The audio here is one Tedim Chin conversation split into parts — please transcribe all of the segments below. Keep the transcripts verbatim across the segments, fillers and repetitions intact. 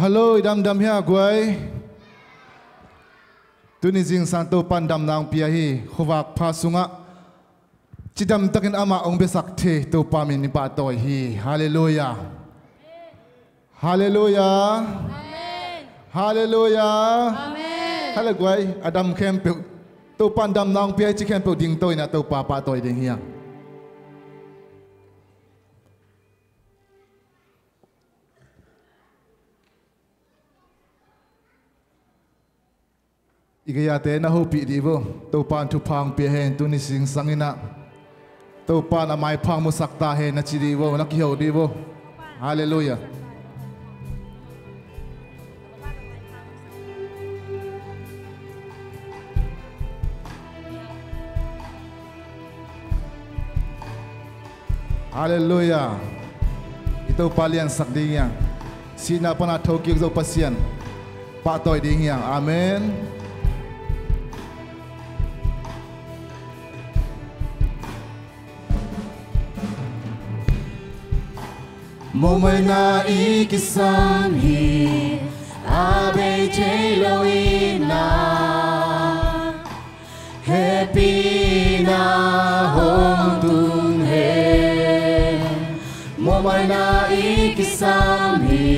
Hallo, i damdam hia guai? Tuni zingsang Topan damna hong pia hi. Khuavak pha sungah cidamtakin amah hong biasak thei Topa min in pahtawi hi. Halleluia. Halleluia. Amen. Halleluia. Amen. Halleluia. A dam khempeuh, Topan damna hong pia hi ci khempeuh dingto in a Topa pahtawi ding hi hang. I gei-ate na hopih dih vo. Topan thupha hong pia hen. Tuni zingsang in ah Topan a maipha musak ta hen na ci dih vo. Na kiho dih vo. Halleluia. Halleluia. I Topa liansak ding hi hang. Sihna pana thokik zo Pasian pahtawi ding hi hang. Amen. Mawhmaina i kisam hi, a bei thei lo in ah hehpihna hong tung hen. Mawhmaina i kisam hi,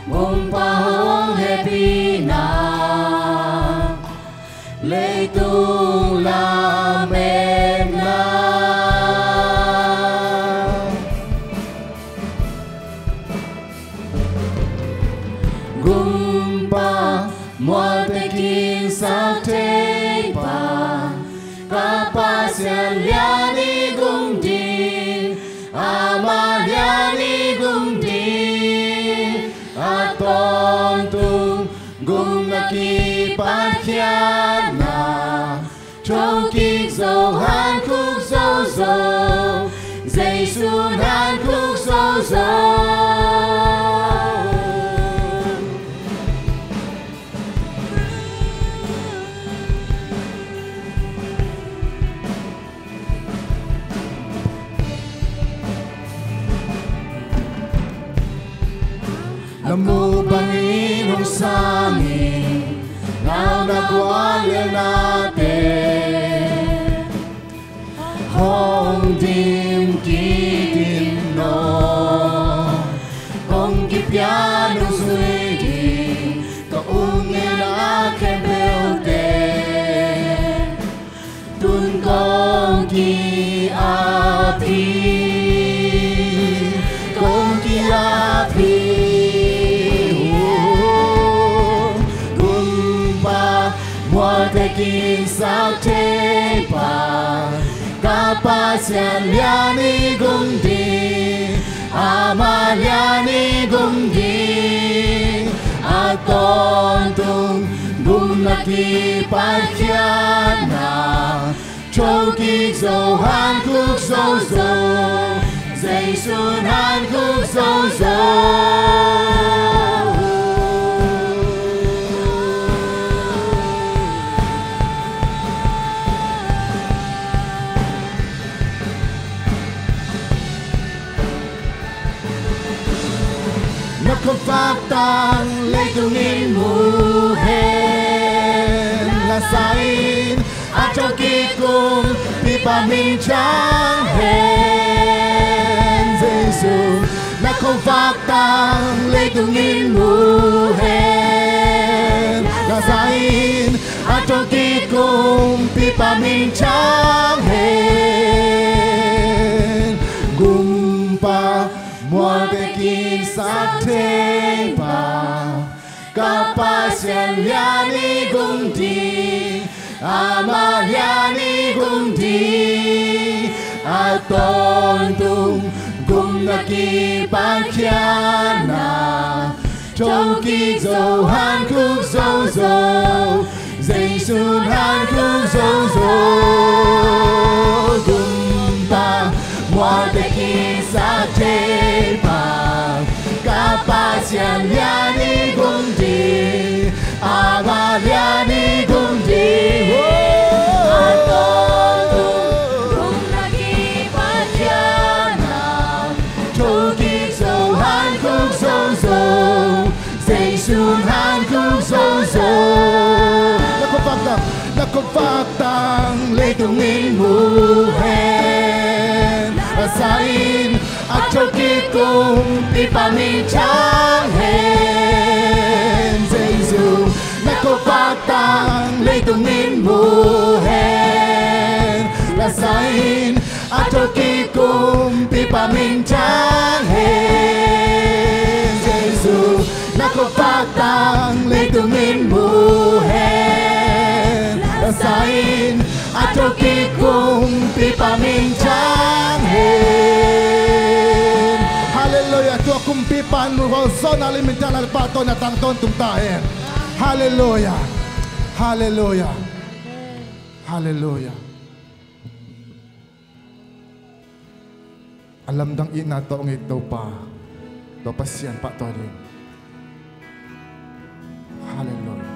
Gumpa hong hehpihna, leitung lametna. Gumpa mualte kinsak thei pa, ka Pasian lian i gum ding, ama lian i gum ding, a tawntung gumna kipatkhiatna, thokik zo, hankhuk zozo, Jesu'n hankhuk zozo. Na muh bangin hong sang in, nau na guallelnate hong dim kik in aw. Kong kipiak nong zui ding, ka umngeina khempeuhte tun kong ki-ap hi, kong ki-ap hi. Gumpa mualte kinsak thei pa, ka Pasian lian i gum ding, ama lian i gum ding, a tawntung gumna kipatkhiatna, thokik zo, hankhuk zozo, Jesu'n hankhuk zozo. Na khuavak tang leitung in mu hen, la sa in, a thokik kumpipa min thang hen. Jesu, na khuavak tang leitung in mu hen, la sa in, a thokik kumpipa min thang hen. Gumpa mualte kinsak thei pa, ka Pasian lian i gum ding, ama lian i gum ding, a tawntung gumna kipatkhiatna, thokik zo, hankhuk zozo, Jesu'n hankhuk zozo. Gumpa mualte kinsak thei pa, ka Pasian lian i gum ding, ama lian i gum ding. Oh. A tawntung gumna kipatkhiatna, thokik zo, hankhuk zozo, Zeisu han kung zo zo. Na khuavak tang, na khuavak tang leitung in mu hen. La sa in a thokik kumpipa min thang hen. Zeisu na khuavak tang leitung in mu hen. La sa in a thokik kumpipa min thang hen. Zeisu na khuavak tang leitung in mu hen. La sa in a thokik kumpipa min thang hen. Halleluiah. Tua kumpipa in mu hol zon a limin thang la pahtawi na tangtawn tung ta hen. Halleluiah. Halleluiah. Halleluiah. A lamdang itna tawh hong it Topa, tua Pasian pahtawi ding. Halleluiah.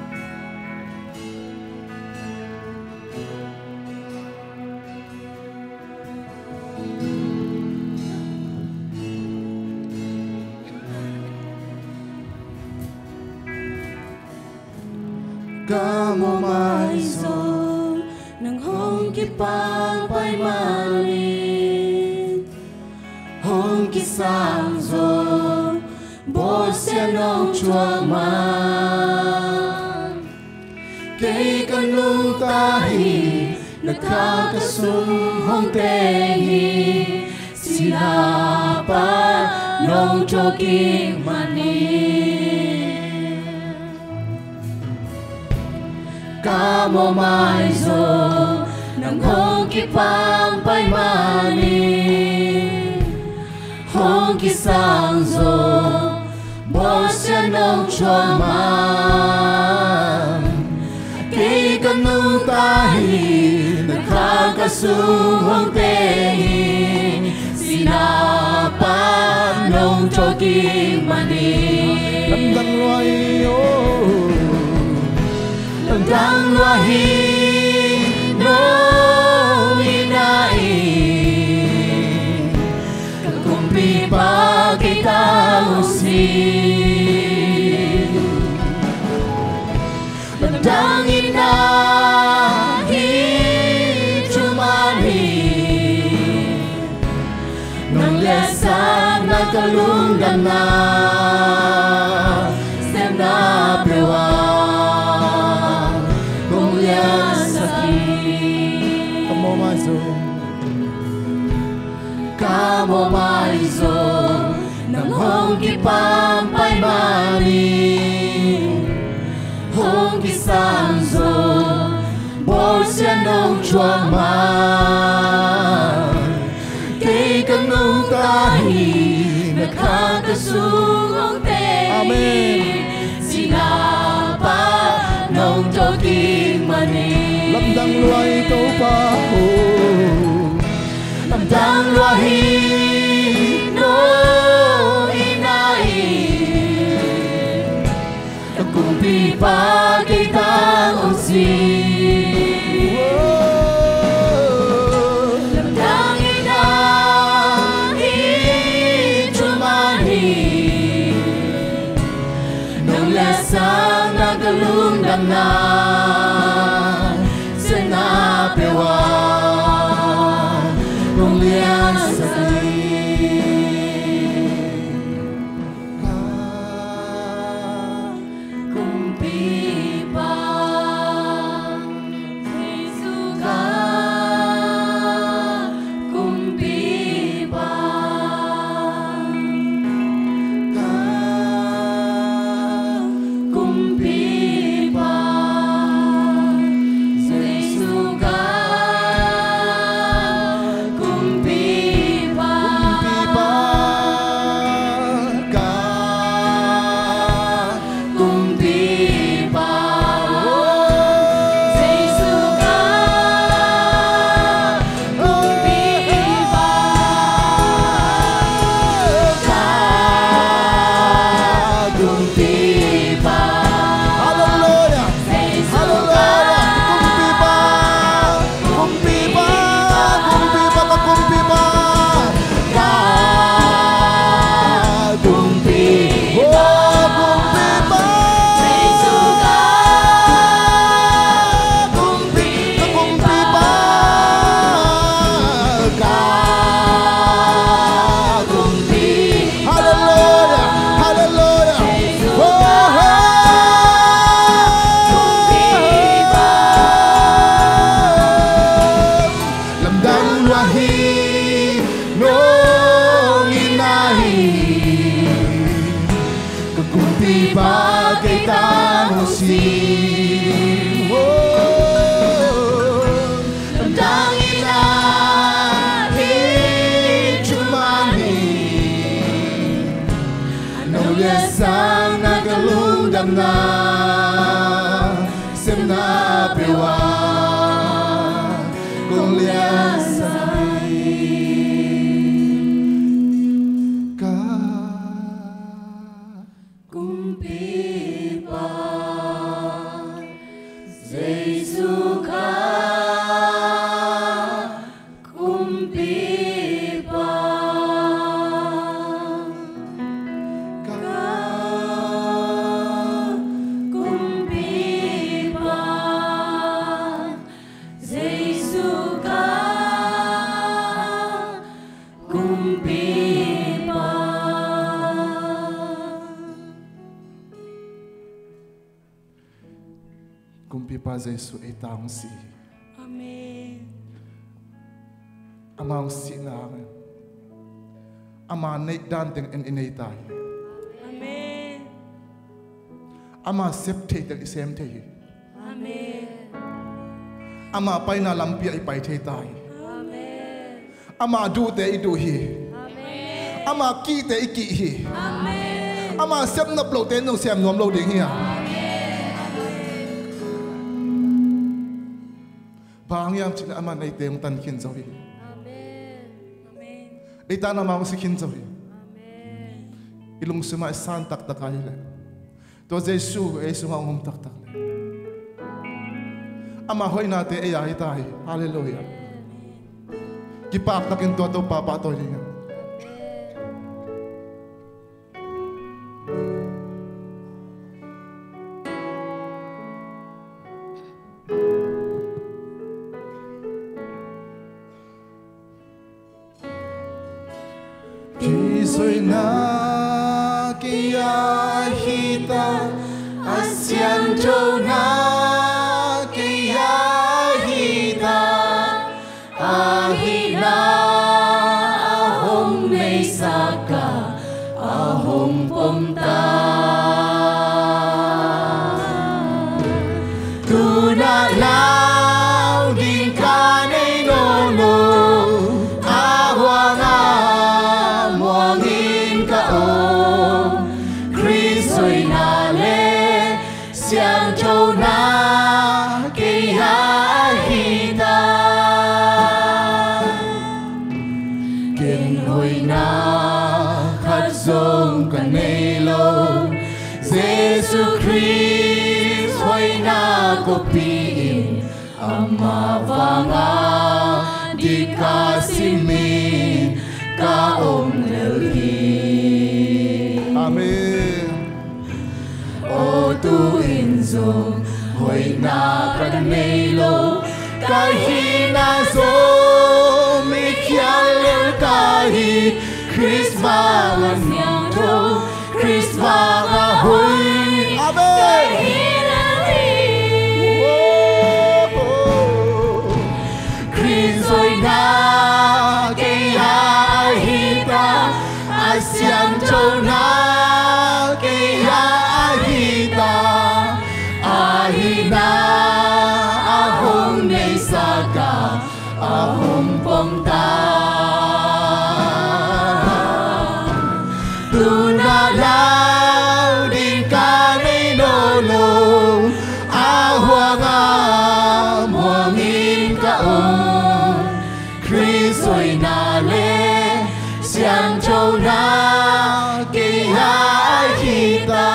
Ka mawh maizaw, nang hong kipampai manin, hong kisangzaw, bawlsia nong thuak man. Kei ka nungta hi, na kha ka sung hong teng hi, sihna pan nong thawhkik manin. Ka mawh maizaw, nang hong kipampai manin, hong kisangzaw, bawlsia nong thuak man. Kei ka nungta hi, na kha ka sung hong teng hi, sihna pan nong thawhkik manin. Lamdang lua hi, oh. Lamdang lua hi, nong itna in ka kumpipa kei tang hong sin. Lamdang itna hi, thuman hi, nong liatsakna ka lungdamna, sepna peuh ah kong liatsak hi. Ka mawh maizaw, ka mawh maizaw, nang hong kipampai manin, hong kisangzaw, bawlsia nong thuak man. Kei ka nungta hi, na kha ka sung hong teng hi. Amen. Sihna pan nong thawhkik manin. Lamdang lua hi Topa, oh. Lamdang lua hi, nong itna in ka kumpipa kei tang hong sin. Lamdang itna hi, thuman hi, nong liatsakna ka lungdamna, sepna peuh ah kong liatsak hi. Kumpipa, Jesu ka kumpipa, ka kumpipa. Kumpipa kei tang uh si. Lamdang in a hi thuman hi. No liansakna ka lungdamna, sepna peuh ah kong liansak hi. Ka Kumpipa Jesu ka Kumpipa, ka Kumpipa Jesu ka Kumpipa. Kumpipa Jesu ei tang uh si. Amen. Ama hong sihna hangin ama neih dan teng in i nei ta hi. Amen. Ama sep thei teng i sem thei hi. Amen. Ama paina lampi ah i pai thei ta hi. Amen. Ama duhte i duh hi. Amen. Ama kihte i kih hi. Amen. Ama sem nop lote in zong sem nuam lo ding hi a. Amen. Bang hang hiam cih leh ama neihte hong tan khin zo hi. Amen. Amen. Ei tan ama hong si khin zo hi. Amen. I lungsim ah i san taktak a hi leh, tua Jesu ei sungah hong om taktak leh, ama hoihnate ei a hi ta hi. Halleluiah. Kipak takin tua Topa pahtawi ding a. Kizopna kei a hi ta, a siangthona kei a hi ta, a hihna a hong neihsak a, a hong pom ta. Tu-in ah lau ding ka nei nawn lo, a huang ah muang in ka om. Khrist hoihna le siangthona kei a hi ta. Ken hoihna khat zong ka nei lo, Jesu Khrist hoihna kopi in, ama vang a dik ka simin ka om lel hi. Amen. Aw, tu-in zong hoihna ka nei lo, ka hihna zong mi khial lel ka hi. Khrist vang a siangtho, Khrist vang a hoih. Amen. Ka hi lel hi. Oh, oh. Khrist hoihna kei a hi ta, a siangthona kei a hi ta, a hihna a hong neihsak a, a hong pom ta. Tu-in ah lau ding ka nei nawn lo, a huang ah muang in ka om. Khrist hoihna le siangthona kei a hi ta.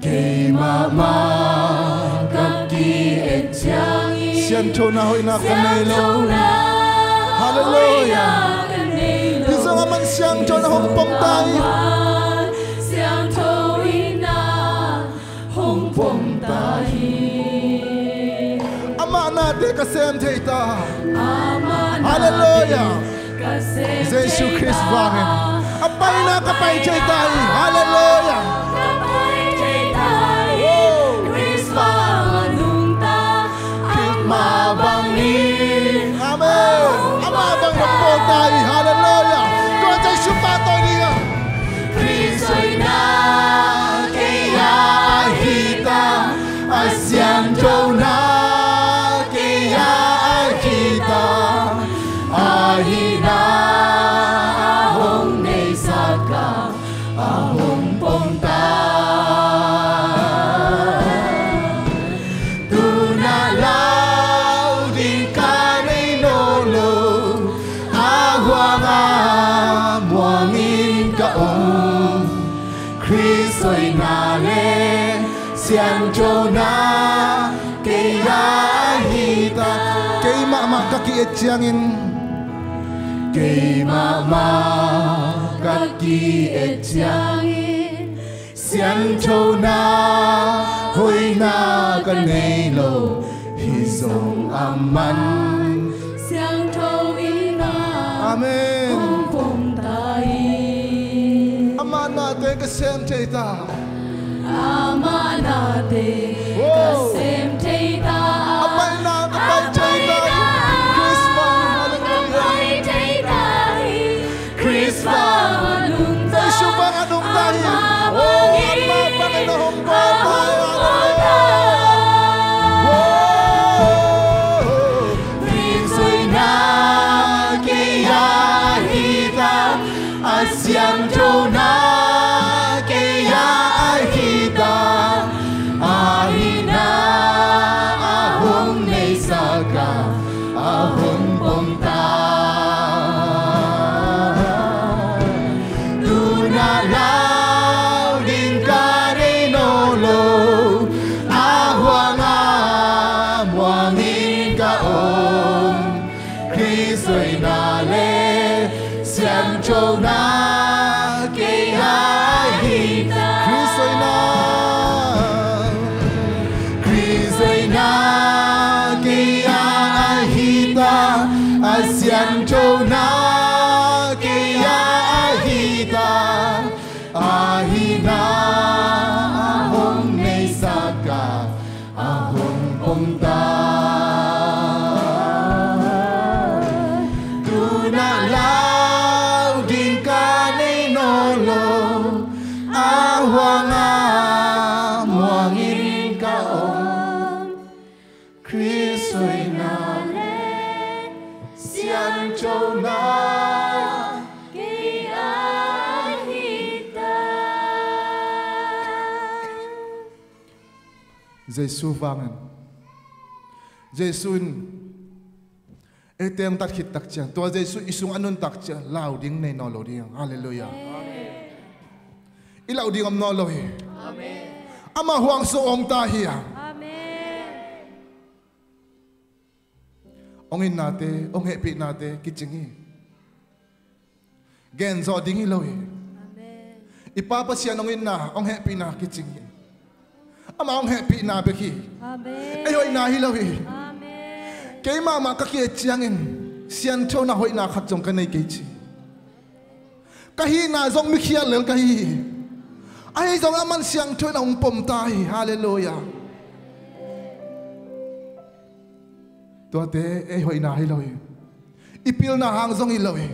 Keimah mah ka ki-et ciangin siangthona hoihna ka nei lo. Halleluiah. Hi zong aman siangthona hong pom ta hi. Siangtho in a hong pom ta hi. Amah nate ka sem thei ta. Halleluiah. Jesu Khrist vangin a paina ka pai thei ta hi. Halleluiah. Khrist vang a nungta, Khrist mah bangin. Amen. Amah bang hong pawl ta hi. Halleluiah. Tua Jesu pahtawi ding a. Soina le siangthona kei a hi ta. Kei mahmah ka ki-et ciangin, kei mahmah ka ki-et ciangin, siangthona hoihna ka nei lo, hi zong a man siangtho in a, amen, hong pom ta hi. Ama nate ka sem thei ta. Ama nate ka sem thei ta. A paina ka pai thei ta hi. Khrist bang, hallelujah, ka pai thei ta hi. Khrist bang a nungta, Jesu bang a nungta hi. Ama bangin, oh, ama bangin a hong bawl ta hi. Hallelujah. Khrist hoihna kei a hi ta, a siangthona kei a hi ta, a hihna a hong neisak a, a hong pom ta. Tu-in a lau ding ka nei nawn lo, a huang a muang in ka om. Khrist hoihna le siangthona kei a hi ta. Khrist hoihna, Khrist hoihna kei a hi ta, a siangthona kei a hi ta, a hihna a hong neisak a, a hong pom ta. Tu-in a lau ding ka nei nawn lo, a huang a muang in ka om. Khrist hoihna le siangthona kei a hi ta. Jesu vangin, Jesu in eite hong tat khit tak ciang, tua Jesu i sung a nuntak ciang lau ding nei nawn lo ding. Hallelujah. Amen. I lau ding om nawn lo hi. Amen. Ama huang sung hong ta hi a. Amen. Hong itnate, hong hehpihnate kicing hi. Gen zawh ding hi lo hi. Amen. I Pa Pasian hong itna, hong hehpihna kicing hi. Ama hong hehpihna bek hi. Amen. Ei hoihna hi lo hi. Amen. Kei mahmah ka ki-et ciangin siangthona hoihna khat zong ka nei kei ci. Ka hihna zong mikhial lel ka hi hi. Ahi zong aman siangtho in a hong pom ta hi. Hallelujah. Tuate ei hoihna hi lo hi. I pilna hang zong hi lo hi.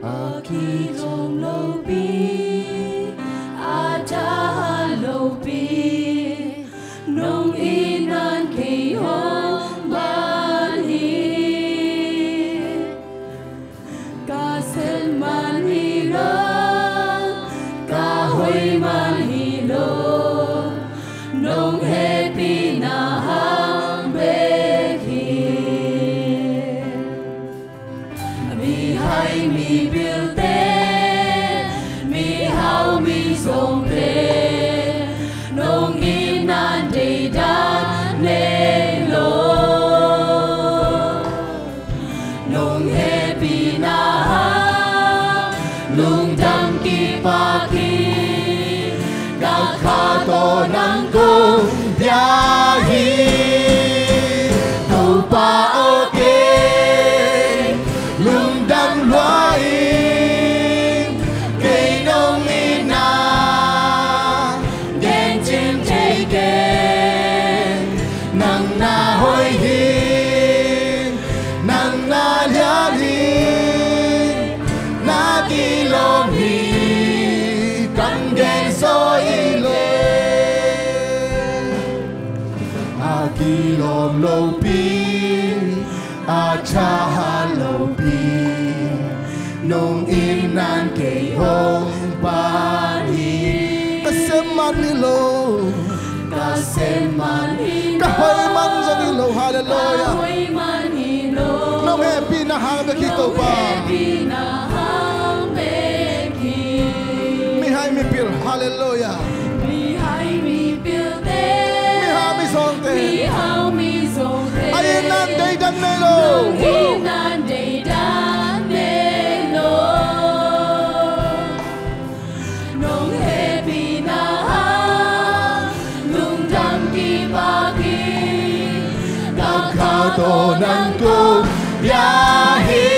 A kilawm lopi, a thahat lopi, nong itna in kei hong ban hi. Ka sem man hi lo, ka hoih man hi lo, nong hehpihna hang bek hi. Mihai mipilte, mihau mizawngte, nong itna in deidan nei lo. Nong hehpihna hang lungdam kipak hi. Ka kha tawh nang kong bia hi. Topa aw, kei lungdam lua ing. Kei nong itna gen cing thei keng. Nang na hoih hi, nang na lian hi, na kilawm hi. A tha lopi nong it nan kei hong pan hi. Ka sem man hi lo. Ka sem man hi lo. Ka hoih man zong hi lo. Hallelujah. Ka hoih man hi lo. Nong hehpihna hang bek hi Topa. Nong hehpihna hang bek hi. Mihai mipil. Hallelujah. Mihai mipilte. Mihau mizawngte. Mihau mizawngte. A itna deidan nei lo. Nong itna deidan nei lo. Nong hehpihna hang lungdam kipak hi. Gam khau tawh nang kong bia hi.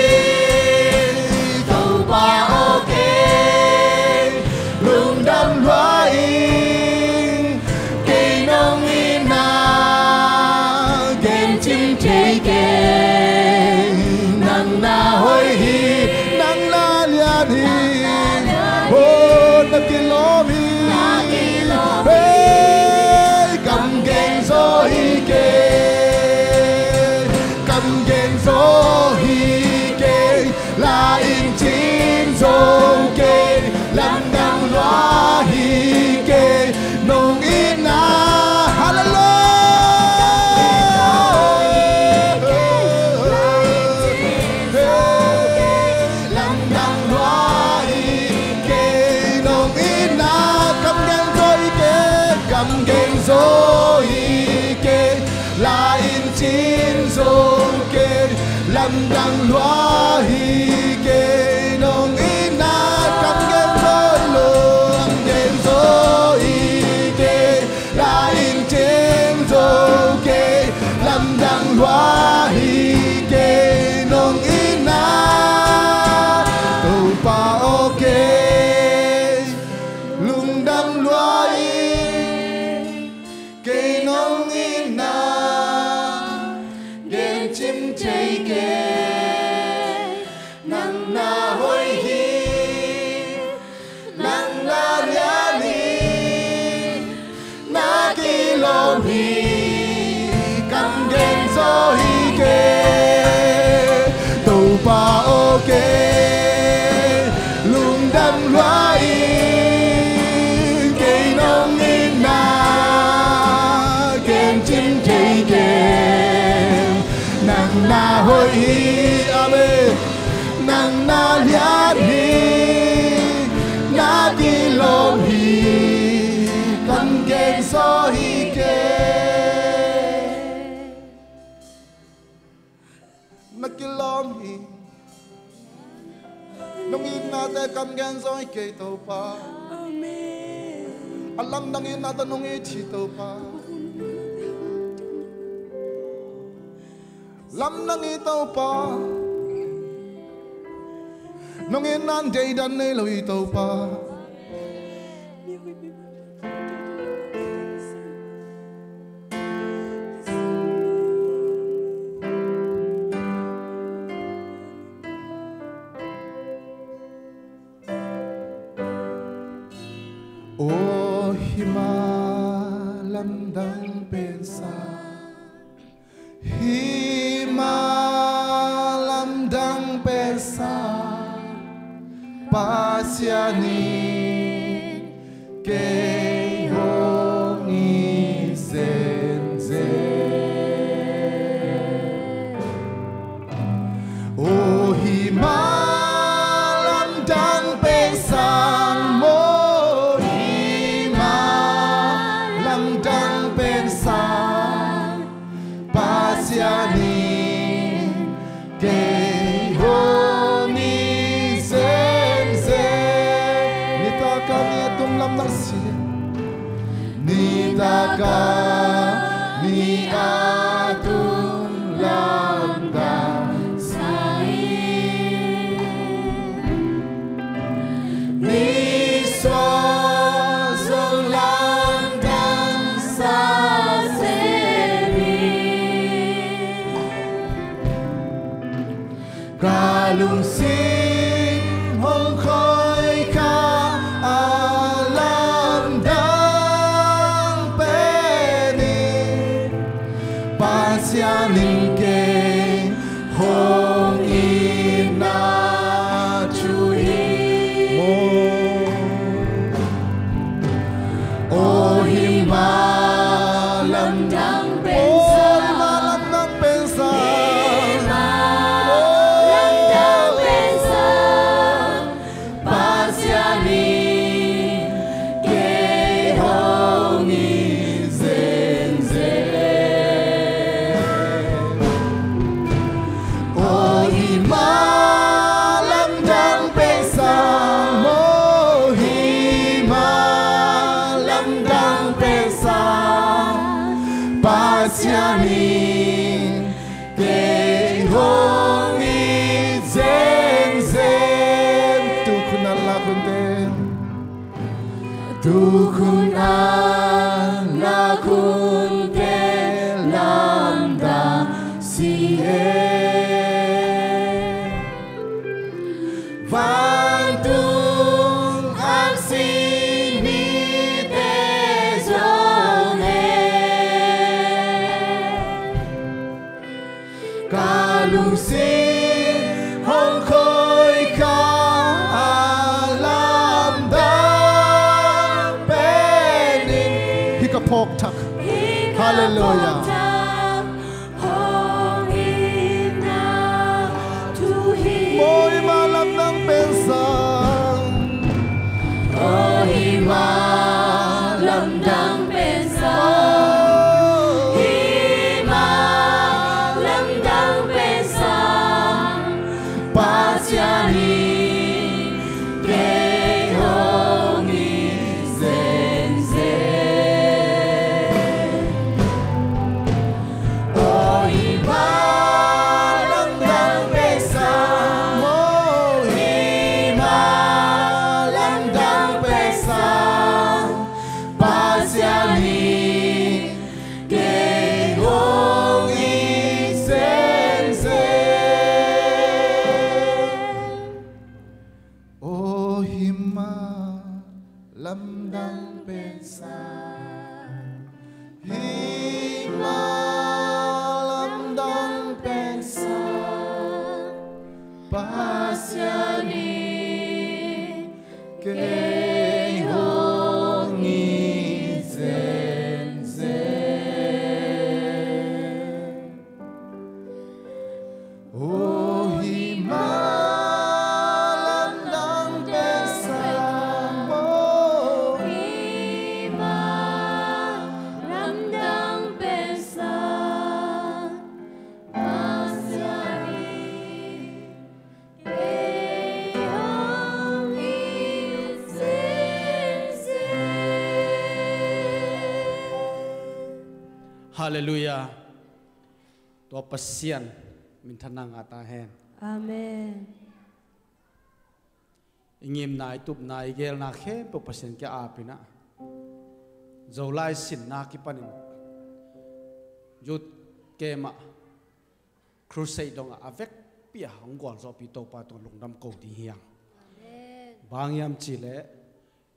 Topa aw, kei lungdam lua ing. Kei nong itna gen cim thei kei. Nang na hoih hi. Nang na lian hi. Oh, na kilawm hi. Hey, kam gen zaw hi kei. Kam gen zaw hi kei. La in cin zo kei. Lamdang lua hi kei. Nong itna. Hallelujah. Lamdang lua hi kei. Nong itna. Kam gen zaw hi kei. Kam gen zaw hi kei. La in cin zo kei. Lamdang lua hi kei. Nong itna. Kam gen zaw hi lo. Kam gen zaw hi kei. La in cin zo kei. Lamdang lua hi kei. Nong itna. Topa aw, kei lungdam lua hi. Kei nong itna gen cim thei kei. Nang na hoih hi. Nang na lian hi. Na kilawm hi. Kam gen zaw hi kei. Topa aw, kei lungdam lua ing. Kei nong itna gen cim thei kei. Nang na hoih hi. Amen. Nang na lian hi. Na kilawm hi. Kam gen zaw hi kei. Na kilawm hi. Nong itnate kam gen zaw hi kei Topa. Amen. A lamdang itnate nong it hi Topa. Lamdang hi Topa. Nong itna deidan nei lo hi Topa. Aw, hih mah lamdang pen sang, hih mah lamdang pen sang, Pasian in kei hong it zenzen. Aw, hih mah lamdang pen sang maw, hih mah lamdang pen sang, Pasian in kei hong it zenzen. Nitak a ni a tum lamdang si. Nitak a ni a tum lamdang sa hi. Nisuah zong lamdang sa zen hi. Ka lungsim hong khoih kha a lamdang pen in, Tukhun a na khunte lamdang si e. Vantung aksi mite zong e. Ka lungsim hong khoikha a lamdang pen in. Hih ka phawk thak. Hallelujah. Maw, hih mah lamdang pen sang. Aw, hih mah lamdang pen sang. Hih mah lamdang pen sang. Pasian in kei hong it zenzen. Aw, hih mah lamdang pen sang. Aw, hih mah lamdang pen sang. Pasian in kei hong it zenzen. Aw, hih mah lamdang pen sang. Hih mah lamdang pen sang. Pasian in kei hong it zenzen. Aw, hih mah lamdang pen sang. Aw, hih mah lamdang pen sang. Pasian in kei hong it zenzen. Halleluiah. Tua Pasian minthanna ngah ta hen. Amen. I ngimna, i tupna, i geelna khempeuh Pasian kiang ap in ah, Zolai sinna kipanin youth camp ah, crusade dongah a vekpi-a hong gualzawhpih Topa tungah lungdam ko ding hi hang. Amen. Bang hiam cihleh,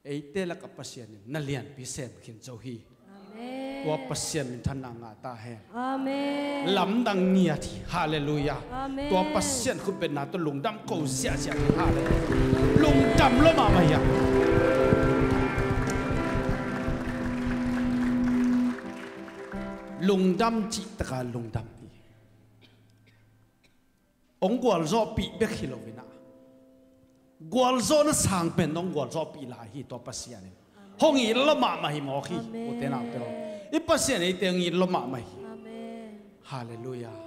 eite lakah Pasian in na lianpi sem khin zo hi. Amen. Tua Pasian minthanna ngah ta hen. Amen. Lamdang ngiat hi. Halleluiah. Amen. Tua Pasian khutbetna tawh lungdam ko ziahziah hi. Halleluiah. Lungdam lua mahmah hi. Lungdam cih takah lungdam hi. Hong gualzawhpih bek hi lo in ah, gualzawhna sang pen hong gualzawhpih lai hi tua Pasian in. Amen. Hong it lua mahmah hi mawk hi. Amen. Ute naute aw, i Pasian eite hong it lua mahmah hi. Amen. Halleluiah.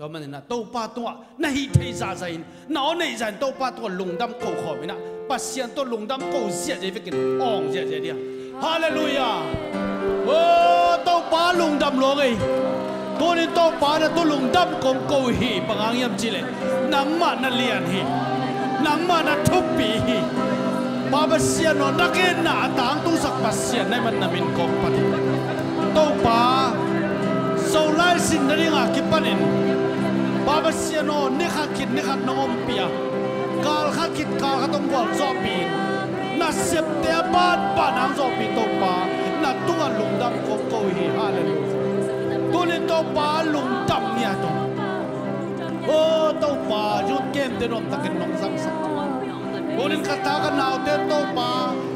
Tua manin ah Topa tungah na hih theih zahzah in, na aw neih zah in Topa tungah lungdam ko khawm in ah, Pasian tawh lungdam ko ziahziah vekin awng ziahziah ding. Halleluiah. Aw, Topa lungdam lua ngei. Tunin Topa na tungah lungdam kong ko hi. Bang hang hiam cihleh, nangmah na lian hi. Nangmah na thupi hi. Pa Pasian aw, na itna a tangtungsak Pasian na hih man na min kong phat hi. Topa, Zolai sin nading a kipanin, Pa Pasian aw, ni khat khit ni khat nong ompih a, kal khat khit kal khat hong gualzawhpih in, nasepte a banban hong zawhpih Topa, na tungah lungdam kong ko hi. Halleluiah. Tunin Topa lungdam ngiat ung. Aw Topa, youth camp te nuamtakin nong zangsak. Tunin ka ta ka naute Topa,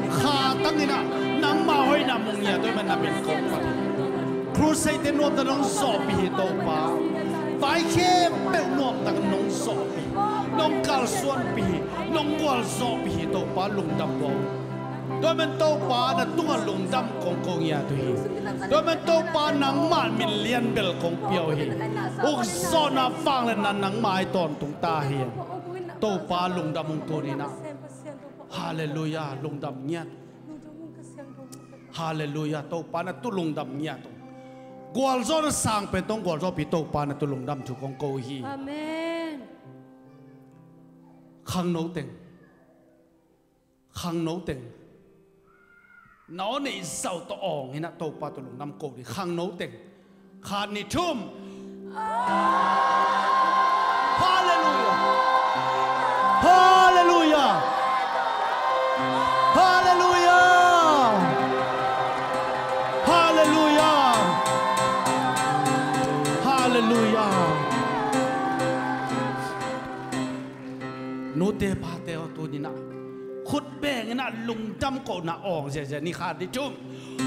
kha tangin ah nangmah hoihna mu ngiat uh ahih manin na min kong phat hi. Crusade te nuamtak nong zawhpih hi Topa. Vai khempeuh nuamtak nong zawhpih hi. Nong kalsuanpih hi. Nong gualzawhpih hi Topa, lungdam ko. Tua ahih manin Topa na tungah lungdam kong ko ngiat uh hi. Tua ahih manin Topa nangmah min lian bel kong pia uh hi. Ukzawhna, vangliatna nangmah ahi tawntung ta hi. Topa lungdam ung tuninah. Halleluiah, lungdam ngiat. Halleluiah, Topa na tungah lungdam ngiat ung. Gualzawhna sang pen tawh hong gualzawhpih Topa na tungah lungdam thu kong ko uh hi. Amen. Khangno teng, khangno teng, Na aw neih zau tawh awng in ah Topa tawh lungdam ko ding, khangno teng. Khat, nih, thum. Halleluiah. Halleluiah. Halleluiah. Halleluiah. Halleluiah. Nute pate aw, tuni-in ah khut beng in ah lungdam kohna awng ziahziah ni. Khat, nih, thum.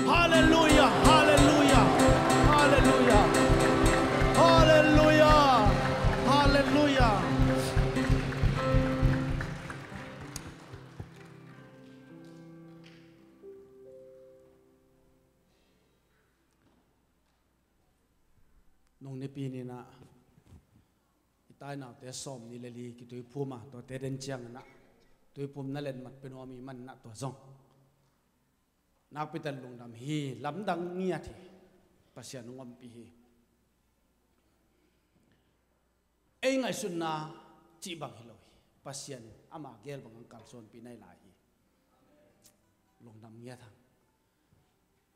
Halleluiah, halleluiah, halleluiah, halleluiah, halleluiah. Nung nipi ni-in ah i tainaute sawmnih le li kituiphum a, tuate den ciangin ah tuiphum na letmat pia nuam i hih manin ah tua zong nakpi takin lungdam hi. Lamdang ngiat hi. Pasian hong ompih hi. Ei ngaihsutna cih bang hi lo hi. Pasian in ama gel bang hong kalsuanpih na hi lai hi. Lungdam ngiat hang.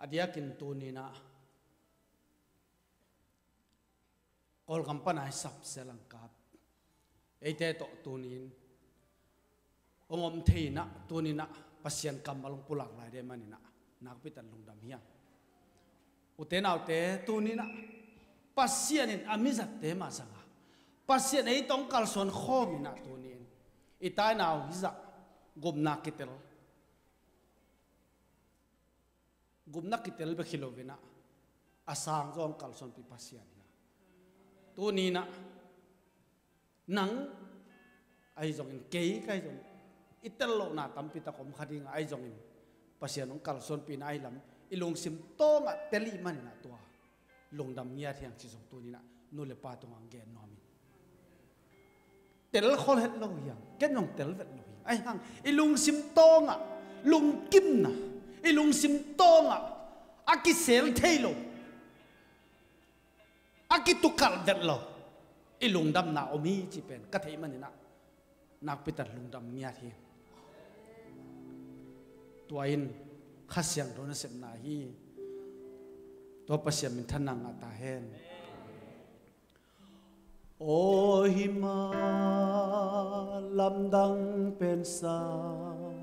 A diakin tuni-in ah Kawlgam pan a i sapsia langkap eite tawh tuni-in hong om thei in ah, tuni-in ah Pasian kammal hong pulak lai ding ahih manin ah nakpi takin lungdam hi hang. Ute naute, tuni-in ah Pasian in a mizatte mah zang a, Pasian in ei tawh hong kalsuan khawm in ah tuni-in i tainau hizah gupna kitel, gupna kitel bek hi lo-in ah a sang zong kalsuanpih Pasian hi a. Tuni-in ah nang ahi zongin, kei ka hi zongin, i tel lohna tampi tak om kha ding a, ahi zongin Pasian hong kalsuanpihna ahi lam i lungsim tawngah tel i hih manin ah tua lungdam ngiat hi hang ci zong tuni-in ah nu le pa tungah hong gen nuam ing. Tel khol het lo hi hang, ken zong tel vet lo hi hang. Ahi hang i lungsim tawngah lungkimna, i lungsim tawngah a kisel thei lo, a kitukalh vet lo i lungdamna om hi cih pen ka theih manin ah nakpi takin lungdam ngiat hi. Tua in Kha Siangtho nasepna hi. Tua Pasian minthanna ngah ta hen. Aw hih mah lamdang pen sang,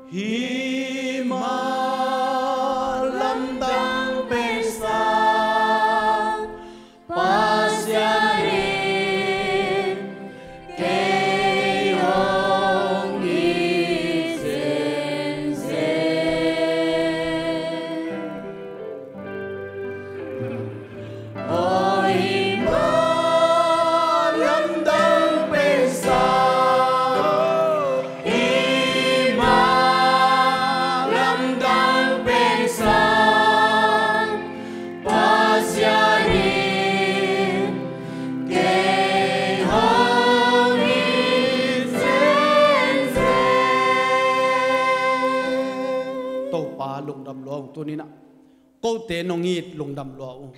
hih mah lamdang pen sang, Pasian in kei hong it zenzen. Aw hih mah lamdang pen sang, hih mah lamdang pen sang, Pasian in kei hong it zenzen. Topa lungdam lua ung. Tuni-in ah kote nong it lungdam lua ung.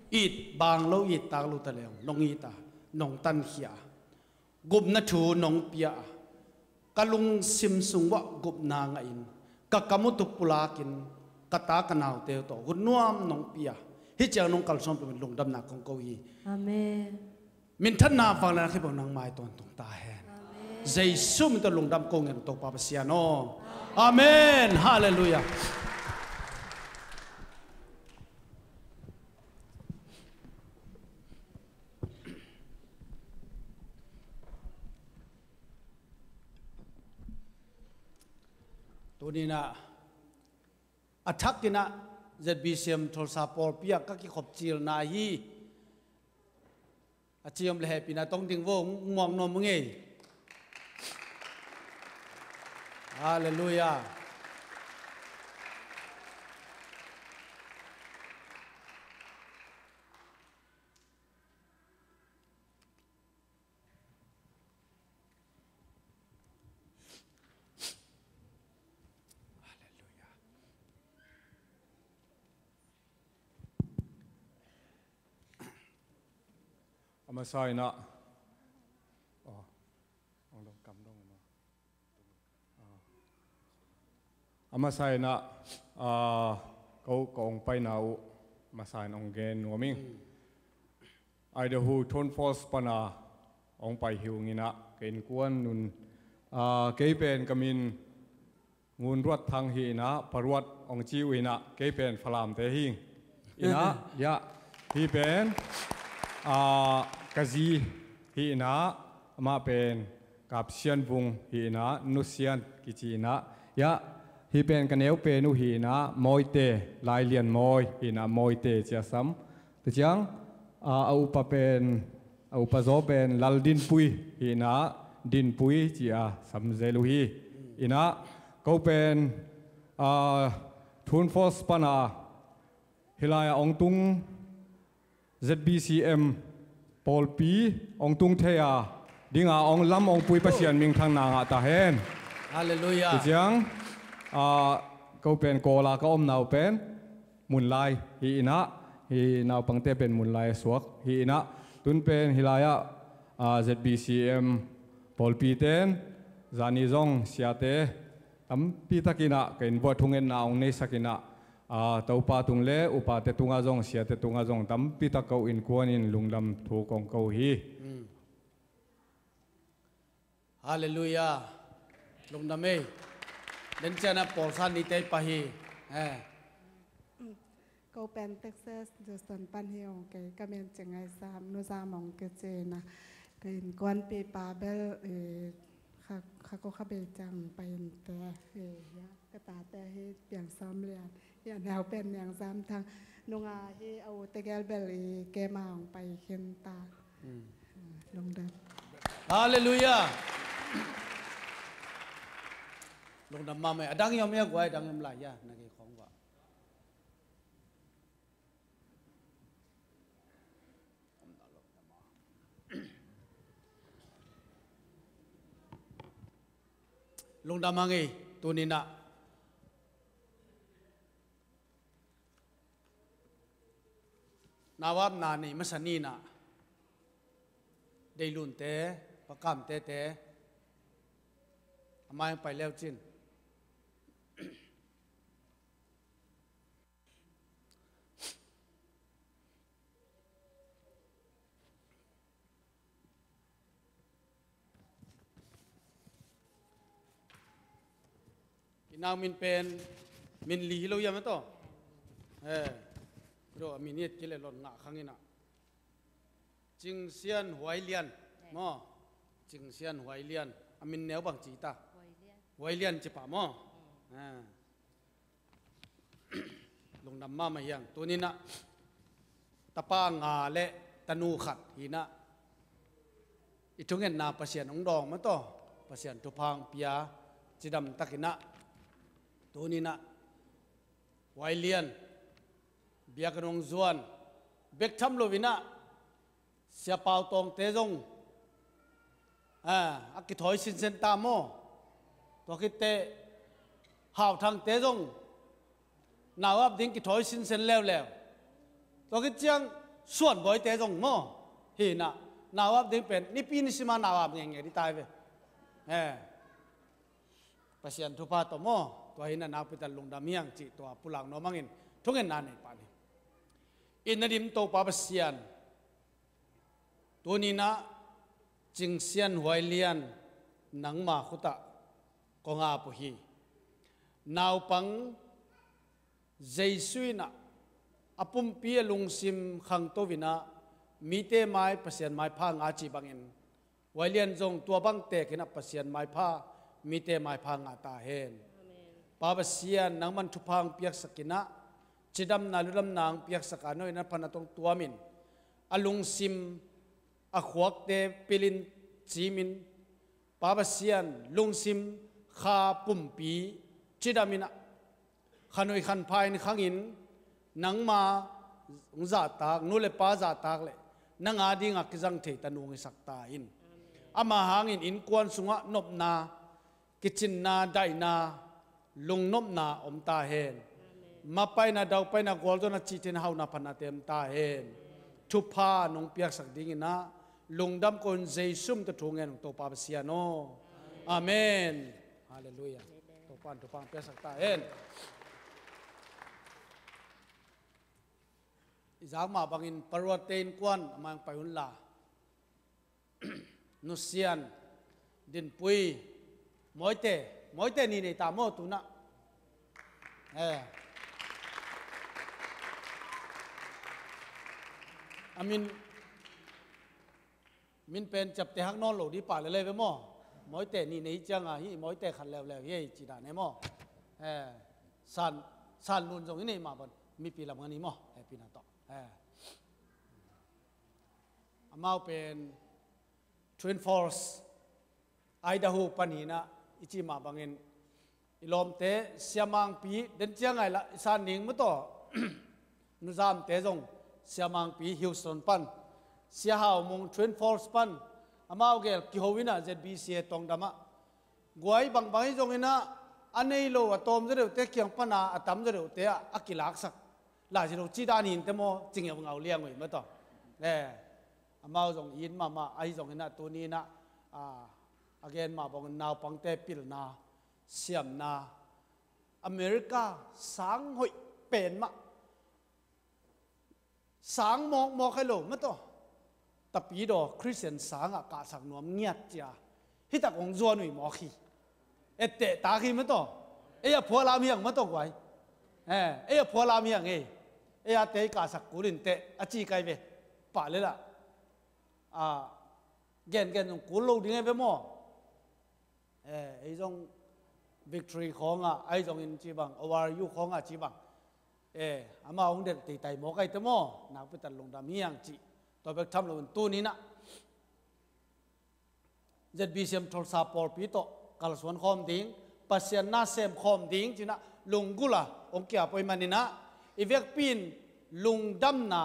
It bang lo, it tak lo ta leng nong it a, nong tankhia a, gupna thu nong pia a, ka lungsim sung uah gupna ngahin, ka kam uh tuk pulakin, ka ta ka naute uh tawh hun nuam nong pia, hih ciang nong kalsuanpih manin lungdamna kong ko hi. Amen. Minthanna, vangliatna, khibang nang mai tawntung ta hen. Amen. Jesu min tawh lungdam kong ngen, Topa Pasian aw. Amen. Halleluiah. Tuni-in ah a thakin ah Z B C M Tulsa pawlpi ah ka kikhop cilna hi. A ciom le hehpihna tong ding vo, muak nuam ung ei. Halleluiah. A masa in ah, aw, hong dong kam dong maw? Aw. A masa in ah, ah, ko ka hong paina uh masa in hong gen nuam ing. Idaho Twin Falls pana hong pai hi ung in ah, ka innkuan un, ah, kei pen ka min Ngun Ruat Thang hi in ah, Pa Ruat hong ci uh in ah, kei pen Falamte hi ing. In ah, ya, hih pen, ah, ka zi hi in ah, amah pen Kap Sian Vung hi in ah, Nu Sian kici in ah, ya, hih pen ka neu pen uh hi in ah, Mawite, Lai Lian Mawi hi in ah, Mawite ci a sam. Tua ciang, ah, a upa pen, a upa zaw pen Lal Din Pui hi in ah, Din Pui ci a sam zel uh hi. In ah, ko pen, ah, Twin Falls pana hih lai-ah hong tung Z B C M pawlpi hong tung thei a, ding a hong lam hong pui Pasian minthanna ngah ta hen. Halleluiah. Tua ciang, ah, ko pen Kawl a ka omna uh pen Munlai hi in ah, hih naupangte pen Munlai a suak hi in ah, tun pen hih lai-ah, ah, Z B C M pawlpite in zani zong siate tampi tak in ah ka inn vuah thungetna hong neisak in ah, ah, Topa tung le upate tungah zong, siate tungah zong tampi tak ko innkuan in lungdam thu kong ko hi. Mm. Halleluiah. Lungdam ei. Den ciang a pawlsa nite pah hi. Eh. Ko pen Texas Houston pan hi ung, kei ka min Cing Ngai Sam, Nu Sam hong kici in ah. Ka innkuanpipa bel, eh, kha, kha ko kha bei ciang pai in te, eh, ya. Ka tate hi Piang Sawm Lian, hi a neu pen Niang Zam Thang. Nunga hi a u tegel bel i kema hong pai khin ta. Mm. Lungdam. Halleluiah. Lungdam mahmah. A dang i om hia guai, a dang i om lai hia, na kei khong va. Lungdam hang ei, tuni in ah. Nauapna nei masa ni in ah. Deilunte, Pakamte te. A mai pai leu cin. Kinau min pen, min li hi lo hiam a taw? Eh, ro, a min i et kei leh lon ngah khang in ah. Cing Sian Huai Lian, maw? Cing Sian Huai Lian. A min neu bang ci ta? Huai Lian. Huai Lian ci pah maw? Mm. Eh. Lungdam mahmah hi hang. Tuni in ah tapa nga le tanu khat hi in ah, i thungetna Pasian hong dawng mah tawh, Pasian thupha hong pia, cidam tak in ah. Tuni in ah Huai Lian biakinn hong zuan bek tham lo in ah, Sia Pau Tawngte zong, ah, a kithawi sinsen ta maw? Tua khit teh Hau Thangte zong nau ap ding kithawi sinsen leuleu. Tua khit ciang Suan Bawite zong maw? Hi in ah, nau ap ding pen nipi nisim a nau ap ngenge di tai ve. Eh. Pasian thupha tawh maw? Tua hi in ah, naupite lungdam hi hang cih tua pulak nuam hangin thungetna nei pah ni. I na dim Topa Pasian, tuni in ah Cing Sian Huai Lian nangma khut ah kong ap uh hi. Naupang Jesu in ah a pumpi a lungsim khangto in ah, mite mai Pasian maipha ngah cih bangin, Huai Lian zong tua bang tek in ah Pasian maipha, mite maipha ngah ta hen. Amen. Pa Pasian, nangman thupha hong piaksak in ah, cidamna ludamna hong piaksak a, no in ah phan a tong tuam in, a lungsim a khuakte pil in, cim in, Pa Pasian, lungsim kha pumpi cidam in ah, khanui khanpha in khang in, nangma hong zahtak, nu le pa zahtak le nang a ding a kizang thei tanu hong hisak ta in. Amen. Ama hangin innkuan sungah nopna, kicinna, daihna, lungnopna om ta hen. Amen. Mapaina, daupaina, gualzawhna, cihtheihna, hauhna, phatnate om ta hen. Amen. Thupha nong piaksak ding in ah lungdam ko in, Jesu min tawh thu ngen ung, Topa Pasian aw. Amen. Amen. Halleluiah. Amen. Kuan thupha piaksak ta hen. I zak mah bangin paruatte innkuan a mai hong pai un la, nusian, dinpui, mawite, mawite nih nei ta maw tunah. Eh. A min, min pen ciapteh hak nawn lo dih pah lel ei ve maw. Mawite nih nei cianga hih mawite khat leuleu hi ei cih dan ei maw. Eh, san, san lun zong i neih mah bang mipi lam ngan hi maw. Eh, pina tawh. Eh. Amau pen Twin Falls, Idaho pan hi-in ah, i cih mah bangin i lawmte, Sia Mangpi, den ciang ngai lah i san ding maw tawh. Nuzamte zong, Sia Mangpi, Houston pan, Sia Hau Mung, Twin Falls pan, amau gel kiho in ah Z B C A tawngdam ah, guai bangbang hi zongin ah, a nei lo a tawm zaw deuhte kiang pan a, a tam zaw deuhte ah a kilaksak. Lai si lo ci dan hi inteh maw, ci ngeungau liang uh hi maw tawh. Eh, amau zong it mahmah, ahi zongin ah tuni-in ah, ah, a gen mah bangin naupangte pilna, siamna, America sang hoih pen mah, sang mawkmawk hi lo maw tawh. Tapidaw Christian sangah kahsak nuam ngiat cia, hitak hong zuan uh hi mawk hi. Etteh tak hi maw tawh. Ei a phualam hiang maw tawh guai. Eh, ei a phualam hiang ei. Ei a tei kahsak kul inteh a ci kai ve. Pah lel ah, ah, gengen zong kul lo ding ei ve maw. Eh, ei zong Victory khawngah, ahi zongin ci bang, O R U khawngah ci bang. Eh, amah hong delh teitai mawk ai te maw, nakpi tak lungdam hiang cih. Tua bek tham loin tuni-in ah Z B C M Tulsa pawlpi tawh kalsuan khawm ding, Pasian na sem khawm ding ci-in ah lunggulh a hong kiap uh ahih manin ah, i vekpi in lungdamna,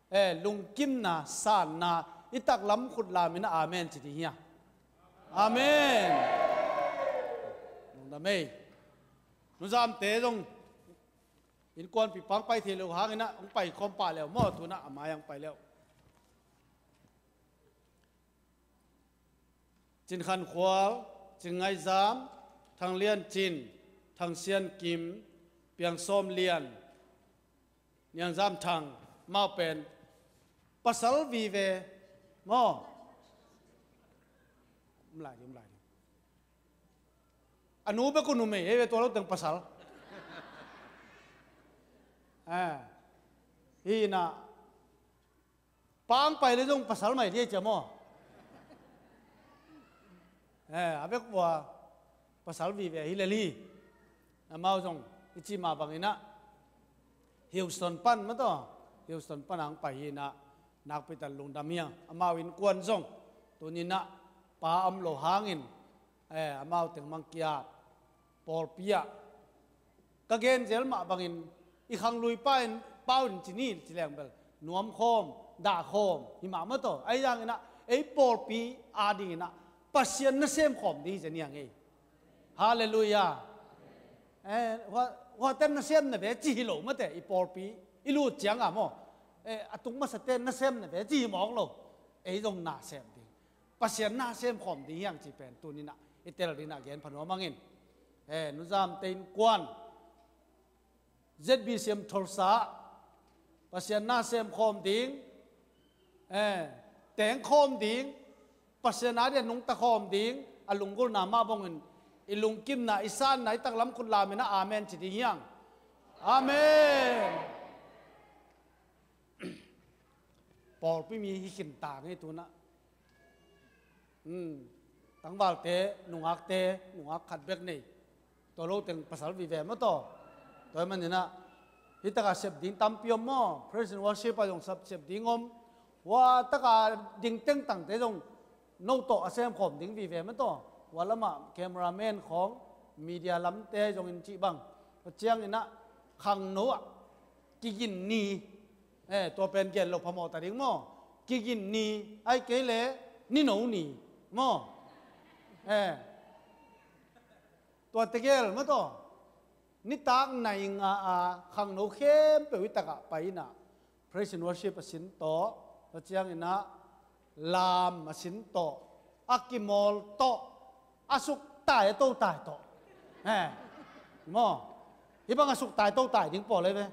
eh, lungkimna, sanna, i taklam khutlam in ah amen ci ding hiang. Amen. Lungdam ei. Nuzamte zong innkuanpih pang pai thei lo hangin ah hong pai khawm pah leu maw, tu-in ah a mai-ah hong pai leu. Cin Khan Khual, Cin Ngaih Zam, Thang Lian Cin, Thang Sian Kim, Piang Sawm Lian, Niang Zam Thang, amau pen pasal vive maw. Um lai ding, um lai ding. A nu bek uh numei hi ve, tua lo teng pasal. Ah, hi-in ah, pa hong pai leh zong pasal mai ding hi cia maw. Eh, a vek uh a pasal vive hi lel hi. Amau zong i cih mah bangin ah Houston pan maw tawh, Houston pan a hong pai hi-in ah nakpi tak lungdam hiang. Amau innkuan zong tuni-in ah pa om lo hangin, eh, amau teng mang kiat pawlpi ah ka gen zel mah bangin i khanglui pa in, pau in ci ni ci leng bel nuam khawm, dah khawm hi mah maw tawh. Ahi zongin ah ei pawlpi adingin ah Pasian na sem khawm ding hi zen hiang ei. Halleluiah. Eh, hua, huate na sem na ve ci hi lo maw te, i pawlpi i lut ciang a maw. Eh, a tung masate na sem na ve ci hi mawk lo. Ei zong na sem ding, Pasian na sem khawm ding hiang cih pen tuni-in ah i tel dingin ah gen pha nuam hang in. Eh, Nuzamte innkuan Z B C M Tulsa, Pasian na sem khawm ding, eh, teng khawm ding, Pasian adingin nungta khawm ding, a lunggulhna mah bangin i lungkimna, i sanna, i taklam khutlam in ah amen ci ding hiang. Amen. Pawlpi mi hi khin ta ngei tu-in ah. Hmm. Tangvalte, nungakte, nungak khat bek nei. Tua lo teng pasal vive maw tawh. Tua ahih manin ah, hih takah sep ding tampi om maw. Praise and worship ah zong sep, sep ding om. Hua takah ding tengtangte zong no tawh a sem khawm ding vive maw tawh. Hua lamah cameraman khawng, media lamte zong in cih bang. Tua ciangin ah khangno ah kigin ni. Eh, tua pen gen lo phamawh ta ding maw. Kigin ni, ahih kei leh nino ni maw. Eh, tua tegel maw tawh. Nitak nai nga a khangno khempeuh hih takah pai in ah praise and worship a sin tawh, tua ciangin ah lam a sin tawh, a kimawl tawh, a suk tai, a to tai tawh. Eh, maw? Hih bang a suk tai to tai ding pawl ei ve.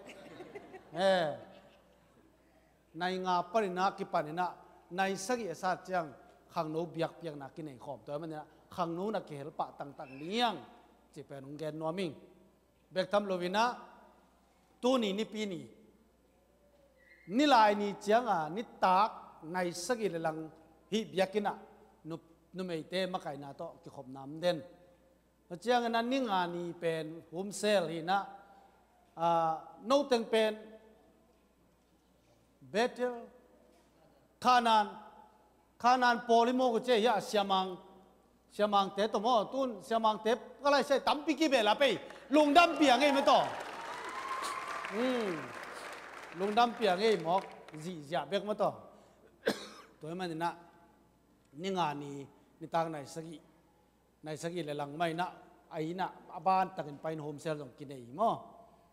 Eh. Nai nga panin a kipanin ah, nai sagih a sat ciang khangno biakpiakna kinei khawm. Tua ahih manin ah khangno na kihel pah tangtang ding hiang cih pen hong gen nuam ing. Bek tham loin ah, tuni Nipi ni, Nilaini ciang a nitak nai sagih le lang hih biakinn ah nu, numeite makaihna tawh kikhopna om den. Tua ciangin ah ni nga ni pen home cell hi in ah, ah, no teng pen Bethel, Canaan, Canaan pawl hi mawk uh ci hi a, siamang, siamangte tawh maw, tun siamangte ka lai sai tampi kibel a pei, lungdam piang ei maw tawh. Hmm. Lungdam piang ei mawk, zihziah bek maw tawh. Tua ahih manin ah, ni nga ni, nitak nai sagih, nai sagih le lang mah in ah, a inn ah a ban takin pai in home cell zong kinei hi maw?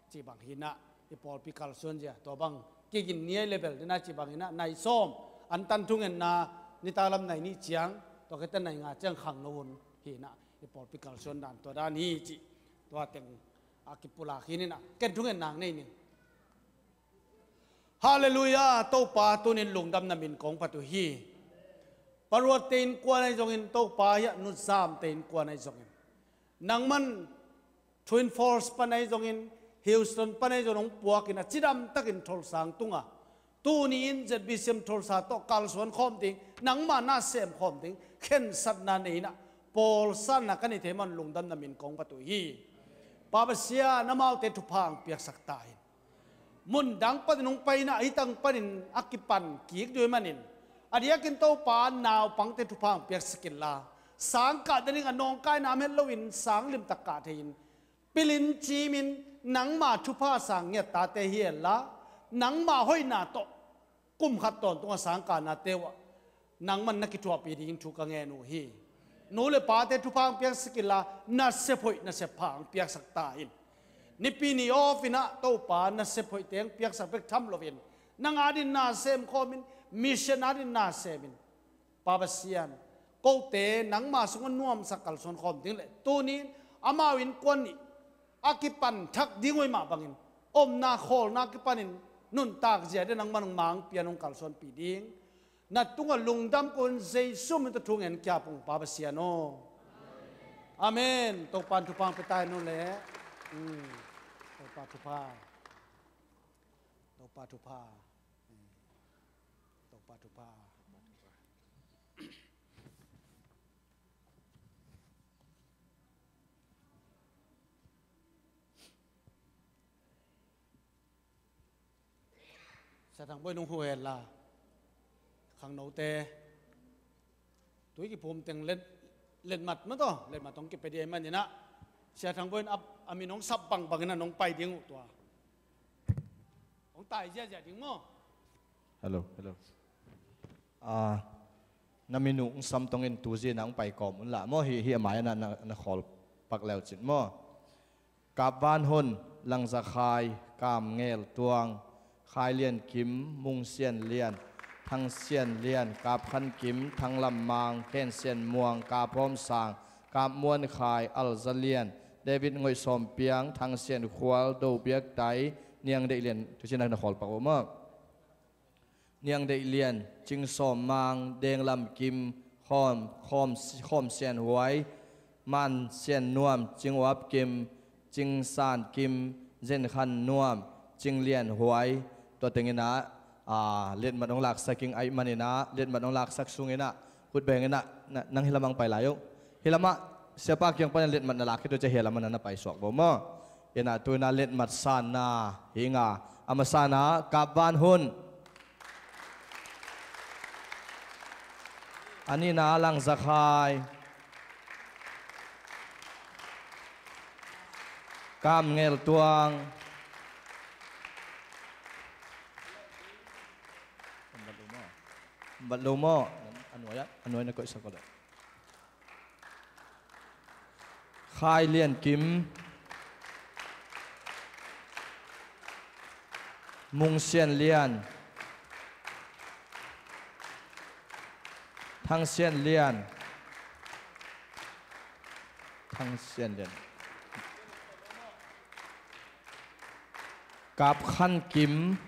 Cih bang hi in ah, i pawlpi kalsuan zia, tua bang kigin ni ei le bel ding ah cih bang hi in ah, nai sawm, antan thungetna, nitak lam nai nih ciang, tua khit teh nai nga ciang khangno hun hi in ah, i pawlpi kalsuan dan tua dan hi cih, tua teng a kipulak hi in ah, ken thungetna hong nei ning. Halleluiah, Topa, tuni in lungdam na min kong phat uh hi. Paruatte innkuan ahi zongin, Topa, hiah nuzamte innkuan ahi zongin, nangman Twin Falls pan ahi zongin, Houston pan ahi zongin hong puakin a cidam takin Tulsa hong tung a, tuni in Z B C M Tulsa tawh kalsuan khawm ding, nangmah na sem khawm ding khensatna nei in ah, pawlsatna ka nei thei man lungdam na min kong phat uh hi. Pa Pasian, amaute thupha hong piaksak ta in. Mun dang panin hong pai in ah, hih tang panin a kipan kik ding ahih manin, a diakin Topa, naupangte thupha hong piaksak inla, sang kah nading a nawngkaina om het loin sang limtak kah thei in, pilin cimin nangma thupha sang ngiat tate hi henla, nangma hoihna tawh kum khat tawntungah sang kahnate uh ah nangman na kithuahpih dingin thu ka ngen uh hi. Nu le pate thupha hong piaksak inla, nasep hoih nasep pha hong piaksak ta in. Nipi ni off in ah, Topa, nasep hoihte hong piaksak bek tham loin, nang adingin na sem khawmin, mission adingin na semin, Pa Pasian, kote nangma sungah nuamsa kalsuan khawm ding le, tuni in amau innkuan nih a kipan thak ding uh ahih mah bangin, omna khawlna kipanin nuntak zia ding nangman hong mang pian, hong kalsuanpih ding, na tungah lungdam koin Jesu min tawh thu ngen kia pung, Pa Pasian aw. Amen. Topa in thupha hong pia ta hen, nu le. Hmm. Topa thupha. Topa thupha. Hmm. Topa thupha. Sia Thang Boih nong huh henla, khangnote tui kiphum teng let, letmat maw tawh, letmat hong kipia ding ahih manin ah, Sia Thang Boih in a, a min hong sap bangbang in ah nong pai ding uh tua. Hong tai ziahziah ding maw? Hello, hello. Ah, na min uh hong sam tongin tu zin ah hong pai kawm un la maw, hih, hih a mai-ah na, na, na khawl pak le uh cin maw. Kap Van Hun, Lang Za Khai, Kam Ngel Tuang, Khai Lian Kim, Mung Sian Lian, Thang Sian Lian, Kap Khan Kim, Thang Lam Mang, Khen Sian Muang, Kap Hawm Sang, Kap Muan Khai, Al Za Lian, David Ngoih Sawm Piang, Thang Sian Khual, Do Biak Tai, Niang Deih Lian, tu cin ah na khawl pak uh maw. Niang Deih Lian, Cing Sawm Mang, Deng Lam Kim, Khawm, Khawm, Khawm Sian Huai, Man Sian Nuam, Cing Uap Kim, Cing San Kim, Zen Khan Nuam, Cing Lian Huai, tua teng in ah, ah, letmat hong laksak ing ahih manin ah, letmat hong laksak sung in ah, khut beng in ah, na, nang hih lamah hong pai lai uh. Hih lamah, siapa kiang panin letmat na lak khit uh ciang hih lamah na, na pai suak bo maw. In ah tu in ah letmat sanna hi ing a, a masa in ah Kap Van Hun. A nihna Lang Za Khai. Kam Ngel Tuang. Bat lo maw? A nuai ah, a nuai na koihsak ko leh. Khai Lian Kim, Mung Sian Lian, Thang Sian Lian, Thang Sian Lian, Kap Khan Kim,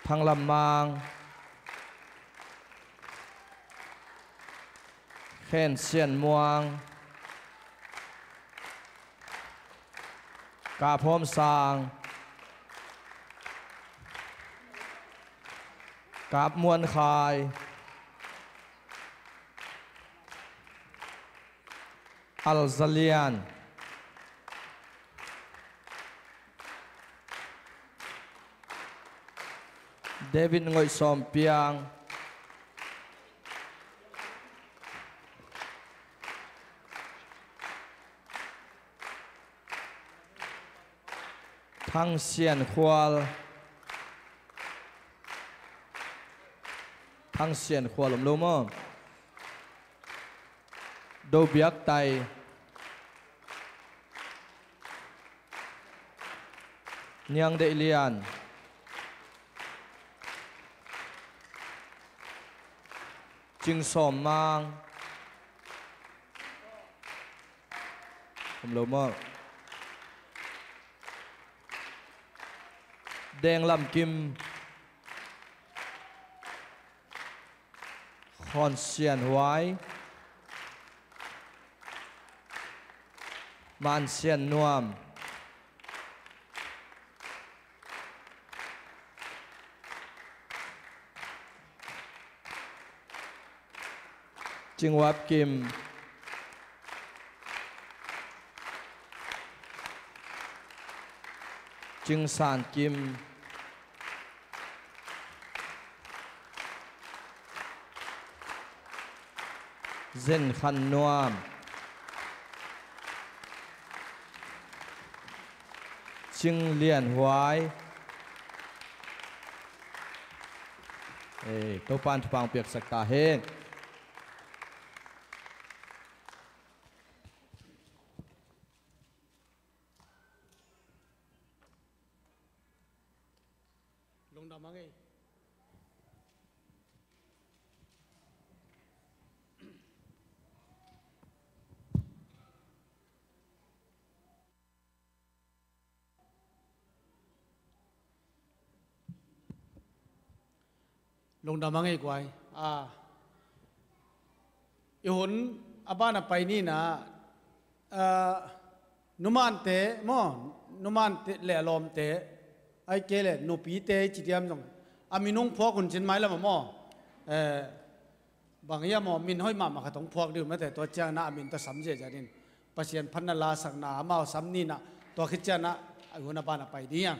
Thang Lam Mang, Khen Sian Muang, Kap Hawm Sang, Kap Muan Khai, Al Za Lian, David Ngoih Sawm Piang, Thang Sian Khual, Thang Sian Khual om lo maw? Do Biak Tai, Niang Deih Lian, Cing Sawm Mang, om lo maw? Deng Lam Kim, Khawn Sian Huai, Man Sian Nuam, Cing Huap Kim, Cing San Kim, Zen Khan Nuam, Cing Lian Huai. Ei, Topa'n thupha piaksak ta hen. Lungdam a ngei. Lungdam a ngei guai. A, i hun a ban a pai ni na, a, numante maw, numante le a lawmte, ahih kei le nupite i ci diam zong a min hong phuak hun cin mailam ah maw? Eh, bang hiam maw, min hoih mahmah khat hong phuak ding uh mate, tua ciang na a min tawh sam ziahziah in Pasian phatna lasakna amau sam ni na, tua khit ciang na a hun a ban a pai ding hiam?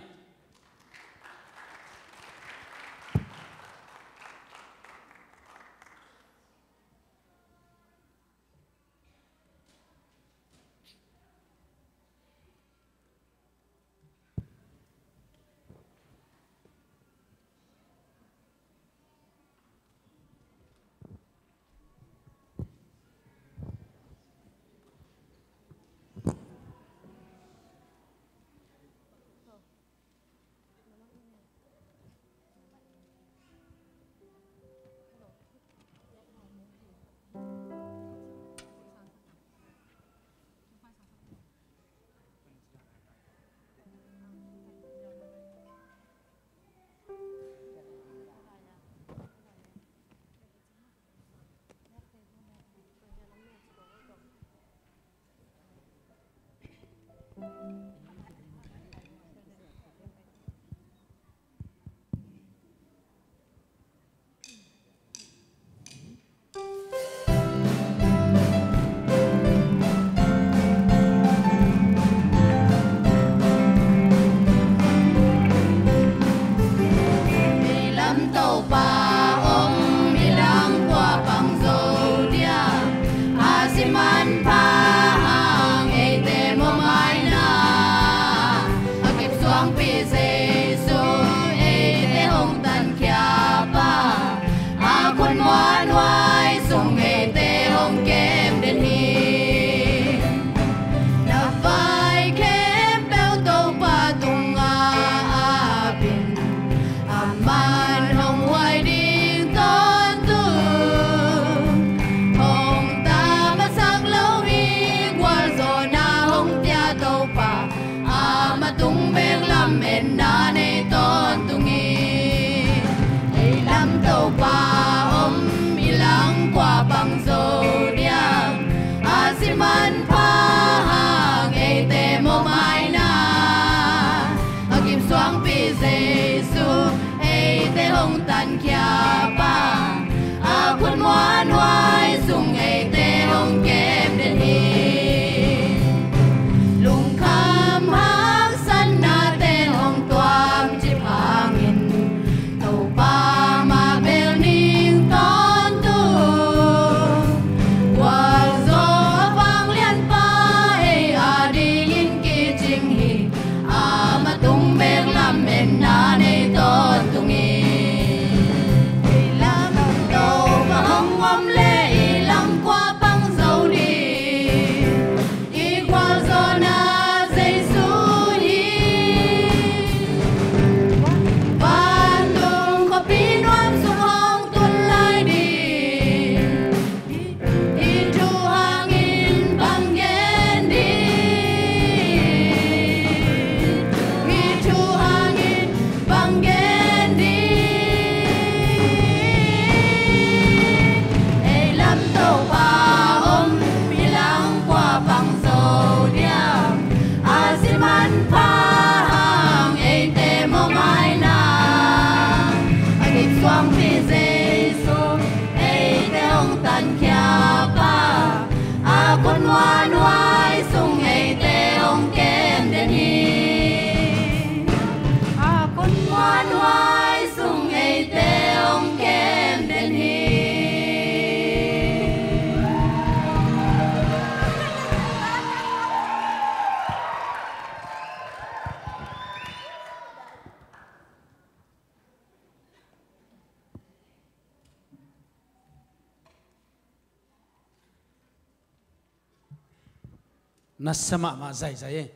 Nasia mahmah zaizai ei.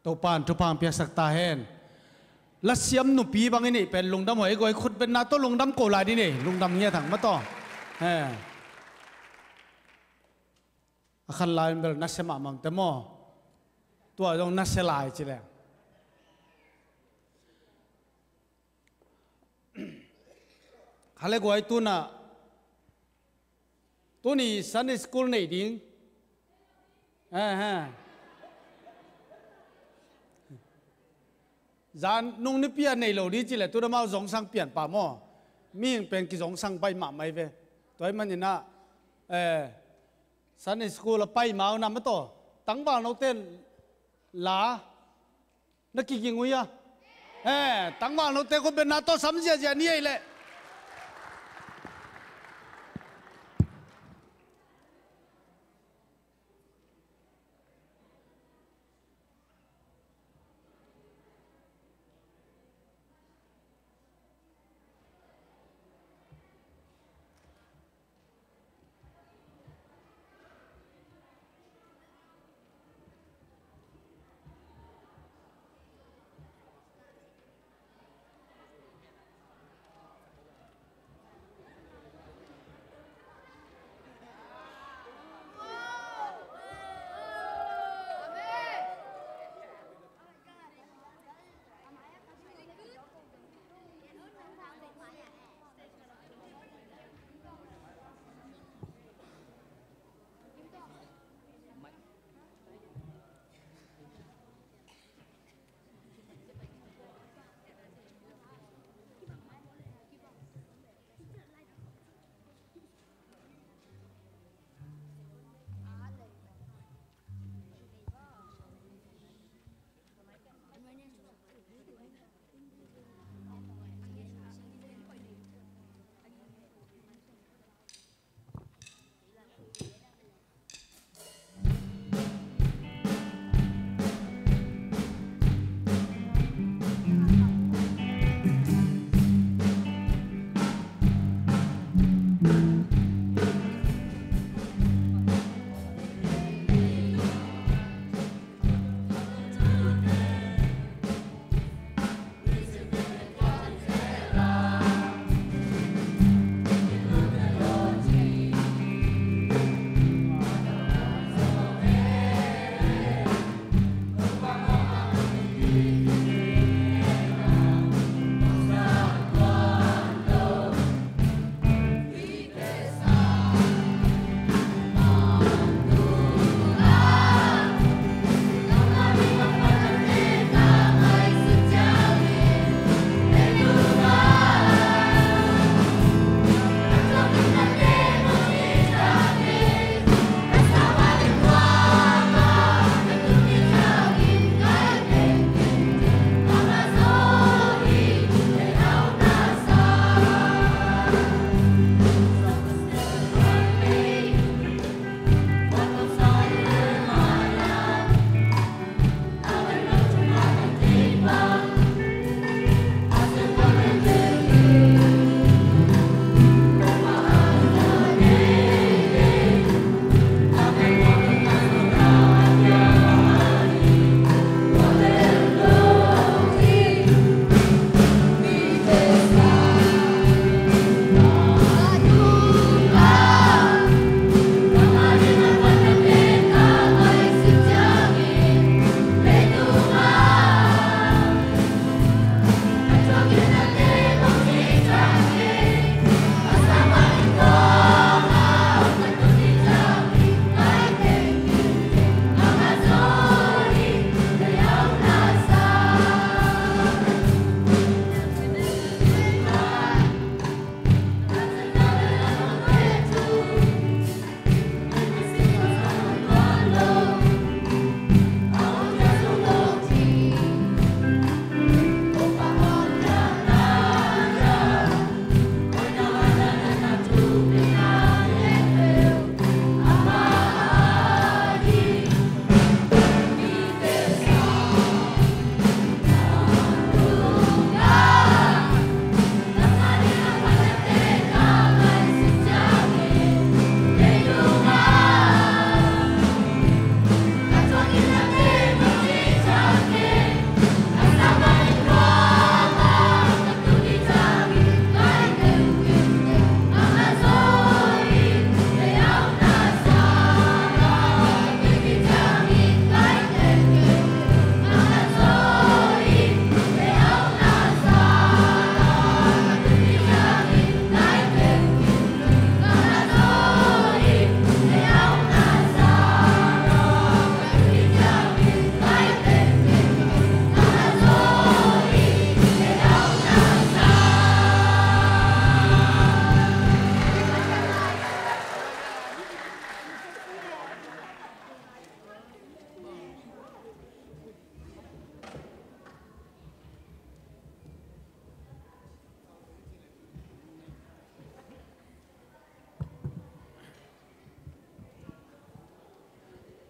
Topa'n thupha piaksak ta hen. Lasiam nupi bang i neih pen lungdam huai, i guai khut betna tawh lungdam ko lai dih ei. Lungdam ngiat hang mah tawh. He. A khan lai bel nasia mahmah te maw. Tua zong nasia lai ci leng. Kha le guai, tuna, tuni Sunday school nei ding. Eh, eh. Zan nung nipi a nei lo ding ci leh tuna amau zongsang pian pah maw. Mihing pen kizongsang pai mahmah hi ve. Tua ahih manin ah, eh, Sunday school a pai ma uh na mah tawh, tangval note la na kiging uh hia? Eh, tangval note khut betna tawh sam ziahziah ni ei leh.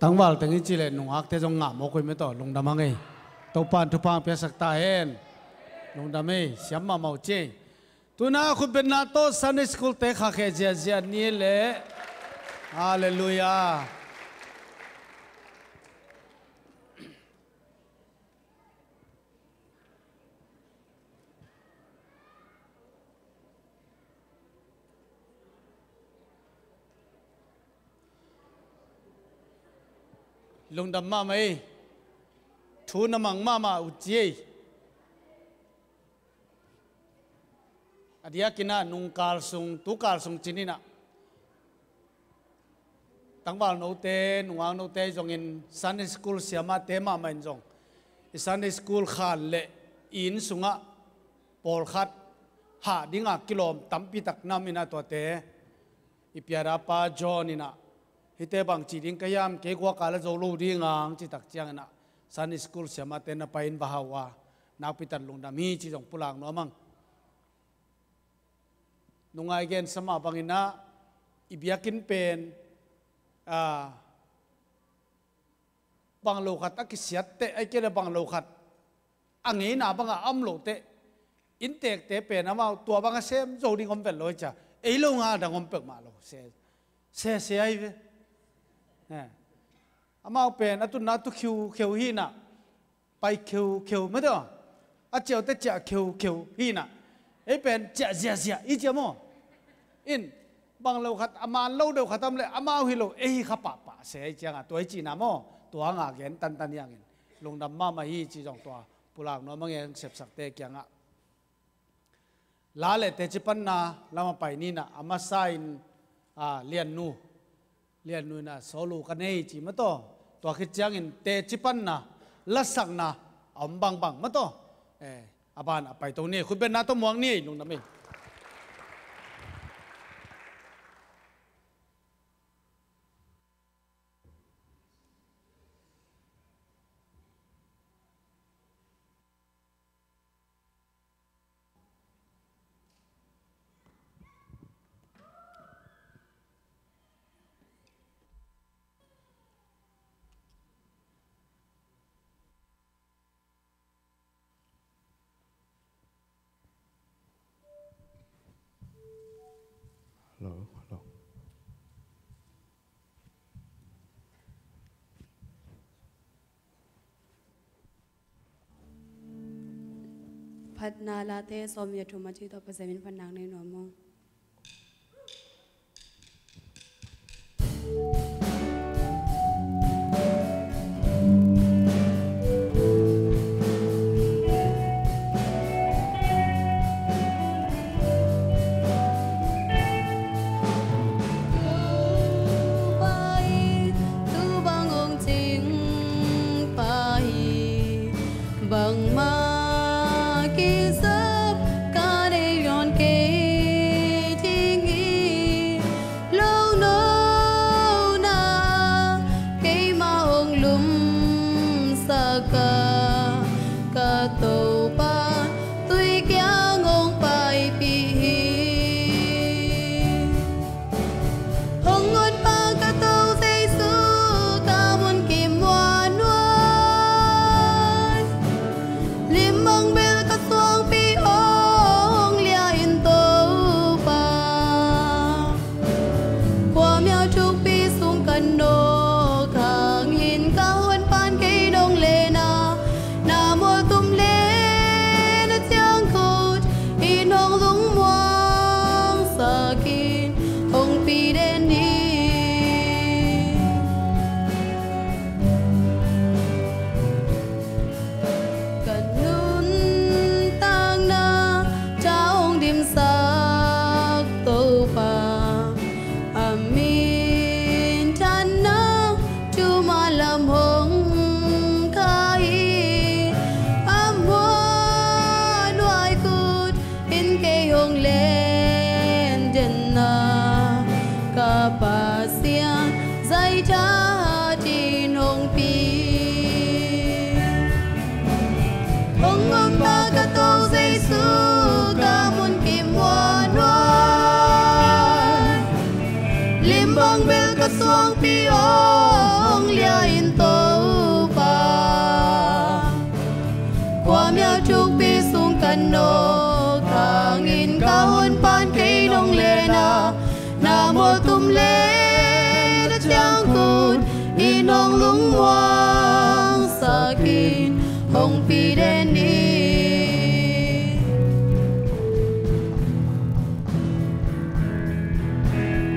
Tangval teng i cih leh nungakte zong ngah mawk uh hi mah tawh, lungdam hang ei. Topa'n thupha piaksak ta hen. Lungdam ei, siam mahmah uh ci ei. Tuna khutbetna tawh Sunday School te khahkhia ziahziah ni leh. Halleluiah. Lungdam mahmah ei. Thu na mang mahmah uh ci ei. A diakin ah nungkal sung, tukal sung ci ni in ah, tangval note, nungak note zongin Sunday School siamahte mahmah in zong i Sunday School khan leh i inn sungah pawlkhat hah dinga kilawm tampi tak na om in ah, tuate i piara pa John in ah, hihte bang ci ding ka hiam, kei guak a la zo lo ding hang, cih tak ciangin ah Sunday School siamahte na pai in va hau a, nakpi tak lungdam hi ci zong pulak nuam hang. Nungak i gensa mah bangin ah, i biakinn pen, a, bang lo khat a kisiat teh, ahih kei leh bang lo khat a ngeina bangah a om loh teh, inntekte pen amau tua bang a sem zo ding om vet lo hi cia. Ei lo nga dang om peuhmah lo. Se, se, se ahi ve. Eh. Amau pen a tutna tu khiukheu hi in ah, pai kheukheu mah tawh, a ciah uh teh ciah kheukheu hi in ah, ei pen ciah ziahziah i cia maw. In, bang lo khat, a man lo deuh khat a om leh amau hi lo, ei hi kha pahpah se ahi ciangah, tua i cihna maw. Tua hangah gen tantan hi hangin lungdam mahmah hi ci zong tua pulak nuam hang ei, sepsakte kiangah. La leh teci panna lamah pai ni in ah, a masa in, a, Liannu, Liannu in ah, solo ka nei ci mah tawh, tua khit ciangin teci panna, lasakna a om bangbang mah tawh, eh, a ban a paito ni, khutbetna tawh muak ni, lungdam ei. Hello, hello. Phatna Late sawmnih le thum a cih tawh Pasian min phatna nei nuam ung. Topa i, tu bang hong cing pa hi, bangmah kisap ka nei nawn kei ding hi. Lungnopna keimah hong lumsak a, ka Topa tui kiang hong paipih hi. Hong honpa ka Topa Jesu, ka mun kim muanhuai, lim bang bel ka suangpi hong lia in Topa. Khuamial thukpi sung ka nawk hangin ka honpa'n kei nong len a, na mual tum le na ciangkhut in hong lungmuangsak in hong pi den hi. Ka nuntakna tha hong dimsak Topa, a minthanna thumah lam hong kha hi. A muanhuai khut in kei hong len den a, ka Pasian zai thahat in hong pi. Hong honpa ka Topa Jesu, ka mun kim muanhuai, lim bang bel ka suangpi hong lia Tum le na ciangkhut in hong lungmuang sakin hong pi den hi.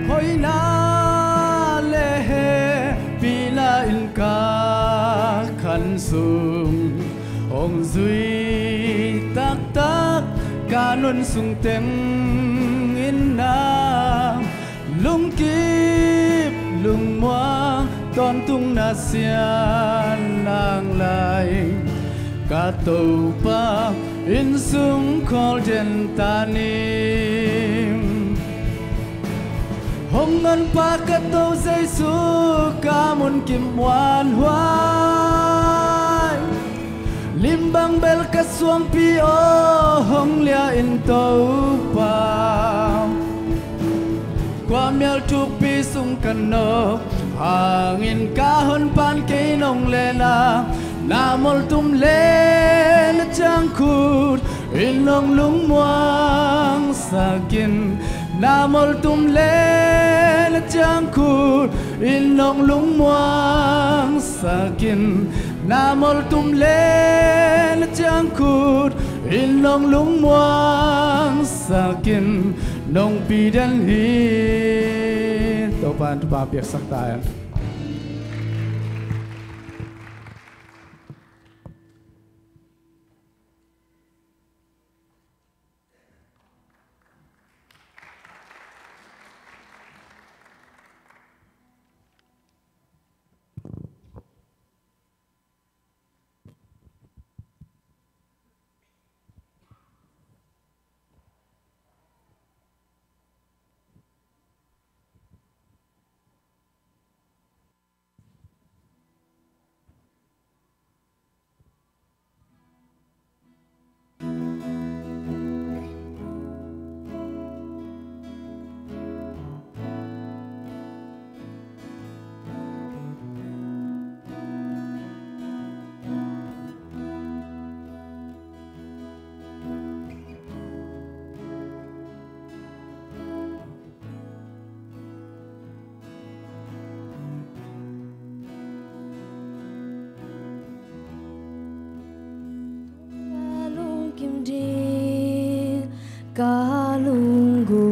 Hoihna le hehpihna in ka khan sung hong zui taktak ka nun sung teng in na lungkip lungmuang tawntung na sian nang lai. Ka Topa inn sung khawl den ta ning. Hong nganpa ka To Jesu ka mun kim muanhuai. Limbang bel ka suangpi aw hong lia in Topa. Kua mial thukpi sung ka nawk hangin ka honpan kei nong lena. Na moltum le na ciangkhut in hong lungmuang sakin. Na moltum le na ciangkhut in hong lungmuang sakin. Na moltum le na ciangkhut in hong lungmuang sakin nong pi den hi. Topa in thupha piaksak ta hen. Ka lungkim ding, ka lunggu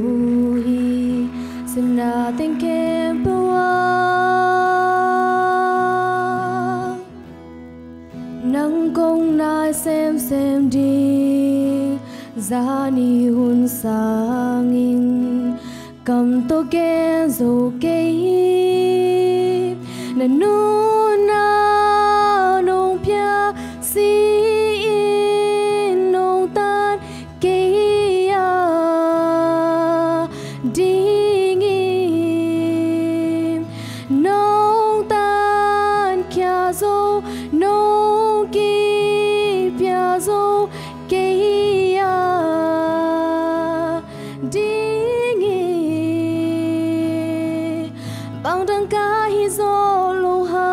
hi, sihna teng khempeuh ah. Nang kong nai semsem ding, zani hun sangin kam tawh gen zo kei hi. Na nunna nong pia si-in nong tan kei a ding hi. Nong tan khia zo, nong kipia zo kei a ding hi. Bang dang ka hi zo lo hang,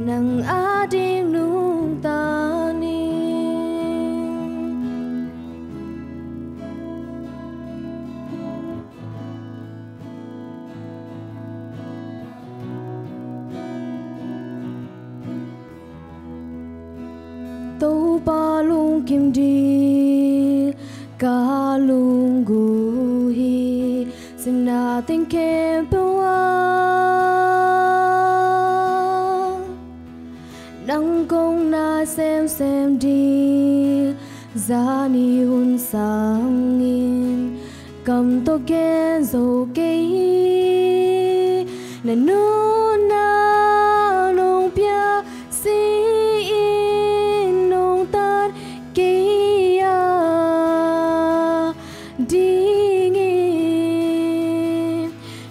nang a ding nungta ning. Topa lungkim ding, ka lunggu hi, sihna teng khempeuh ah. Nang kong nai semsem ding, zani hun sangin kam tawh gen zo kei hi. Na nunna nong pia si-in nong tan kei a ding hi.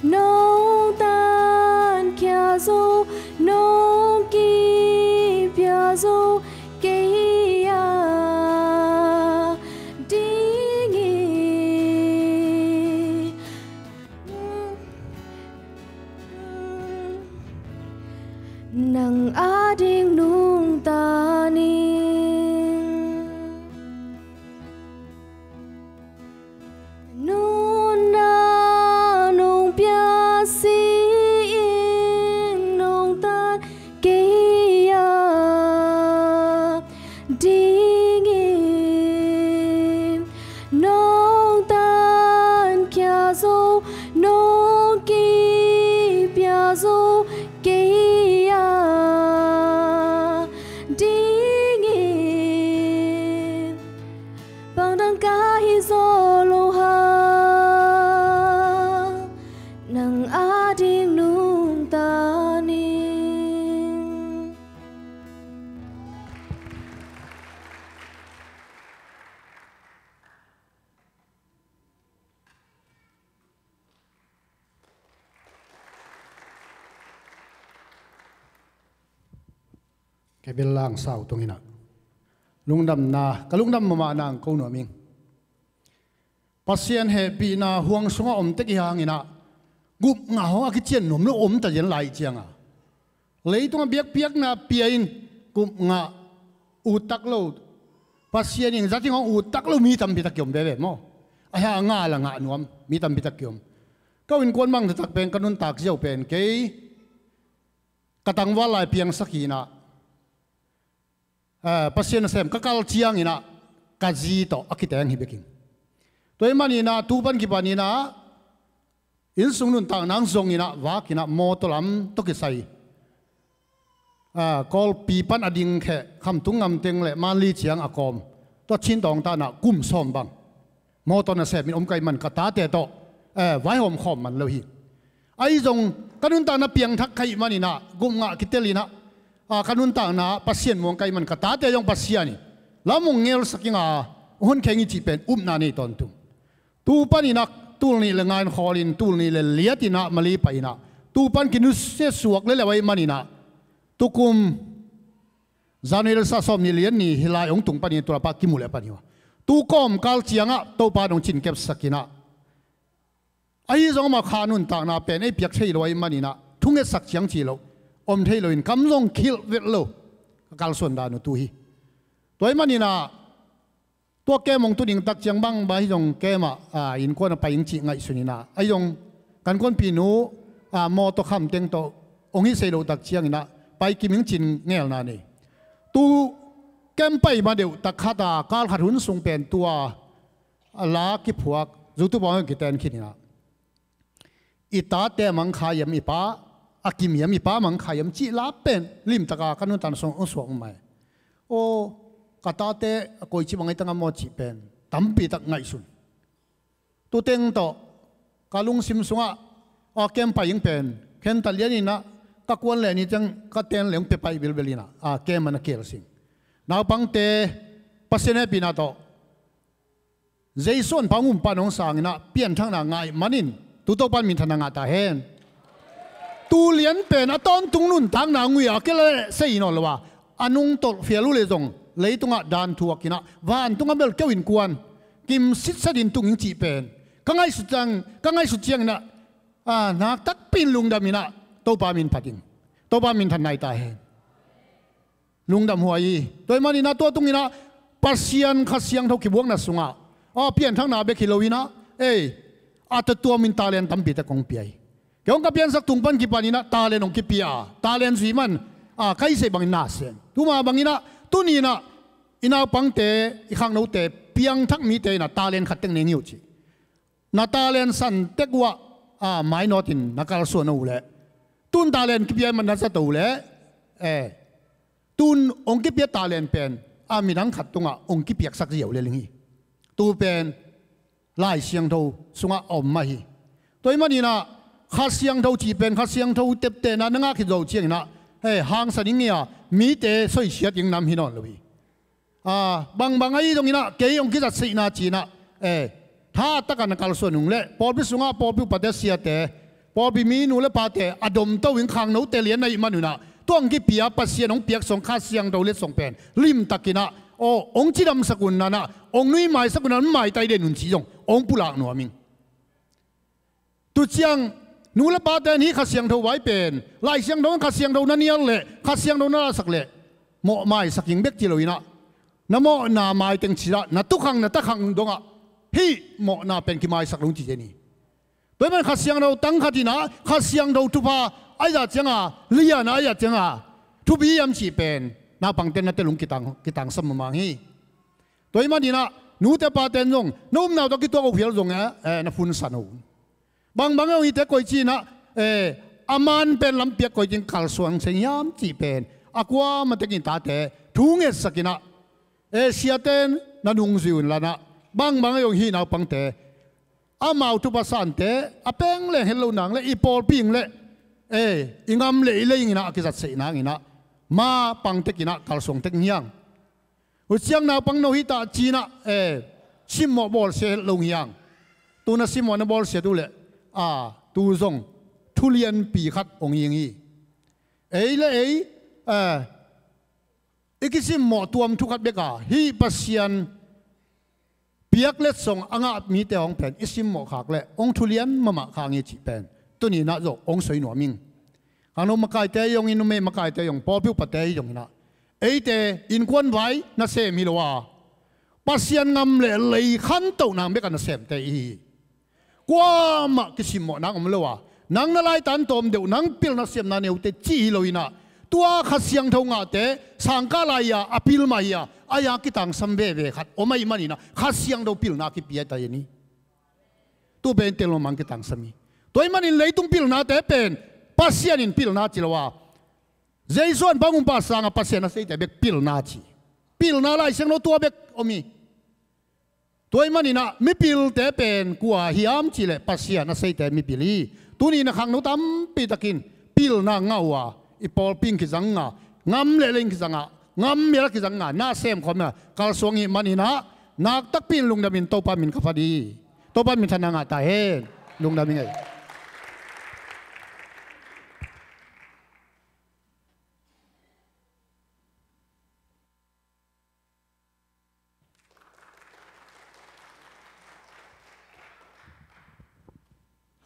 Nong tan khia zo, nong kipia zo kei a ding hi. Bel lang sau tung inah lungdamna ka lungdam mahmah nang ko nuam ing. Pasian hehpihna huang sungah om tek i hang inah gupngah hong a kician nuam lo om ta zen lai cianga leitungah biakpiakna pia in gupngah uttak lo, Pasian in zat in hong uttak lo mi tampi tak kiom veve maw? Ahi a ngah la ngah nuam mi tampi tak kiom. Ka innkuan bang taktak pen ka nuntak ziau pen kei ka tangval lai piangsak hinah Pasian nasem ka kal cianginah ka zi tawh a kiteng hi bekin. Tua ih maninah tu pan kipaninah innsung nuntakna ang zonginah vakinah mawtaw lam tawh kisai Kawlpi pan a ding kheh Khamtung ngamteng le Manli ciang a kawm tua Chin tawngtanah kum sawm bang mawtaw nasemin om ka ih man ka tate tawh vaihawm khawm man lo hi. Ahi zong ka nuntakna piangthak ka ih maninah gupngah kitelinah ka nuntakna Pasian muang ka ih man ka tate zong Pasian in lam hong ngelsak inga hong honkheng i cih pen upna nei tawntung. Tu paninah tul nih le nga in khawlin tul nih le liatinah Mali pahinah tu pan kinusia suak leleu ahi maninah tukum January sa sawm nih lian ni hih lai hong tung panin tulapa kimu le pan hi uh a tu kawmkal ciangah Topa in hong cinkepsak inah ahi zong amah kha nuntakna pen ei piak thei lo ahi maninah thungetsak ciang ci lo om thei loin kam zong khilh vet lo ka kalsuan dan uh tu hi. Tua ih maninah tua kem hong tu ding tak ciang bangbang ahi zong kem ah innkuan a pai ing cih ngaihsun inah ahi zong kan kuanpi nu mawtaw khamteng tawh hong hi sei loh tak cianginah pai kim ing cin ngelna nei. Tu kem pai ma deuh tak khat a kal khat hun sung pen tua a la kiphuak zutu bawng hong kiten khin inah i tate mangkha hiam i pa a kim hiam i pa mangkha hiam cih la pen limtaka ka nuntakna sung hong suak mai. Aw ka tate a koici bang ahi tangam maw cih pen tampi tak ngaihsun. Tuteng tawh ka lungsim sungah a kem pai ing pen khentat lianinah ka kuan le ni ciang ka ten le hong pia pai bilbel inah a kem a na kel sing. Naupangte Pasian hehpihna tawh Jesu an pang umpan hong sanginah pianthakna ngah ih manin tu Topan minthanna ngah ta hen. Tu lian pen a tawntung nuntakna ngui a kila le sei nawn lo a a nungtolh fial uh le zong leitungah dan thuakinah vantungah belkeu innkuan kim sitset in tung ing cih pen ka ngaihsut ciang ka ngaihsut cianginah naktakpi in lungdam inah Topa min phat in Topa minthan nai ta hen. Lungdam huai hi. Tua ih maninah tua tunginah Pasian Kha Siangtho kibuakna sungah a pianthakna bek hi loinah ei a tuatuamin talent tampi tak hong pia hi. Kei hong ka piansak tung pan kipaninah talent hong kipia a talent zui man a ka hih sei bangin na sem tuma banginah tuninah i naupangte i khangnote piangthak mite inah talent khat teng neng hi uh cih na talent san tek uh ah a mainawtin na kalsuan uh leh tun talent kipia man na zat uh leh e tun hong kipia talent pen a midang khat tungah hong kipiaksak ziau le ling hi. Tu pen Lai Siangtho sungah a om mah hi. Tua ih maninah Kha Siangtho cih pen Kha Siangtho teptehna na ngah khit zo cianginah e hangsan ing ngia mite soisiat ing nam hi nawn lo hi. Bangbang ahi zonginah kei hong kizatseihna cinah e tha takan a kalsuan hong leh pawlpi sungah pawlpi upate siate pawlpi minu le pate a domto in khangnote lian na ih man unah tua hong kipia Pasian hong piak song Kha Siangtho letsong pen limtakinah aw hong cidamsak unnanah hong nuimaisak unnanah maitai den un cih zong hong pulak nuam ing. Tu ciang nu le pate in hih Kha Siangtho vai pen Lai Siangtho in Kha Siangtho na nial leh Kha Siangtho na lasak leh mawhmaisak ing bek ci loinah na mawhna maiteng cilah na tukhang na takhang dongah hih mawhna pen kimaisak lo ci zen hi. Tua ih man Kha Siangtho tang khat inah Kha Siangtho thupha ahi zah cianga liana ahi zah cianga thupi hiam cih pen naupangte na telung kitang kitangsam mahmah hi. Tua ih maninah nute pate in zong na upna uh tawh kituak uh phial zong e na phunsan uh. Bangbang e hong hite koici inah a man pen lampiak koici in kalsuan seng hiam cih pen a kuamatek in tate thu ngetsakinah e siate na nungzui un lanah bangbang e hong hih naupangte amau thupha sante a peng leng het lo nang le i pawlpi ing le e i ngam le i lei inginah a kizatseih nanginah ma pangtekinah kalsuang tek hiang. Huciang naupang no hitah cinah e simmawh bawlsia het lo hiang. Tuna simmawh na bawlsia tu leh a tu zong thulianpi khat hong hing hi. Ei le ei e i kisimmawh tuam thukhat bek a, hih Pasian piak letsong a ngah mite hong pen i simmawh khak leh hong thulian mahmah khang hi cih pen tuni nah zawh hong soi nuam ing. Khangno makaite hi zongin, numei makaite hi zong, pawlpi upate hi zongin ah, eite innkuan vai nasem hi lo a, Pasian ngam le lei khantoh nang bek a nasemte i hi hi. Kuamah kisimmawh nang om lo a, nang na laitan tawm deuh, nang pilna siamna neute cih hi lo in ah, tua Kha Siangtho ngahte sangkah lai-a a pil mah hi a, a ya kitangsam veve khat om ahih manin ah, Kha Siangtho pilna kipia ta hi ni. Tu pen tel lo mang kitangsam hi. Tua ahih manin leitung pilnate pen Pasian in pilna ci lo a, Jesu an bang umpa sangah Pasian a seite bek pilna ci. Pilna Lai Siangtho tua bek om hi. Tua ahih manin ah mipilte pen kua hiam cih leh Pasian a seite mipil hi. Tuni in ah khangno tampi takin pilna ngah uh a, i pawlpi in kizang a, ngam le lei in kizang a, ngam mial a kizang a, nasem khawm a kalsuang ahih manin ah, nak takpi in lungdam in, Topa min ka phat hi. Topa minthanna ngah ta hen. Lungdam ing ei.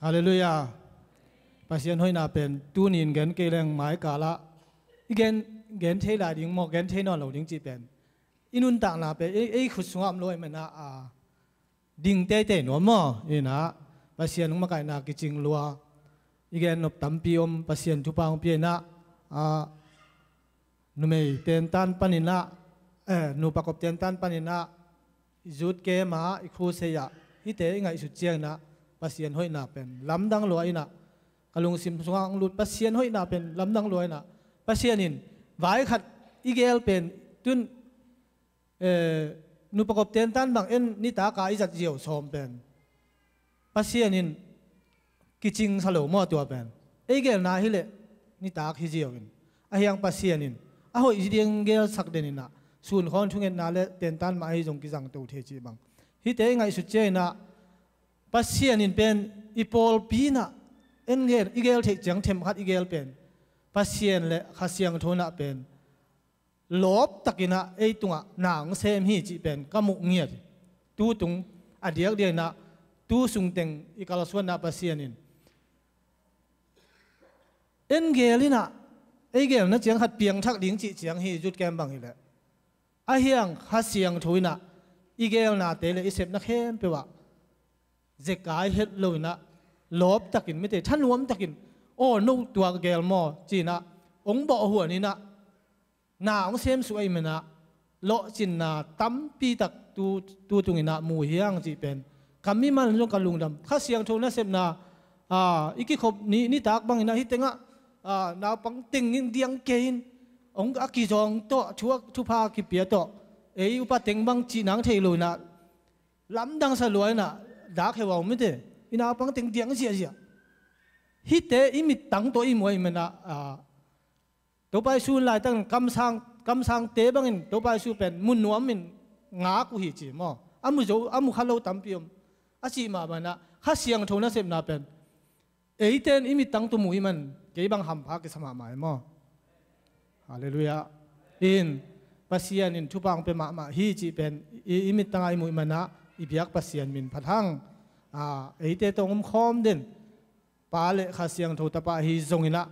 Halleluiah. Pasian hoihna pen tuni in gen kei leng mai kal ah i gen, gen thei lai ding maw, gen thei nawn lo ding cih pen i nuntakna pen ei, ei khut sungah om lo ahih manin ah, a, ding teitei nuam maw. In ah Pasian hong makaihna kicing lua, i gen nop tampi om, Pasian thupha hong pia in ah, a, numei tentan panin ah, eh, nupa kop tentan panin ah, i youth camp ah, i crusade ah, hihte i ngaihsut ciangin ah Pasian hoihna pen lamdang lua in ah, ka lungsim sungah hong lut Pasian hoihna pen lamdang lua in ah, Pasian in vai khat i gel pen, tun, eh, nupa kop tentan bang en nitak a i zat ziau sawm pen Pasian in kicing sa lo maw, tua pen ei gelna hi leh nitak hi ziau in, ahi hang Pasian in a hoih ding gelsak den in ah, sun khawn thungetna le tentan mah ahi zong kizang to thei cih bang. Hihte i ngaihsut ciangin ah Pasian in pen i pawlpi in ah en gel, i gel theih ciang themkhat i gel pen Pasian le Kha Siangtho in ah pen lawp takin ah ei tungah na hong sem hi cih pen ka muh ngiat hi. Tu tung a diakdiak in ah, tu sungteng i kalsuanna Pasian in en gel in ah, ei gelna ciang khat piangthak ding cih ciang hi, youth camp bang hi leh. Ahi hang Kha Siangtho in ah i gelnate le i sepna khempeuh ah zekai het lo in ah, lawp takin, mite thanuam takin, aw, no tua gel maw ci in ah hong bawh huan in ah, na hong semsuh ahih manin ah lawhcinna tampi tak tu, tu tung in ah mu hi hang cih pen ka mimal in zong ka lungdam. Kha Siangtho nasepna, a, i kikhop ni, nitak bang in ah hih tengah, a, naupang teng in diang kei in, hong a kizawng tawh, thu, thupha kipia tawh, ei upa teng bang cih nang thei lo in ah lamdang sa lua in ah, dak heu a om, mite, i naupang teng diang ziahziah. Hihte i mittang tawh i muh ahih manin ah, a, Topa Jesu hun laitakin kamsang, kamsangte bangin Topa Jesu pen mu nuam in ngak uh hi ci maw. A mu zo, a mu kha lo tampi om. A cih mah bangin ah Kha Siangtho nasepna pen eite in i mittang tawh mu ahih man kei bang hampha kisa mahmah hi maw. Halleluiah. In Pasian in thupha hong pia mahmah hi cih pen i, i mittang ah i muh ahih manin ah i biak Pasian min phat hang. A, eite tawh hong om khawm den Pa le Kha Siangtho Tapa ahi zongin ah,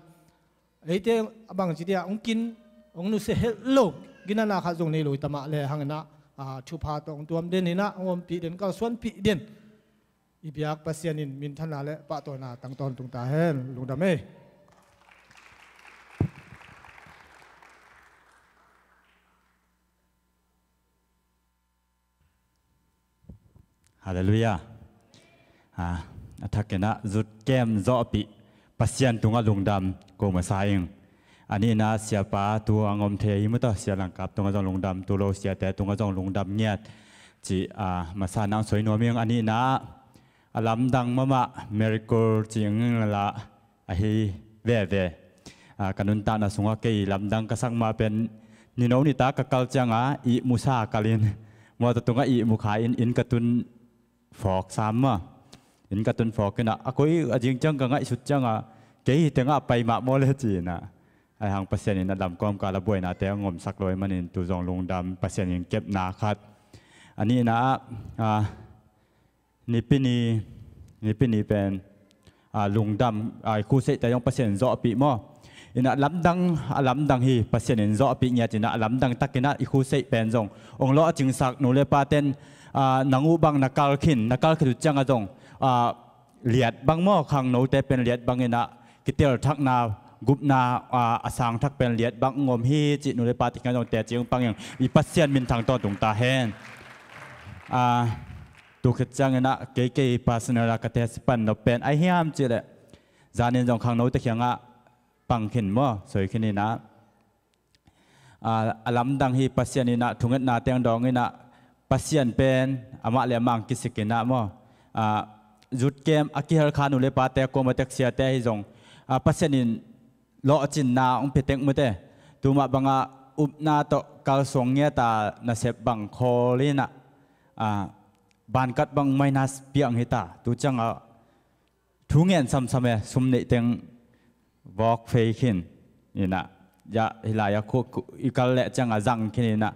eite a bangci dia hong kin, hong nusia het lo, ginana khat zong nei lo hi ta mah lehang in ah, a, thupha tawh hong tuam den in ah, hong ompih den, kalsuanpih den i biak Pasian in minthanna le pahtawina tang tawntung ta hen. Lungdam ei. Halleluiah. A, a thakin ah zutkem zawhpih Pasian tungah lungdam ko masa ing. A nihna siapa tu a ngom thei hi mu tawh, sia Langkap tungah zong lungdam, tu lo siate tungah zong lungdam ngiat cih, a, masa nang soi nuam ing. A nihna ah a lamdang mahmah miracle cih ing la ahi veve. A, ka nuntakna sungah kei lamdang ka sak mah pen nino nitak ka kal ciangah ihmu sa kalin, mawtaw tungah ihmu kha in, inn ka tun phawk sam mah. Inn ka tun phawk in ah, a koi a ding ciang ka ngaihsut ciangah, kei hi tengah pai mah maw le ci in ah. Ahi hang Pasian in a lam kawmkal a buainate a ngomsak lo ahih manin tu zong lungdam, Pasian in kepna khat. A nihna ah, a, Nipi ni, Nipi ni pen, a, lungdam, a, i khuseihte zong Pasian in zawhpih maw? Inah lamdang, a lamdang hi Pasian in zawhpih ngiat inah a lamdang takinah i khuseih pen zong ong lawh a cingsak nu le paten, a, nang uh bang na kal khin, na kal khit uh ciangah zong, a, liat bang maw, khangnote pen liat bang inah kitelthakna, gupna, a, a sangthak pen liat bang ngom hi cih nu le pate kiangah zong teci ong pang ing. I Pasian minthang tawntung ta hen. A, tu khit cianginah kei kei personal a ka teci pan nop pen ahi hiam cihleh, zanin zong khangnote kiangah pang khin maw, soi khin inah, a, a lamdang hi Pasian inah thungetna teng dawng inah Pasian pen amah le amah ang kisik inah maw, a, zutkem a kihel kha nu le pate kuama tek siate ahi zong, a, Pasian in lawhcinna ong pia tek mute. Tumah bangah upna tawh kalsuang ngiata nasep bang khawl inah, a, bankat bang minus piang hita. Tu ciangah thu ngen samsam e, sum neih teng vawk fei khin inah, ya, hilai a khu, khu, i kal leh ciangah zang khin inah,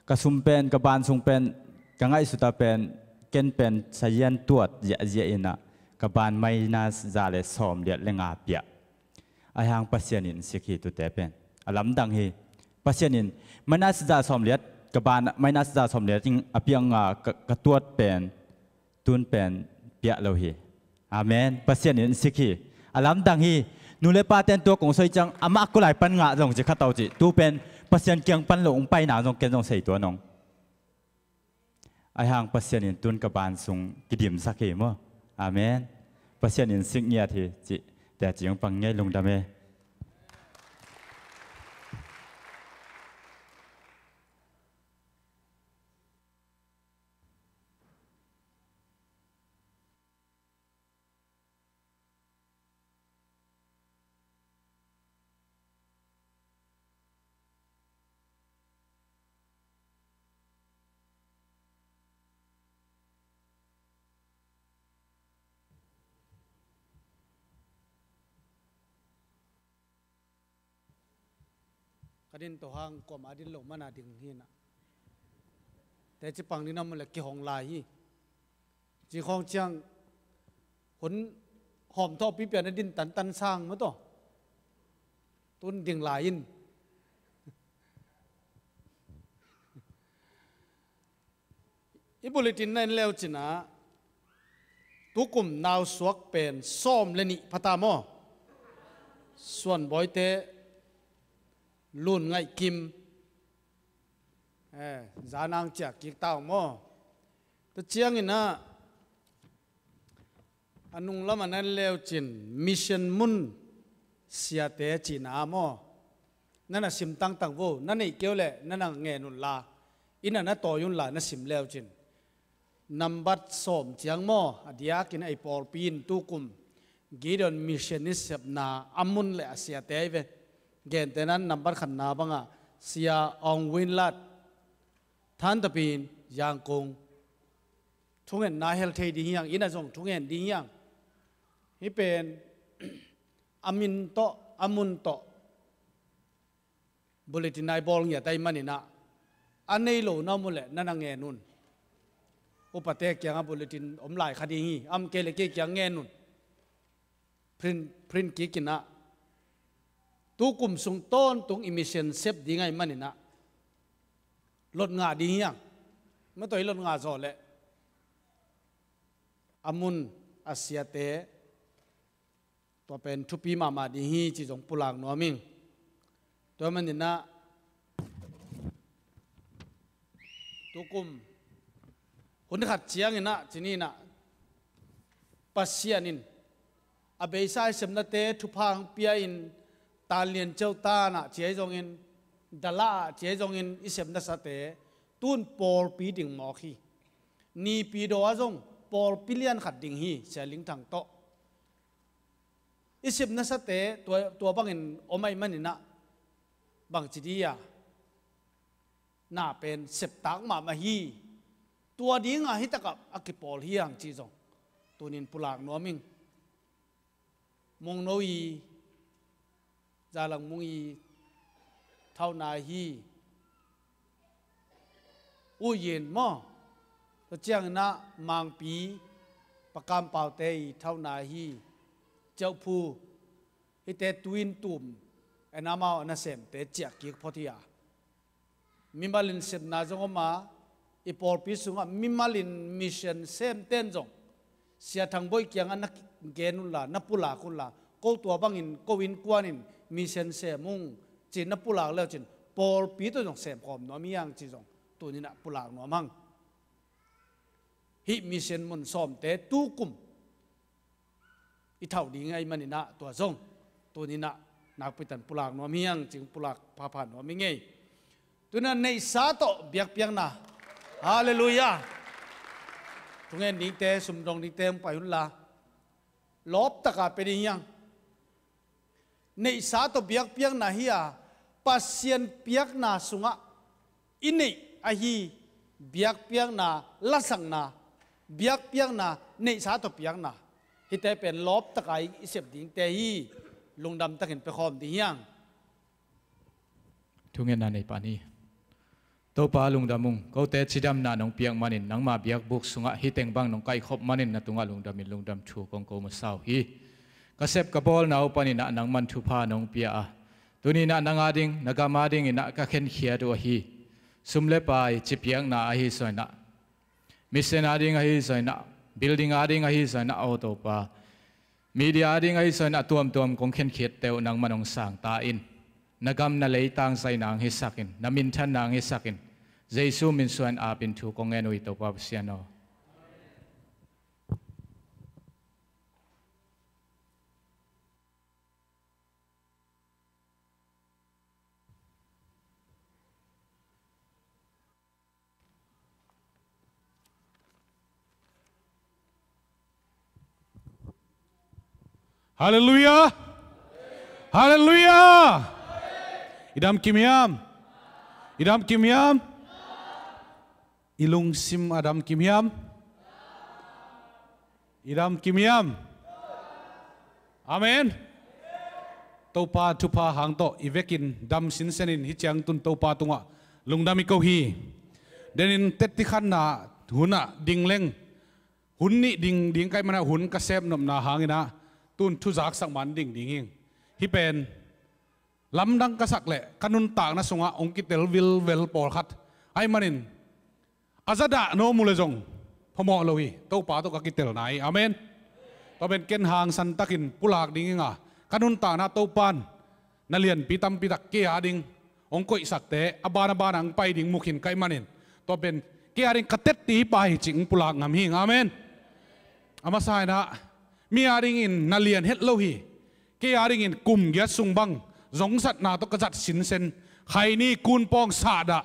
ka sum pen, ka ban sung pen, ka ngaihsut a pen, ken pen sazian tuat ziahziah inah, ka ban minus za le sawm liat le nga piah. Ahi hang Pasian in sik hi tute pen. A lamdang hi. Pasian in minus za sawm liat, ka ban minus za sawm liat in a piang a ka, ka tuat pen, tun pen piah lo hi. Amen. Pasian in sik hi. A lamdang hi. Nu le paten tua kong soi ciang amah kulai pan ngah zong ci kha tau ci. Tu pen Pasian kiang pan lo ong paina zong ken zong sei tua nong. Ahi hang Pasian in tun ka ban sung kidimsak hi maw? Amen. Pasian in sik ngiat hi cih teci ong pang ngei, lungdam e. Ka din to hang kuamah din lo mana ding hi na. Teci pang ding na mu le kihong lai hi. Ci khawng ciang hun hawm thawh pipian a din tantan sang maw taw. Tun ding lai in. I bulletin na en leu cin ah tukum nausuak pen sawm le nih phata maw? Suanbawite, Lun Ngaih Kim, eh, Zanang Ciah Kik Taung maw? Tua ciangin ah a nung lamah na en leu cin mission mun siate cihna maw? Na na sim tangtang vo, na neih keu leh na na ngen un la, inn ah na tawi un la na sim leu cin. Nambat sawm ciang maw, a diakin a i pawlpi in tukum Gideon Mission i sepna a mun le a siate ahi ve. Gente nan nambat khatna bangah Sia Aung Win Lat, Thantapin, Yangkung. Thungetna hel thei ding hiang, inn ah zong thungen ding hiang. Hih pen a min tawh, a mun tawh bulletin a i bawl ngiat ahih manin ah, a nei lo na mu leh na na ngen un. Upate kiangah bulletin om lai kha ding hi, a om kei leh kei kiang ngen un. Print, print kik in ah, tukum sung tawntung i mission sep ding ahih manin ah, lot ngah ding hiang. Matawi lot ngah zawh leh a mun, a siate, tua pen thupi mahmah ding hi ci zong pulak nuam ing. Tua manin ah tukum hun khat ciangin ah, cinin ah, Pasian in a beisa i sepnate thupha hong pia in, Tan Lian Ceu Tan ah ci ahi zongin, Dala ah ci ahi zongin i sep nasate tun pawlpi ding mawk hi. Nipi daw ah zong pawlpi lian khat ding hi, Sia Ling Thang tawh. I sep nasate tua, tua bangin om ahih manin ah, bangci dih a, na pen septak mahmah hi. Tua dingah hi takah a kipawl hi hang ci zong tunin pulak nuam ing. Mongno i Zalang Mung i thauna hi. U Yin maw? Tua ciangin ah Mangpi Pa Kam Pau te i thauna hi. Ciauh Phu, hihte tuin tum, en amau a nasemte ciah kik phot hi a. Mimal in sepna zong om a, i pawlpi sungah mimal in mission sem ten zong, Sia Thang Boih kiangah na gen unla, na pulak unla, ko tua bangin ko innkuan in mission sem ung ci-in na pulak leu cin, pawlpi tawh zong semkhawm nuam hi hang ci zong tuni-in ah pulak nuam hang. Hih mission mun sawmte tu kum i thauh ding ahih manin ah tua zong tuni-in ah nakpi takin pulak nuam hi hang ci-in pulak phapha nuam hi ing ei. Tuni-in ah neihsa tawh biakpiakna. Halleluiah. Thungen dingte, sumdong dingte hong pai unla, lawptaka pia ding hi hang. Neihsa tawh biakpiakna hi a, Pasian piakna sungah i neih ahi biakpiakna, lasakna, biakpiakna, neihsa tawh piakna, hihte pen lawptaka i sep dingte hi. Lungdam takin piakhawm ding hi hang. Thungetna nei pah ni. Topa lungdam ung, kote cidamna nong piak manin, nangma biakbuk sungah hih teng bang nong kaihkhop manin, na tungah lungdamin lungdam thu kong ko masa uh hi. Ka sep ka bawlna uh panin ah nangman thupha nong pia a, tuni-in ah nang ading, na gam adingin ah ka khenkhiat uh ahi. Sum le pai, cipiakna ahi zongin ah, mission ading ahi zongin ah, building ading ahi zongin ah, aw Topa, media ading ahi zongin ah, a tuamtuam kong khenkhiatte uh nangman hong sang ta in. Na gam na leitang zaihna hong hisak in, na minthanna hong hisak in. Jesu min suang in apin thu kong ngen uh hi, Topa Pasian aw. Halleluiah. Halleluiah. I dam kim hiam? I dam kim hiam? I lungsim a dam kim hiam? I dam kim hiam? Amen. Topa thupha hang tawh i vekin dam sinsenin hih ciang tun Topa tungah lungdam i ko hi. Denin tetti khanna hunah ding leng, hun nih ding, ding ka hih manah hun ka sep nopna hangin ah tun thu zaksak man ding ding hi ing. Hih pen lamdang ka sak leh ka nuntakna sungah hong kitel vilvel pawlkhat ahih manin a za dah nuam uh leh zong phamawh lo hi. Topa tawh ka kitelna hi. Amen. Tua pen ken hangsan takin pulak ding hi ing a, ka nuntakna Topa'n na lianpi tampi tak kei ading hong koihsakte a ban a banah hong pai ding mu khin ka hih manin, tua pen kei ading ka tetti pa hi cih hong pulak ngam hi ing. Amen. A masa in ah mi adingin na lian het lo hi. Kei adingin kum giat sung bang zongsatna tawh ka zat sinsen, khaini kunpawng sahdah,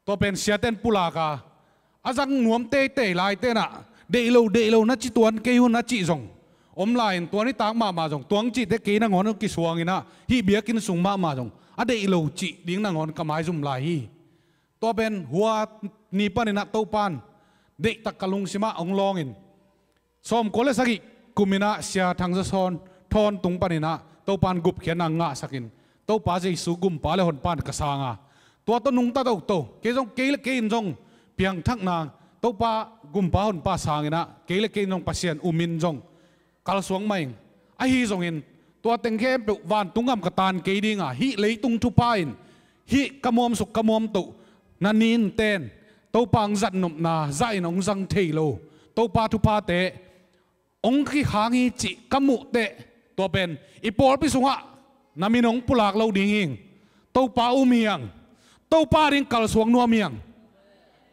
tua pen siate'n pulak a, a zang nuam teitei laite'n ah, deih lo, deih lo, na ci tuan kei un a cih zong om lai-in, tua nitak mahmah zong tua hong cihte kei nangawn hong kisuangin ah, hih biakinn sung mahmah zong a deih lo cih ding nangawn ka maizum lai hi. Tua pen hua ni panin ah Topa'n deihtak ka lungsimah hong lawngin, sawmkua le sagih kumin ah Sia Thang Za Sawn Thawn tung panin ah Topa'n gupkhiatna ngahsakin, Topa Jesu Gumpa le Honpa'n ka sang a, tua tawh nungta toto, kei zong, kei le kei in zong piangthakna, Topa Gumpa Honpa sangin ah kei le kei in zong Pasian umin zong kalsuang mah ing. Ahi zongin tua teng khempeuh vantung gam ka tan kei ding a, hih leitung thupha in, hih ka muamsuk ka muamtoh na ninten, Topa hong zat nopna zah in hong zang thei lo, Topa thuphate hong kikhang hi cih ka muh teh, tua pen i pawlpi sungah na min hong pulak lo ding hi ing. Topa um hi ing. Topa ading kalsuang nuam hi ing.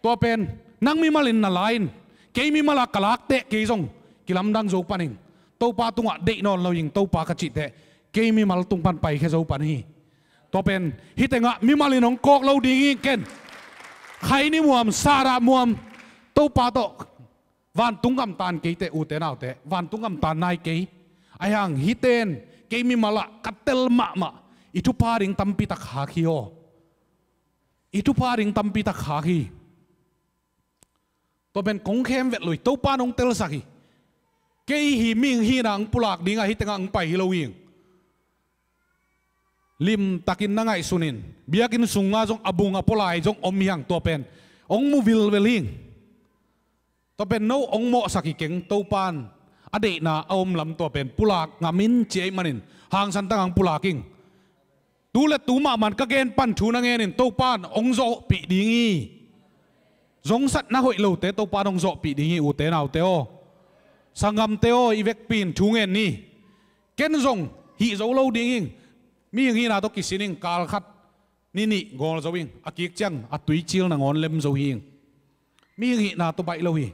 Tua pen nang mimal in na la in, kei mimal a ka lak teh kei zong kilamdang zo pan ing. Topa tungah deih nawn lo ing Topa ka cih teh, kei mimal tung pan paikhia zo pan hi. Tua pen hih tengah mimal in hong kawk lo ding hi ing. Ken khaini muam, sahdah muam, Topa tawh vantung gam tan kei teh, ute naute, vantung gam tan nai kei. Ahi hang hihte in kei mimal ah ka tel mahmah, i thupha ding tampi tak khak hi aw. I thupha ding tampi tak khak hi. Tua pen kong khem vet lo hi, Topa'n hong telsak hi. Kei hih mihing hihna hong pulak ding a, hih tengah hong pai hi lo hi ing. limtakin na ngaihsun in, biakinn sungah zong a bung a pua lai zong om hi hang, tua pen hong mu vilvel hing. Tua pen no hong mawhsak hi keng, Topan a deihna a om lam tua pen pulak ngam in ci ahih manin hangsan tak hang pulak ing. Tu le tu mahmah ka gen pan thu na ngen in, Topan hong zawhpih ding hi. Zongsatna hoih lote Topan hong zawhpih ding hi, ute naute aw. Sanggamte aw, i vekpi in thu ngen ni. Ken zong hih zo lo ding ing. Mihing hihna tawh kisin ing, kal khat ni nih ngawl zo ing, a kik ciang a tuicil nangawn lem zo hi ing. Mihing hihna tawh baih lo hi.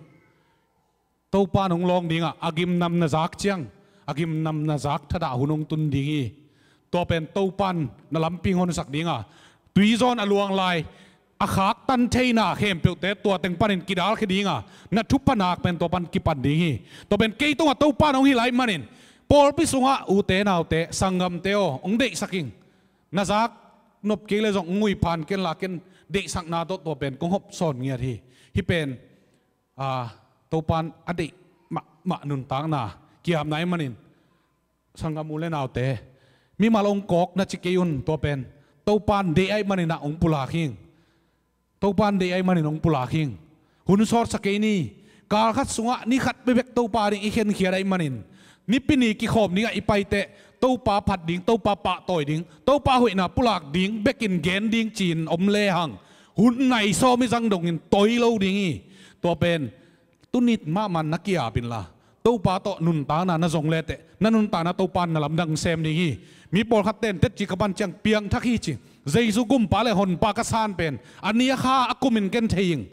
Topan hong lawng dingah a gimnam na zak ciang, a gimnam na zak thadah hun hong tun ding hi. Tua pen Topan na lampi hong honsak dingah, tuizawn a luang lai a khaktan theina khempeuhte tua teng panin kidalkhia dingah, na thupha nak pen tua pan kipan ding hi. Tua pen kei tungah Topan hong hilh ahih manin, pawlpi sungah ute naute, sanggamte aw, hong deihsak ing. Na zak nop kei le zong hong ui phan ken la, ken deihsakna tawh tua pen kong hawm sawn ngiat hi. Hih pen, a, Topan a deih mahmah nuntakna, kiamna ahih manin, sanggam u le naute, mimal hong kawk na ci kei un, tua pen Topan deih ahih manin ah hong pulak hing. Topan deih ahih manin hong pulak hing. Hun sawtsak kei ni. Kal khat sungah ni khat bekbek Topa ding i khenkhiat ahih manin, Nipi ni kikhawm dingah i paiteh, Topa phat ding, Topa pahtawi ding, Topa hoihna pulak ding bekin gen ding ci-in om lehang, hun nai sawm i zang dongin toi lo ding hi. Tua pen, tu nit mahmah na ki-ap inla, Topa tawh nuntakna na zong leteh, na nuntakna Topa in na lamdang sem ding hi. Mi pawlkhat ten tetci ka pan ciang piangthak hi ci. Jesu gumpa le honpa ka san pen a ni a kha a kumin ken thei ing.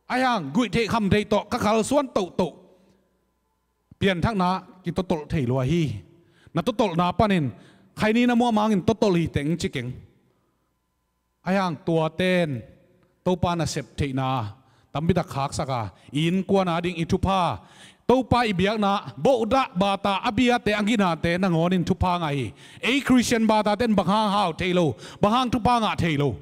Ahi hang guihtheih khamtheih tawh ka kalsuan tohtoh. Pianthakna kitotolh thei lua hi. Na totolhna panin khaini na muahmah hangin totolh hi teng ci keng. Ahi hang tuate in Topa nasep theihna tampitak khaksak a, i innkuan ading i thupha, Topa i biakna, bohdah bata a biate a ginate nangawnin thupha ngah hi. Ei Khristian batate in bang hang hau thei lo, bang hang thupha ngah thei lo.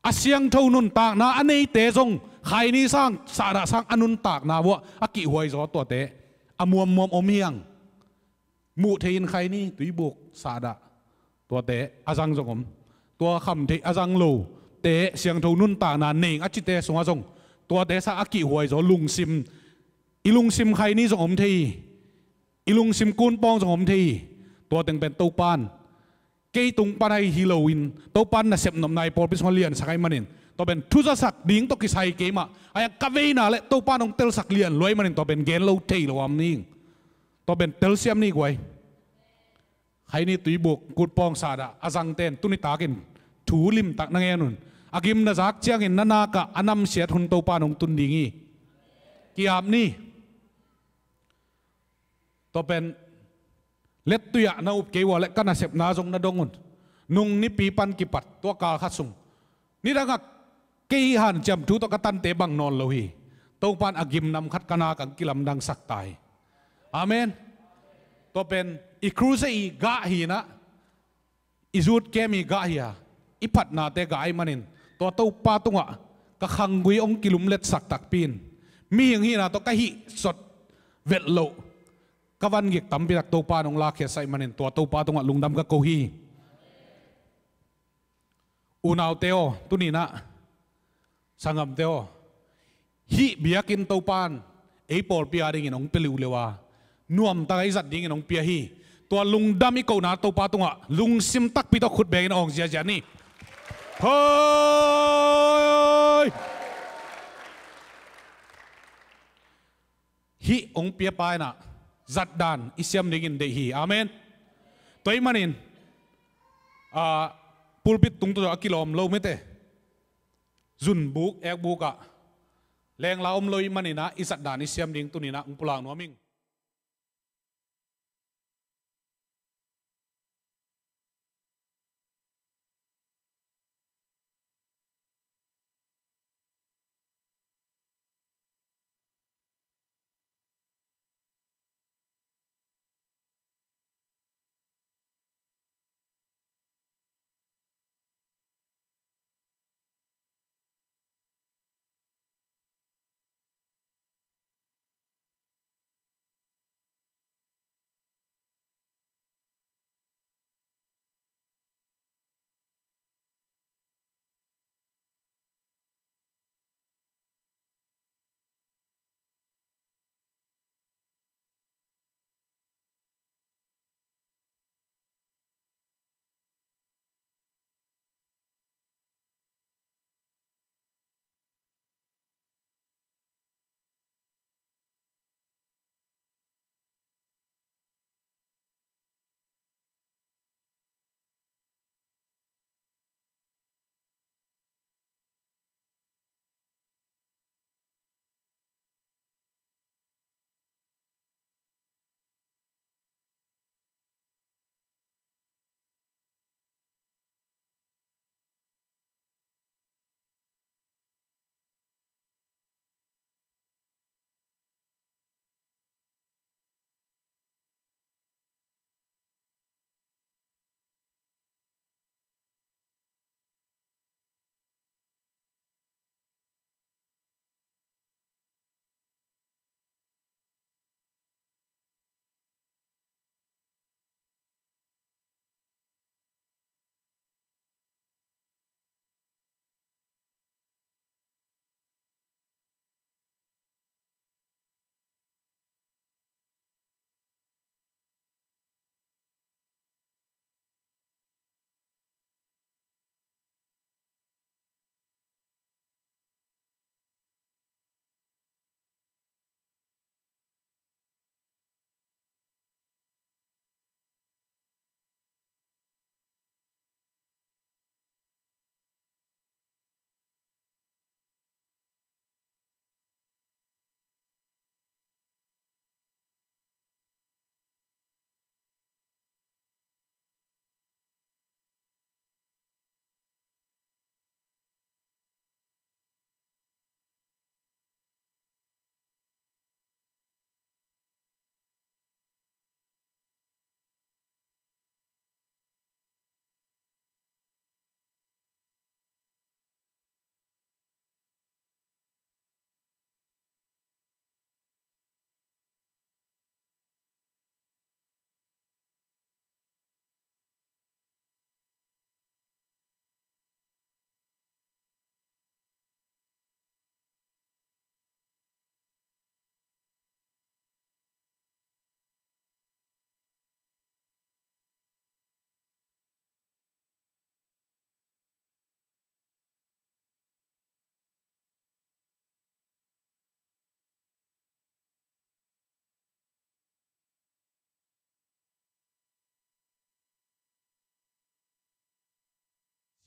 A siangtho nuntakna a neite zong khaini sang, sahdah sang a nuntakna vuah a kihhuai zaw tuate a muammuam om hi hang. Muh thei in khaini, tuibuk, sahdah, tuate a zang zong om. Tua khamtheih a zang lote, siangtho nuntakna nei ing a cite sungah zong tuate sang a kihhuai zaw, lungsim, i lungsim khaini zong om thei hi. I lungsim kunpawng zong om thei hi. Tua teng pen Topan kei tung pan ahi hi loin, Topan nasep nopna i pawlpi sungah liansak ahih manin, tua pen thuzasak ding tawh kisai kei mah. Ahi hang ka veina le Topan hong telsak lian lua ahih manin tua pen gen lo thei lo om ning. Tua pen telsiam ni guai. Khaini, tuibuk, kunpawng, sahdah a zangte in tuni takin thu limtak na ngen un. A gim na zak ciangin na nakah a namsiat hun Topan hong tun ding hi. Ki-ap ni. Tua pen lettui-ah na up kei uh a leh ka nasepna zong na dong un. Nung nipi pan kipat tua kal khat sung, nidangah kei hanciam thu tawh ka tante bang nawn lo hi. Topan a gimnam khat ka nakah kilamdangsak ta hi. Amen. Tua pen i crusade i gah hi-in ah, i zut kem i gah hi a, i phatnate gah ahih manin, tua Topa tungah ka khanggui hong kilumletsak takpi in, mihing hihna tawh ka hih sot vet loh, ka vangik tampitak Topa in hong lakkhiatsak ahih manin, tua Topa tungah lungdam ka ko hi. Unaute aw, tuni-in ah, sanggamte aw, hih biakinn Topan ei pawlpi adingin hong pia liuliau a, nuamtak a i zat dingin hong pia hi. Tua lungdam i kohna Topa tungah lungsim takpi tawh khut bengin awng ziazia ni. Hoi! Hih hong piapa in ah zatdan i siam dingin deih hi. Amen. Tua ahih manin, ah, pulpit tung tawh a kilawm lo mite, zunbuk ekbuk ah lengla om lo ahih manin ah, i zatdan i siam ding tuni-in ah hong pulak nuam ing.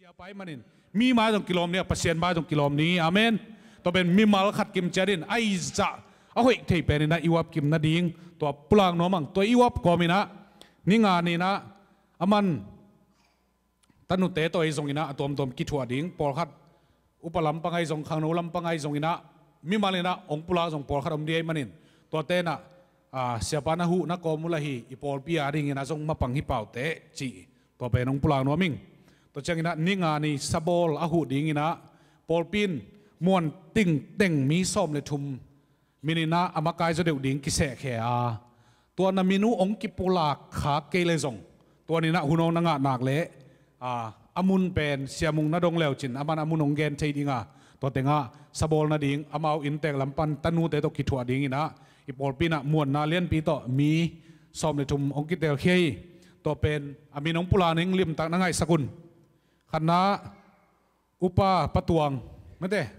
Siapa ahih manin mi mai zong kilawm ding a, Pasian mai zong kilawm ding hi. Amen. Tua pen mimal khat kim ciatin a i zah a hoih thei penin ah i uap kim nading tua pulak nuam ing. Tua i uap kawmin ah ni nga ni-in ah aman tanute tawh ahi zongin ah a tuamtuam kithuah ding, pawlkhat upa lampang ahi zong, khangno lampang ahi zongin ah mimal in ah hong pulak zong pawlkhat om ding ahih manin tuate in ah, a, siapa na huh na kawm uh lah hi, i pawlpi a dingin ah zong mapang hi pah uh teh ci. Tua pen hong pulak nuam ing. Tua ciangin ah ni nga ni sabawl a huh dingin ah pawlpi in muan tingteng mi sawm le thum min in ah a makai zaw deuh ding kisehkhia a, tua na min uh hong kipulak khak kei le zong, tua ni-in ah hun hong na ngah nak leh, a, a mun pen Sia Mung na dong le uh cin aman a mun hong gen thei ding a, tua teng ah sabawl nading amau inntek lam pan tanute tawh kithuah dingin ah i pawlpi in ah muanna lianpi tawh mi sawm le thum hong kitelkhia hi. Tua pen a min hong pulak ning, limtak na ngaihsak un. Khatna, Upa Pa Tuang, mate,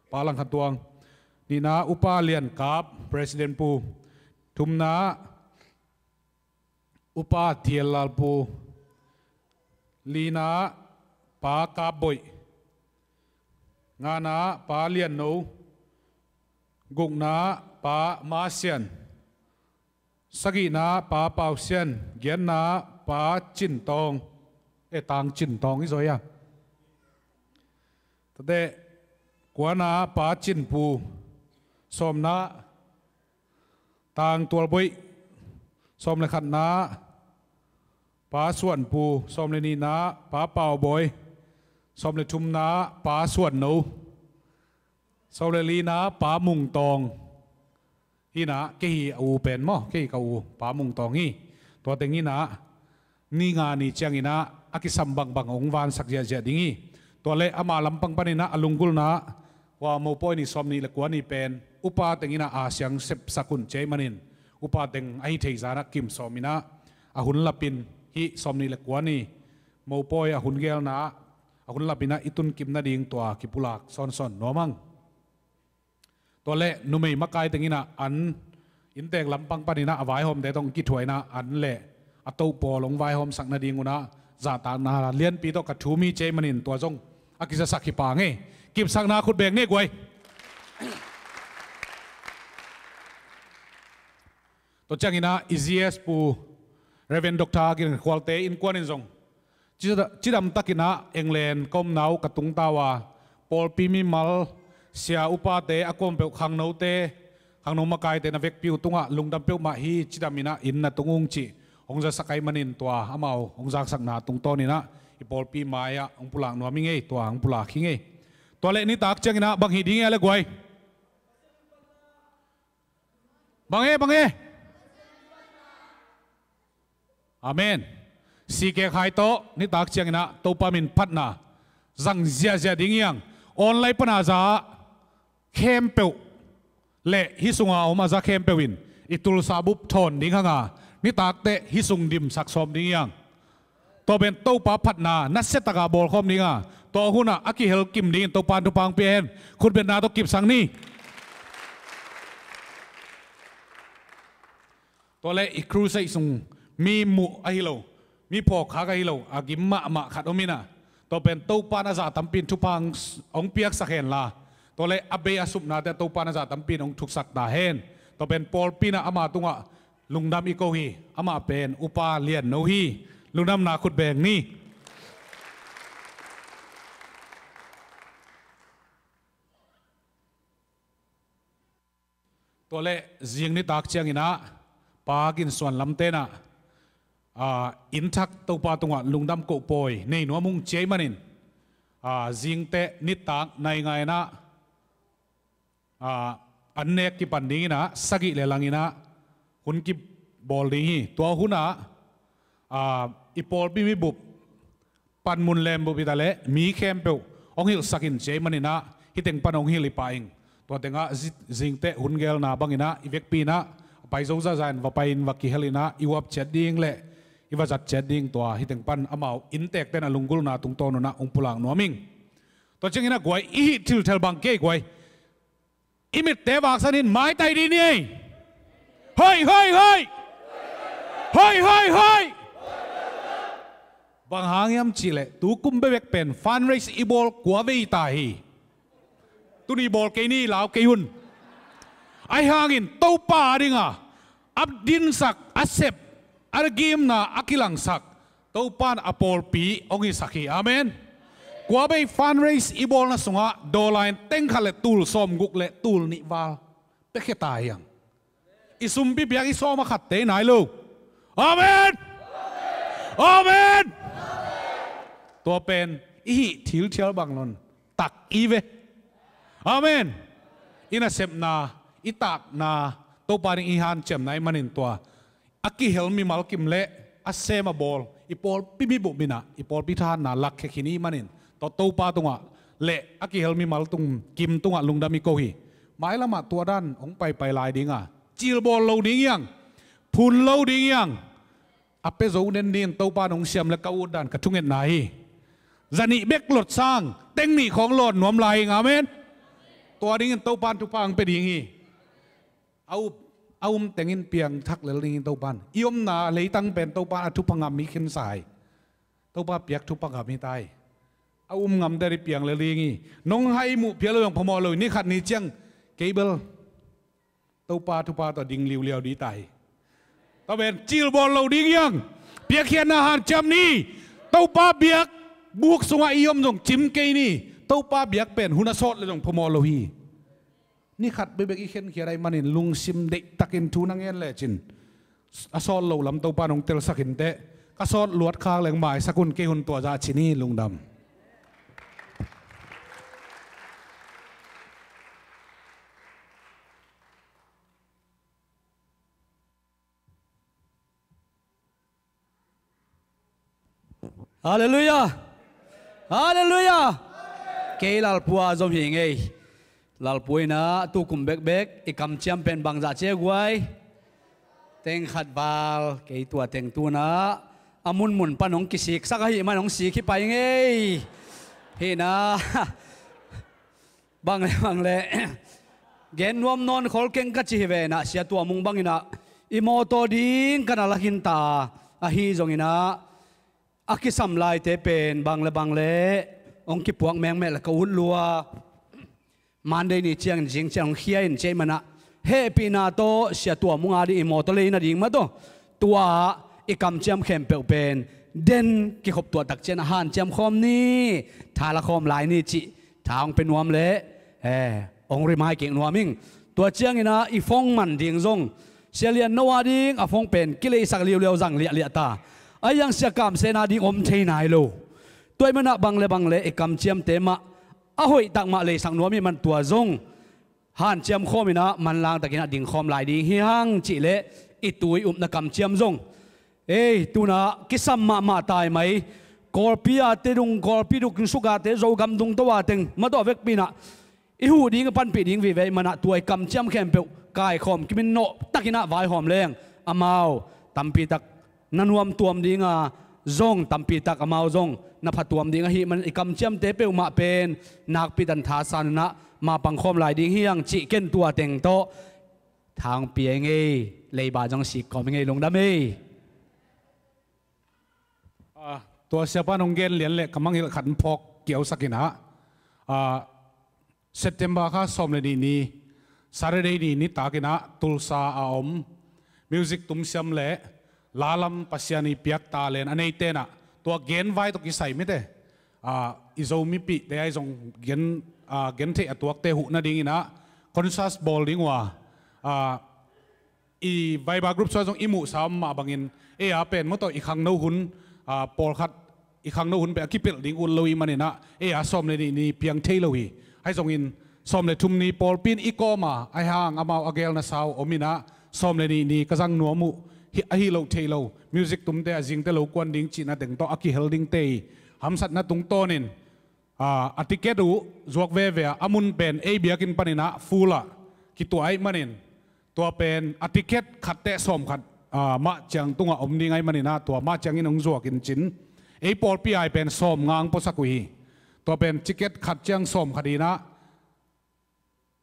Pa Lang Khan Tuang. Nihna, Upa Lian Kap, President Pu. Thumna, Upa Thial Lal Pu. Lina, Pa Kap Boih. Ngana, Pa Lian No. Gukna, Pa Ma Sian. Sagihna, Pa Pau Sian. Giatna, Pa Cin Tawng. Eh, Tang Cin Tawng hi zaw hia. Tate, kuana, Pa Cin Pu. Sawmna, Tang Tual Boih. Sawm le khatna, Pa Suan Pu. Sawm le nihna, Pa Pau Bawi. Sawm le thumna, Pa Suan No. Sawm le lina, Pa Mung Tawng. Hi-in ah, kei hi a u pen maw, kei hi ka u, Pa Mung Tawng hi. Tua teng hi-in ah, ni nga ni ciangin ah a kisam bangbang hong vansak ziahziah ding hi. Tua leh ama lampang panin ah a lunggulhna, hua mopawi ni sawmnih le kua ni pen upa teng in ah a siang sepsak hun ci ahih manin, upa teng ahi thei zah in ah kim sawmin ah, a hun lapin hih sawmnih le kua ni mopawi a hun gelna ah, a hun lapin ah i tunkim nading tua kipulak sawnsawn nuam ing. Tua leh numei makai teng in ah an inntek lampang panin ah a vaihawmte tawh kithuah in ah an leh a toh pawl hong vaihawmsak nadingun ah zahtakna lianpi tawh ka thum hi ci ahih manin tua zong a kizasak hi pah ing. Kipsakna khut beng ni guai. Tua ciangin ah i G S Pu Reverend Doctor Gin Khualte innkuan in zong cida-, cidamtakin ah England ka omna uh ka tungta uh a, pawlpi mimal, sia upate a kuampeuh khangnote, khangno makaite na vekpi uh tungah lungdam peuhmah hi, cidamin ah inn na tung ung cih hong zasak ahih manin tua amau hong zaksakna tungtawnin ah i pawlpi mai-ah hong pulak nuam ing ei, tua hong pulak hi ing ei. Tua leh nitak ciangin ah bang hi ding hia le guai? Bang e, bang e. Amen. Sikek hai tawh nitak ciangin ah Topa min phatna zang ziahziah ding hi ing. Online pana za khempeuh leh hih sunga om a za khempeuh in i tulsa bup thawn ding hang a, nitak teh hih sung dimsak sawm ding hi ing. Tua pen Topa phatna nasia taka bawlkhawm ding a, tua hunah a kihel kim dingin Topa in thupha hong pia hen. Khutbetna tawh kipsak ni. Tua leh i crusade sung mi muh ahi lo, mi phawkkhak ahi lo, a gim mahmah khat om in ah, tua pen Topa in a za tampi in thupha hong, hong piaksak hen la, tua leh a bei a supnate ah Topa in a za tampi in hong thuksak ta hen. Tua pen pawlpi in ah ama tungah lungdam i ko hi. Amah pen Upa Lian No hi. Lungdamna khut beng ni. Tua leh zing nitak ciangin ah Pa Gin Suan Lamte in ah, aa, inn thak Topa tungah lungdam kohpawi nei nuam ung ci ahih manin, aa, zingteh nitak nai nga in ah, aa, an nek kipan dingin ah sagih le langin ah hun kibawl ding hi. Tua hunah, aa, i pawlpi mi bup panmun lembup hi ta leh mi khempeuh hong hilhsak in ci ahih manin ah hih teng pan hong hilh hi pah ing. Tua tengah zi-, zingteh hun gelna bangin ah i vekpi in ah a pai zo zahzah in va pai in va kihel in ah i uap ciat ding leh i va zat ciat ding tua hih teng pan amau inntekte in a lunggulhna tungtawn un ah hong pulak nuam ing. Tua ciangin ah guai, i hih thilthel bang kei guai. I mitte vaksan in maitai dih ni ei. Hoi, hoi, hoi. Hoi, hoi, hoi. Bang hang hiam cihleh tu kum bekbek pen fundraise i bawl kua vei ta hi. Tuni bawl kei ni, lau kei un. Ahi hangin Topa a dinga a dinsak, a sep, a gimna a kilangsak Topa in a pawlpi hong hisak hi. Amen. Kua vei fundraise i bawlna sungah dollar in teng khat le tul sawmguk le tul nih val piakhia ta hiang. I sumpi piak i sawm a khatte i nai lo. Amen. Amen. Tua pen i hih thilthial bang lon tak i ve. Amen. I nasepna, i takna, Topa ding i hanciamna i manin tua a kihel mimal kim le a sem a bawl i pawlpi mibup in ah i pawlpi thahatna lakkhia khin i manin, tua Topa tungah le a kihel mimal tung kim tungah lungdam i ko hi. Mailamah tua dan hong paipai lai dinga cilbawl lo ding hiang, phun lo ding hiang. A pia zo nen dingin Topa in hong siam le ka ut dan ka thungetna hi. Zanih bek lot sang teng nih khawng lawn nuam lai ing. Amen. Tua dingin Topa in thupha hong pia ding hi. A up, a um tengin piangthak lel dingin Topa in i omna leitang pen Topa in a thupha ngam hi khinsa hi. Topa piak thupha ngam hi ta hi. A um ngamte ding piang lel ding hi. Nong hai muh phial lo zong phamawh lo hi. Ni khat ni ciang kei bel Topa thupha tawh ding liuliau ding ta hi. Tua pen cilbawl lo ding hiang. Piakkhiatna hanciam ni. Topa biak buk sungah i om zong cim kei ni. Topa biak pen hun a sawt le zong phamawh lo hi. Ni khat bekbek i khenkhiat ahih manin lungsim deihtakin thu na ngen lecin a sawt loh lam Topa in hong telsak inteh. Ka sawt luat khak leng maisak un, kei hun tua zah ci ni. Lungdam. Halleluiah. Halleluiah. Kei Lalpu a zom hi ngei. Lalpu in ah tu kum bekbek i kamciam pen bangzah ci a guai? Teng khat val. Kei tua teng tu in ah a munmun pan hong kisiksak ahih man hong sik hi pai ngei. Hi in ah bang le bang le gen nuam nawn khol keng ka ci hi ve in ah, Sia Tua Mung bang in ah i mawtaw ding ka na la khin ta. Ahi zong in ah a kisam laite pen bang le bang le hong kipuak mengmeh le ka ut lua. Monday ni ciangin zing ciang hong khia in ci ahih man ah hehpihna tawh Sia Tua Mung a ding i mawtaw lei nading mah tawh tua i kamciam khempeuh pen den kikhop tuah tak ciang a hanciam khawm ni, tha la khawm lai ni cih tha hong pia nuam leh, eh, hong rimai kik nuam ing. Tua ciangin ah i phone man ding zong Sia Lian No a ding a phone pen kileisak liuliau zang liahliah ta. Ahi zong Sia Kam Sen a ding om thei nai lo. Tua ahih man ah bang le bang le i kamciamte mah a hoihtak mah leisak nuam ahih man tua zong hanciam khawm in ah manlang takin ah ding khawm lai ding hi hang cih leh i tu i upna kamciam zong, ei, tu in ah kisam mahmah tai mai. Kawlpi a te dung, Kawlpi dung suk a te, Zogam dung to a teng mah tawh a vekpi in ah i huh ding, i panpih ding vive ahih man ah tua i kamciam khempeuh kaikhawm kimin nawh takin ah vaihawm leng amau tampi tak na nuam tuam ding a, zong tampi tak amau zong na pha tuam ding ahih man i kamciamte peuhmah pen nakpi tan thasan in ah mapang khawm lai ding hi hang cih ken tua teng tawh tha hong pia ing ei. Leiba zong sik kawm ing ei, lungdam ei. Ah, tua siapa in hong gen lian leh ka mangngilh khat hong phawk kiausak in ah, ah, September kha sawm le nih ni, Saturday ni nitak in ah Tulsa a om music tumsiam le lalam Pasian i piak talent a neite in ah tua genvai tawh kisai mite, ah, i Zomipihte ahi zong gen, ah, gentheih a tuakte huh nading in ah concert bawl ding uh a, ah, i Viber group sungah zong i muhsa om mah bangin, ei a pen mawtaw i khangno hun, ah, pawlkhat i khangno hun pen a kipelh ding ut lo ahih man in ah ei a sawm le nih ni piang thei lo hi. Ahi zongin sawm le thum ni pawlpi in i kawm a, ahi hang amau a gelna sau om in ah sawm le nih ni ka zang nuam uh, hi, ahi loh theih lo music tumte a zingte lo kuan ding cihna teng tawh a kihel dingte i hamsatna tungtawnin, ah, a ticket uh zuak veve a, a mun pen ei biakinn panin ah full ah kituah ahih manin, tua pen a ticket khat teh sawm khat, ah, mah ciang tungah om ding ahih manin ah tua mah ciangin hong zuak in cin, ei pawlpi ai pen sawm ngang puasak uh hi. Tua pen ticket khat ciang sawm khat in ah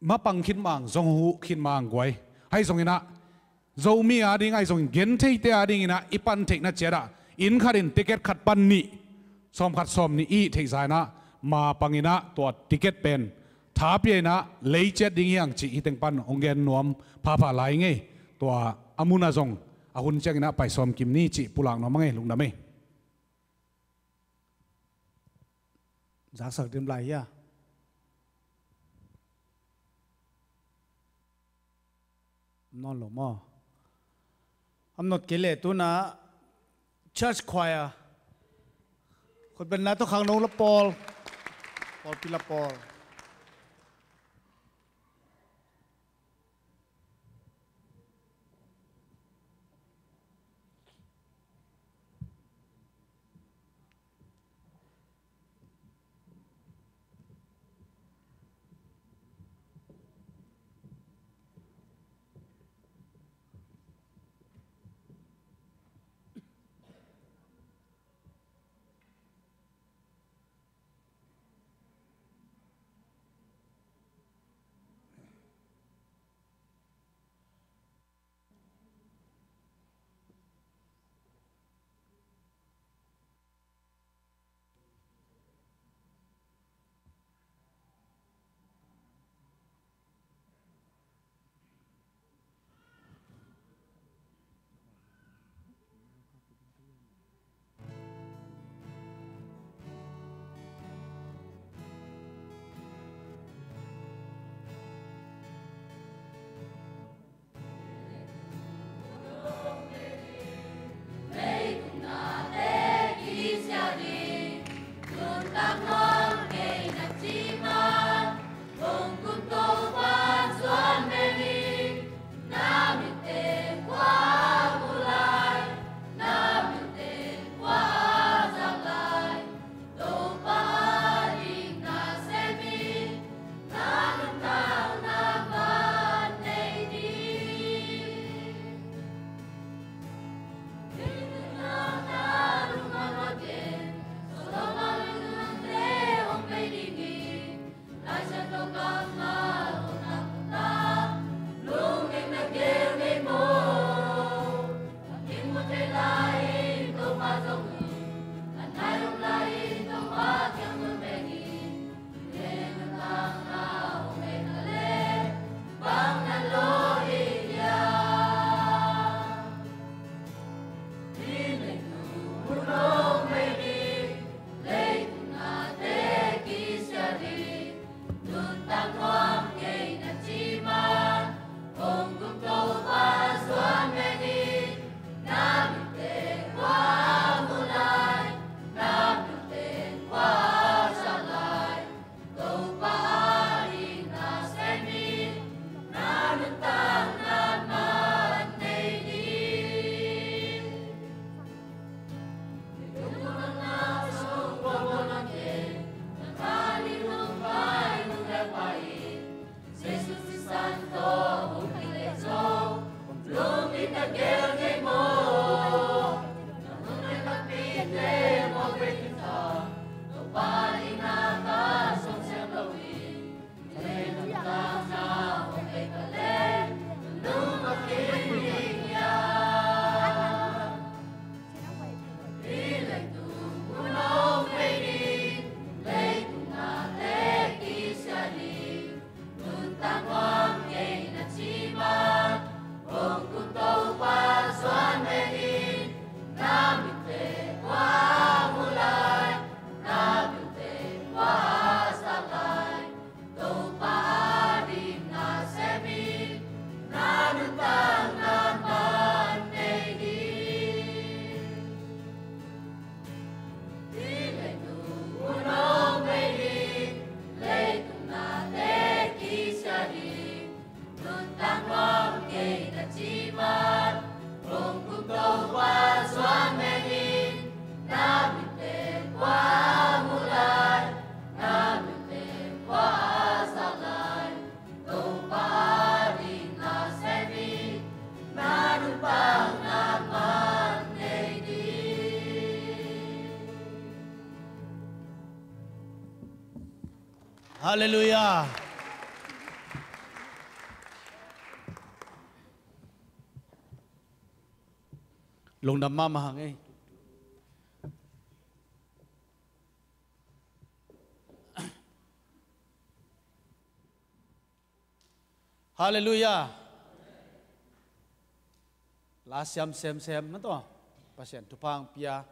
mapang khin mang zong huh khin mang guai. Ahi zongin ah Zomi a ding ahi zongin gentheite a dingin ah i pan theihna ciat ah Inn khat in ticket khat pan nih, sawm khat sawm nih i theihsa in ah, ma pang in ah tua ticket pen tha pia in ah lei ciat ding hi hang cih hih teng pan hong gen nuam phapha lai ing ei. Tua a mun ah zong a hun ciang in ah pai sawm kim ni cih pulak nuam ing ei, lungdam ei. Zaksak dim lai hia? Nawn lo maw? Am not kei leh tu in ah church choir. Khut beng lai tawh khangno la pawl. Pawlpi la pawl. Halleluiah. Lungdam mahmah hang ei. Halleluiah. La siam semsem na tawh Pasian thupha hong pia.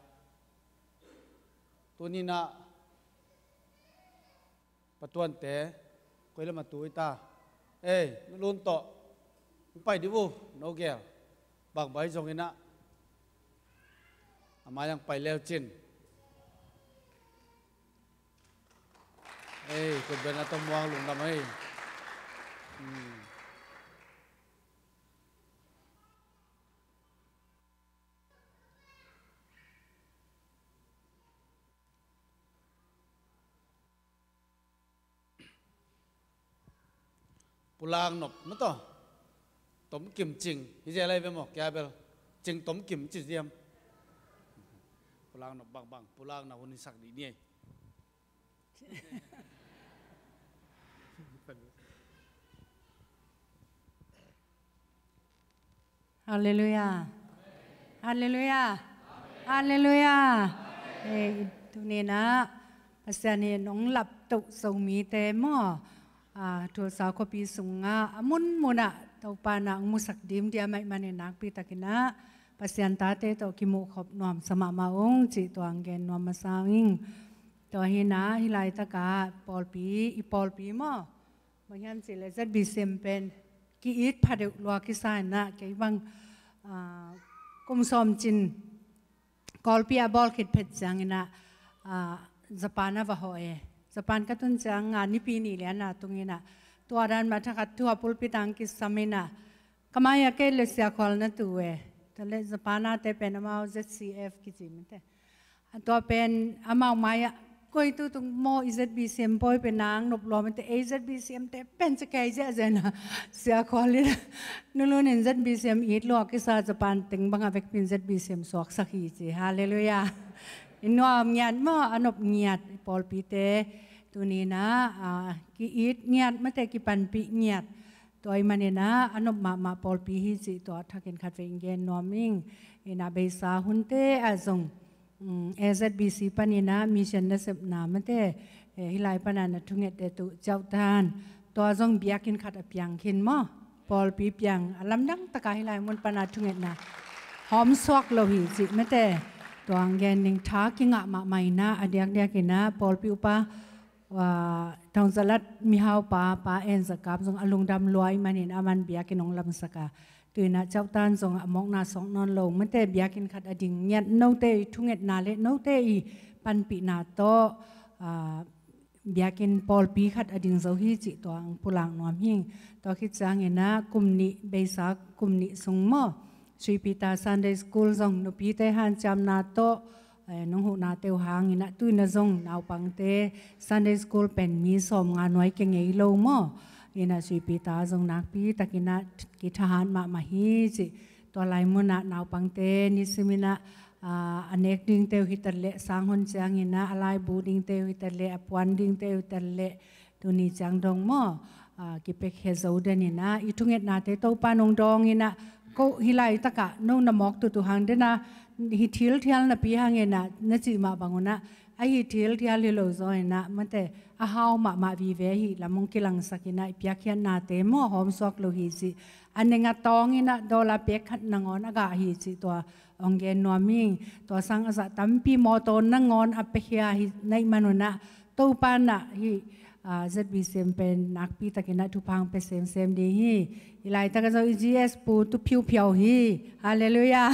Tuni-in ah patuante koi lam a tu i ta? Ei, nu Lun tawh hong pai dih uh, no gel. Bang bai zongin ah a mai-ah hong pai leu cin. Ei, kutbetna tawh muang lungdam ei. Hmm. Pulak nop mah tawh Tom Kim Cing hi zel lai ve maw, kia bel Cing Tom Kim ci ziam. Pulak nop bangbang, pulakna hun i sak dih ni ei. Halleluiah. Halleluiah. Halleluiah. Eh, tuni-in ah Pasian in hong laptoh Zomite maw, ah, Tulsa khuapi sungah a munmun ah Topa in ah hong musak dimdiam ahih manin nakpi takin ah Pasian tate tawh kimuhkhop nuamsa mahmah ung cih tua hong gen nuam masa ing. Tua hi-in ah hih laitakah pawlpi, i pawlpi maw, bang hiam cih leh Z B C M pen ki-it phadeuh lua kisa in ah, kei bang, ah, kum sawm cin Kawlpi a bawl khit phet ciangin ah, ah, Japan ah va hawh e. Japan ka tun ciang nga nipi ni lian a tung in ah, tua dan mah thakhat thu a pulpit ah hong kisam in ah, ka mai-ah kei leh Sia Khual na tu e. Tua leh Japan a te pen amau Z C F kici mate. A tua pen amau mai-ah koi tu tung maw, i Z B C M pawi pen nang nop lua mate, ei Z B C M te pen ci kei ziahziah in ah, Sia Khual in, Nu Lun in Z B C M it lua kisa, Japan teng bang a vekpi in Z B C M suaksak hi ci. Halleluiah. I nuam ngiat maw, a nop ngiat i pawlpite. Tuni-in ah, ah, ki-it ngiat mate, kipanpih ngiat. Tua ahih manin ah a nop mahmah pawlpi hi cih tua thakin khatvei hong gen nuam ing. In ah beisa hunte ah zong, mm, A Z B C panin ah mission nasepna mate, eh, hih lai pan ah na thungette uh ciauhtan, tua zong biakinn khat a piang khin maw. Pawlpi piang, a lamdang takin hih lai mun pan ah thungetna hawmsuak lo hi cih mate. Tua hong gen ning. Tha kingah mahmah in ah, a diakdiakin ah pawlpi upa, ah, Thongzalat mihaupa, Pa En Za Kap zong a lungdam lua ahih manin aman biakinn hong lamsak a, tu-in ah ciauhtan zong a mawkna suak nawn lo mate, biakinn khat a ding ngiat, note i thungetna leh note i panpihna tawh, ah, biakinn pawlpi khat a ding zo hi cih tua hong pulak nuam hi ing. Tua khit ciangin ah kum nih, beisa kum nih sung maw, Sweet Peter Sunday School zong nupite hanciamna tawh, eh, nong huhnate uh hangin ah tu-in ah zong naupangte Sunday School pen mi sawmnga nuai kia ngei lo maw. In ah Sweet Peter zong nakpi takin ah kithahat mahmah hi cih. Tua lai mun ah naupangte nisimin ah, ah, a nek dingte uh hi ta leh, sanghon ciangin ah a laibu dingte uh hi ta leh, a puan dingte uh hi ta leh, tuni ciang dong maw, ah, kipekkhia zo den in ah, i thungetnate Topa in hong dawng in ah, ko hih laitakah no na mawk tutu hang den ah, hi thilthial napi hangin ah, na cih mah bang un ah, a hi thilthial hi lo zaw in ah, mate, a hau mahmah vive hi lam hong kilangsak in ah, i piakkhiatnate maw, hawmsuak lo hi cih. A neng a tawng in ah dollar pek khat nangawn a gah hi cih tua hong gen nuam hi ing. Tua sang a zah tampi mawtaw nangawn a piakhia hi na hih man un ah, Topa in ah hih, ah, Z B C M pen nakpi takin ah thupha hong pia semsem ding hi. Hih laitak ah zong i G S pu Tu Phiu Phiau hi. Halleluiah.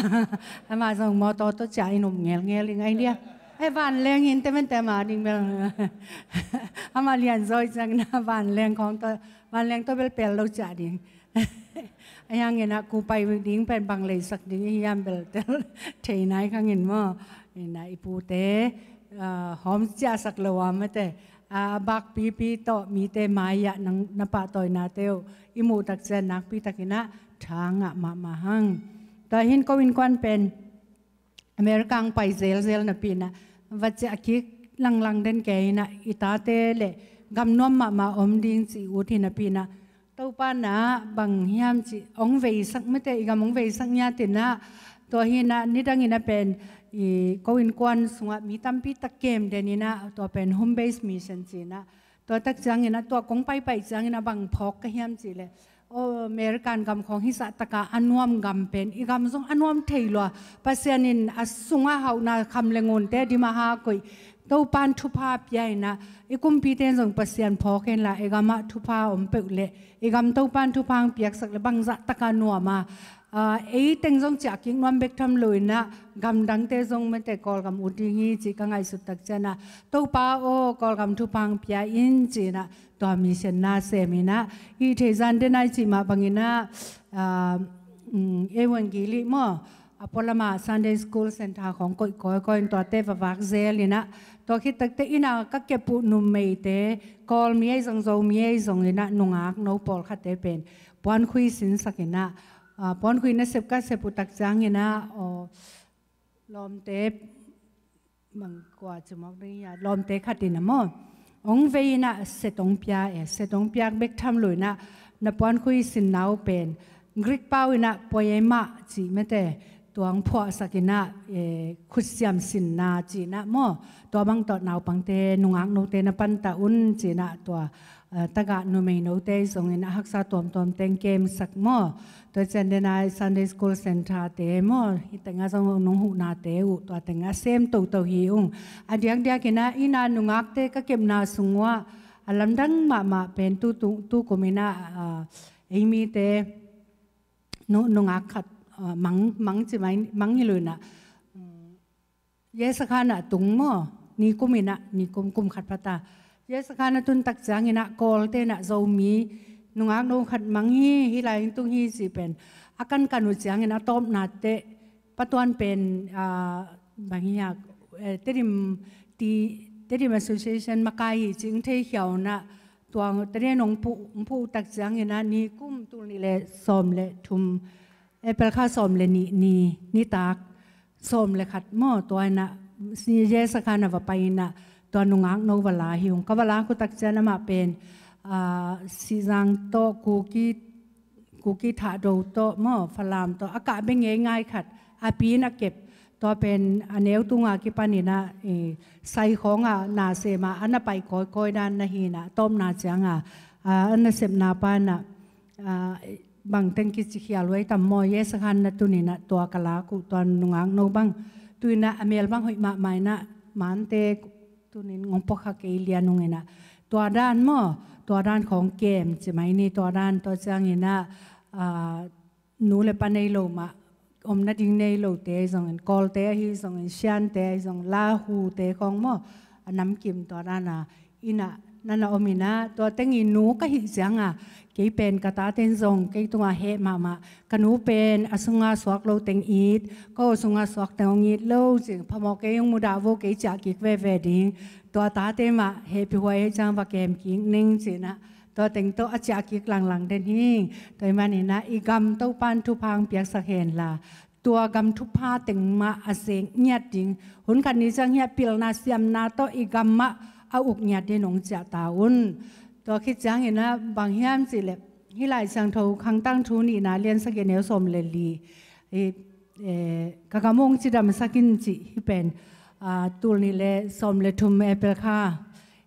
Amah zong mawtaw tawh ciah in um ngelngel ding ahi dia. Ei, vanleng hi in te mente amah ding bel. Amah lianzaw ahih ciangin ah vanleng khawng tawh, vanleng tawh bel pel lo ciah ding. Ahi hangin ah ku pai ding pen bang leisak ding i hiam bel tel thei nai khang in maw. In ah i pute, ah, hawm ciahsak lo a mate, ah, a bakpipi tawh mite mai-ah nang na pahtawinate uh i muh tak ciang nakpi takin ah tha ngah mahmah hang. Tua hi in ko innkuan pen America hong pai zelzel napi in ah, va ciah kik langlang den kei in ah, i tate leh gam nuam mahmah om ding cih ut hi napi in ah, Topa in ah bang hiam cih hong veisak mate, i gam hong veisak ngiat in ah, tua hi in ah nidang in ah pen i ko innkuan sungah mi tampi tak kem den in ah, tua pen home based mission ci in ah, tua tak ciangin ah, tua kong paipai ciangin ah bang phawk ka hiam cih leh, Aw, American gam khawng hizah taka a nuam gam pen i gam zong a nuam thei lua. Pasian in a sunga hauhna kham le ngunte dim a ha koih, Topan thupha pia inah, i kumpite in zong Pasian phawk henla, i gamah thupha om peuh leh i gam Topan thupha hong piaksak leh bangzah taka nuam a, aa, ei teng zong ciah kik nuam bek tham lo inah, gamdangte zong mate Kawlgam ut ding hi cih ka ngaihsut tak cianah, Topa aw, Kawlgam thupha hong pia in ci inah, tua mission na sem inah, i theizan den ai cih mah banginah, aa, um, evangeli maw, a pualamah Sunday School Center khawng koih kawikawi in tuate vavak zel inah, tua khit takte inah ka kep uh numeite, Kawlmi ei zong, Zomi ei zong inah, nungak no pawlkhatte pen puankhui sinsak inah, aa, puankhui nasep ka sep uh tak ciang inah, aw, lawmte, mangkua cimawk ding hi a, lawmte khat inah maw, hong vei inah set hong pia e, set hong piak bek tham lo inah, na puankhui sinna uh pen Greek pau inah poiema cih mate, tua hong phuahsak inah, e, khutsiam sinna ci inah maw, tua bang tawh naupangte, nungak note na panta un ci inah, tua, eh, tagah numei note zong inah haksa tuamtuam teng kemsak maw. Tua cian den ai Sunday School Center te maw, hih tengah zong nong huhnate uh, tua tengah sem toto hi ung. A diakdiak inah, inah nungakte ka kepna sung uah a lamdang mahmah pen tu, tu, tu kum inah, ah, ei mite nu-, nungak khat, ah, Mang, Mang ci mai, Mang hi lo inah, um, Yesakhan ah tung maw, nikum inah, nikum, kum khat phata. Yesakhan a tun tak ciang inah, Kawlte inah Zomi nungak no khat Mang hi, hih lai in tung hi cih pen a kankan uh ciangin a tawpna teh, patuan pen, ah, bang hi a, eh, Tedim ti, Tedim Association makai hi cih hong theikhia uh inah, tua tene nong puh, nong puh uh tak ciang inah, nikum tul nih le sawm le thum, April kha sawm le nih ni, nitak sawm le khat maw, tua inah, Yesakhan ah va pai inah, tua nungak no va la hi ung. Ka va lak uh tak cian amah pen, ah, Sihzang tawh, Kuki, Kuki Thahdo tawh maw, Falam tawh, a kah bek ngeingai khat, a pi in a kep, tua pen a neu tunga kipan inah, eh, sai khawngah na sem a, a na pai kawikawi dan na hi inah, tawpna ciangah, ah, a nasepna pa inah, ah, bangteng kici khial huai tam maw, Yesakhan na tun inah, tua ka lak uh, tua nungak no bang. Tu inah a mel bang hoih mahmah inah, Mante tunin ngong puakha kei lian ung inah, tua dan maw, tua dan khawng kem ci mai ni, tua dan, tua ciang inah, ah, nu le pa nei lo mah, om nading nei lote ahi zongin, Kawlte ahi zongin, Siante ahi zong, Lahute khawng maw, a namkim tua dan a, inah, na na om inah, tua teng i nu ka hih cianga, kei pen ka tate in zong kei tungah heh mahmah, ka nu pen a sunga suak lo teng it, ka aw sunga suak teng hong it lo, ci, phamawh kei hong mudah vo, kei ciah kik veve ding, tua tate mah hehpih huai ahih ciang va kem kik ning ci inah, tua teng tawh a ciah kik langlang den hi. Tua ahih man inah, i gam Topan thupha hong piaksak henla, tua gam thupha teng mah a zek ngiat ding, hun khat ni ciang hiah pilna siamna tawh i gam mah a uk ngiat ding hong ciah ta un. Tua khit ciang inah bang hiam cih leh, hih Lai Siangtho Khangtang Thu nihna, lian sagih, neu sawm le li, i, eh, ka gam hong cidamsak in cih, hih pen, ah, tul nih le sawm le thum April kha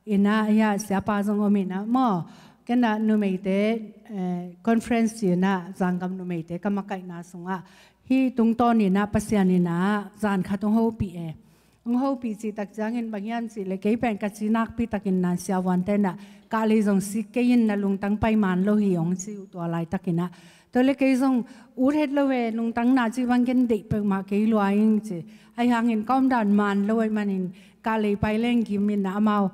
inah, hiah siapa zong om inah maw, ken ah numeite, eh, conference ci inah, zanggam numeite ka makaihna sungah, hih tungtawn inah Pasian inah zan khat hong hopih e. Hong hopih cih tak ciangin bang hiam cih leh, kei pen ka ci nakpi takin na siavuante inah, kahlei zong sik kei in, na lungtang pai man lo hi, hong ci uh tua laitak inah. Tua leh kei zong ut het lo e, lungtang na cih bang ken deih peuhmah kei lua ing ci. Ahi hangin ka omdan man lo ahih manin, kahlei pai leng gim inah, amau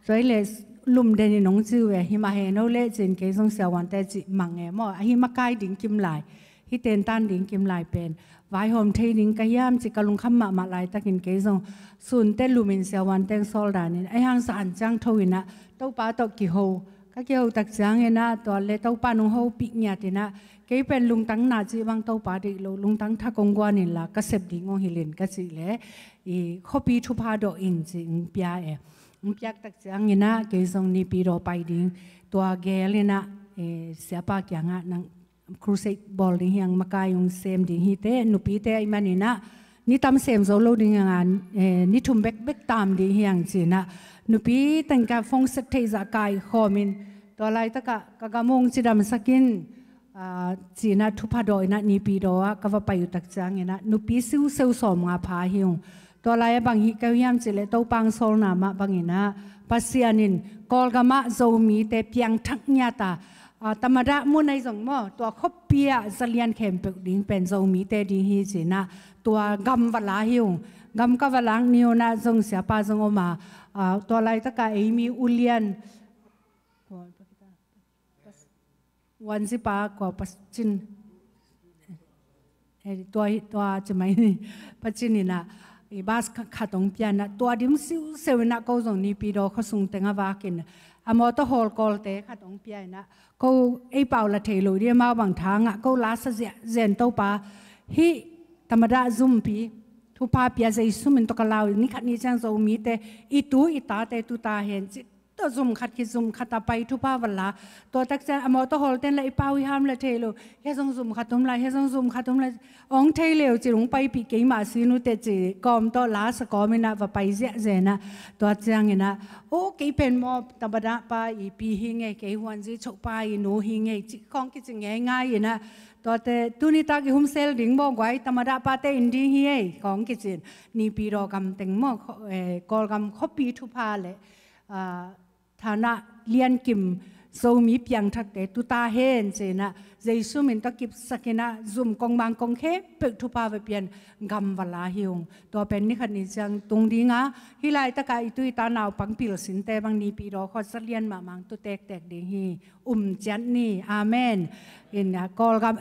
tua leh lum den in hong ci uh e, hi mah hen aw leh ci-in kei zong siavuante cih mang e maw, ahi makai ding kim lai, hih tentan ding kim lai pen vaihawm thei ding ka hiam ci ka lungkham mahmah laitakin kei zong sun teh lum in siavuante hong sawl danin, ahi hang zan ciang tho inah Topa tawh kiho, ka kiho tak ciang inah, tua leh Topa in hong hopih ngiat inah, kei pen lungtang na cih bang Topa deih lo, lungtang thak hong guan inla ka sep ding hong hilh in ka cih leh, i khuapi thupha dawh in ci hong pia e. Hong piak tak ciang inah kei zong Naypyidaw pai ding, tua gel inah, eh, siapa kiangah, nang crusade bawl ding hi hang, makai hong sem ding hi teh, nupite ahih man inah, ni tam sem zo lo ding hi hang a, eh, ni thum bekbek tam ding hi hang ci inah, nupi teng ka phone set theih zah kaikhawm in, tua laitakah ka gam hong cidamsak in, Cinah thupha daw inah Nipi daw ah ka va pai uh tak cianginah nupi siuseu sawm nga pha hi ung. Tua lai-ah bang hih keu hiam cihleh Topa hong sawlna mah banginah Pasian in Kawlgamah Zomite piangthak ngiat a, tamadah mun ahi zong maw, tua khuapi ah zalian khempeuh ding pen Zomite ding hi cinah tua gam va la hi ung. Gam ka va lak ni unah zong siapa zong om a, tua laitakah eimi ulian Wanzipa kua Pacin, tua, tua cimai ni Pacin inah i bas khat hong pia inah tua dim siuseu inah ko zong Nipi daw khuasung teng a vakin a mawtaw hawl kawlte khat hong pia inah ko ei pau la thei lo dih amau bang tha ngah ko la sa ziahziah in Topa hih tamadah zumpi thupha pia Jesu min tawh ka lau ni khat ni ciang Zomite i tu i tate tu ta hen cih tawh zum khat khit zum khat a pai thupha va la. Tua tak ciang a mawtaw hawlten la i pau i ham la thei lo. Hia zong zum khat um la, hia zong zum khat um la. Ong thei leu ci lung paipih keimah sin uh teh ci kawm tawh la sa kawm inah va pai ziahziah inah. Tua cianginah o kei pen maw tamadah pa i pi hi ngei, kei huanzi choh pa i nu hi ngei ci kawng kici ngeingai inah. Tuate tuni tak i humsel ding maw guai tamadah pate in ding hi ei kawng kicin Nipi daw gam teng maw Kawlgam khuapi thupha le thanah liankim Zomi piangthakte tu ta hen cinah Jesu min tawh kipsak inah zum kong mang kong khempeuh thupha va pian gam va la hi ung. Tua pen ni khat ni ciang tung dinga hih laitakah i tu i ta naupang pilsinte bang Nipi daw khawh zalian mahmang tu tektek ding hi. Um ciat ni. Amen. In Kawlgam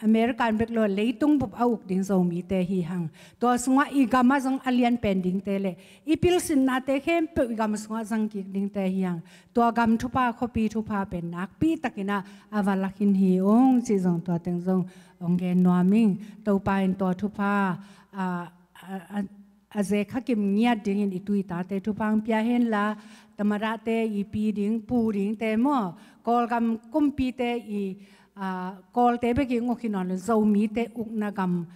American bek lo leitung bup a uk ding Zomite hi hang. Tua sungah i gamah zong a lian pen dingte le i pilsinnate khempeuh i gam sungah zang kik dingte hi hang. Tua gam thupha khuapi thupha pen nakpi takinah a va lakhin hi ung cih zong tua teng zong ong gen nuam ing. Topa in tua thupha a a zekhakim ngiat dingin i tu i tate thupha hong pia henla tamadahte i pi ding pu dingte maw Kawlgam kumpite i Kawlte bek i nguk hi nawn lo Zomite ukna gam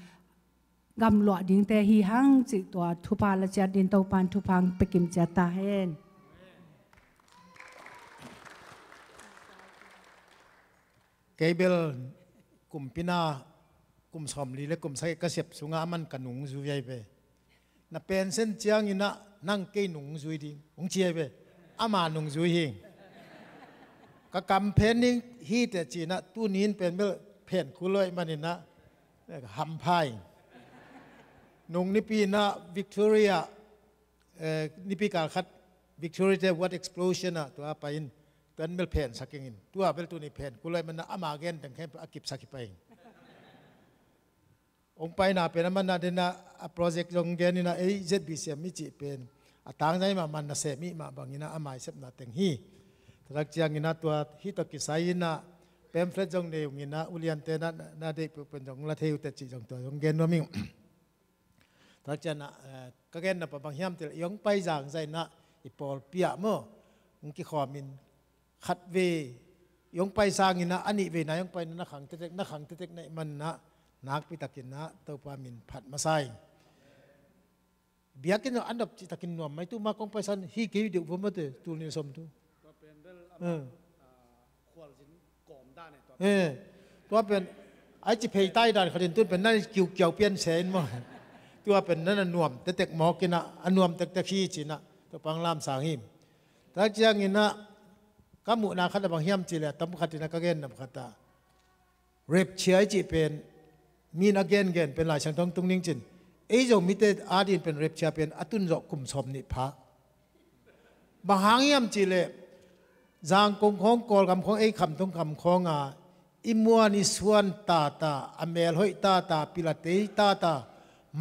gamluah dingte hi hang cih tua thupha la ciat din Topan thupha hong pekim ciat ta hen. Kei bel kumpina kum sawmli le kum sagih ka sep sungah aman ka nungzui ahi ve. Na pensen cianginah nang kei nungzui ding hong ci ahi ve. Ama nungzui hi. Ka kam phen ding hi teh cinah tuni in pen bel phen kul lo ahih maninah hampha ing. Nung nipi inah Victoria nipi kal khat Victoria te what explosion ah tua pai in tua in bel phen sak ingin tua bel tuni phen kul lo ahih maninah ama gen teng khempeuh a kipsak hi pai ing. Hong paina pen a manna dena a project zong gen ina ei Z B C M i cih pen a tangzai mah man nasem i mah bangina a maisepna teng hi. Tua tak ciangina tua hih tawh kisai ina pamphlet zong nei ungina uliante na deih peuh pen zong la thei uh teh cih zong tua zong gen nuam ing. Tua tak ciangina ka genna pa bang hiam cih leh i hong pai zangzai ina i pawlpi ah maw hong kikhawm in khat vei i hong pai sangin ah a nih vei nai hong pai na na khang tetek na khang tetek na ih man ah nakpi takin ah Topa min phat masa ing. Biakinn ah a nop cih takin nuam mai tu ma kong pai sang hi kei deuh vua mate tul nih sawm tu. Tua pen ai ci phei tai dan khatin tun pen na kiukiau pian se in maw. Tua pen na na nuam tetek mawk in ah a nuam tektek hi ci in ah Topa hong lamsang hi. Tak ciangin ah ka muhna khat a bang hiam cih leh a tam khat in ah ka genna khat ah rapture i cih pen mi in a gengen pen Lai Siangtho hong tung ning cin ei Zomite ading pen rapture pen a tun zawh kum sawm nih pha. Bang hang hiam cih leh Zangkong khawng Kawlgam khawng ei khamtung kham khawng a i muan i suan tata a mel hoih tata pilatei tata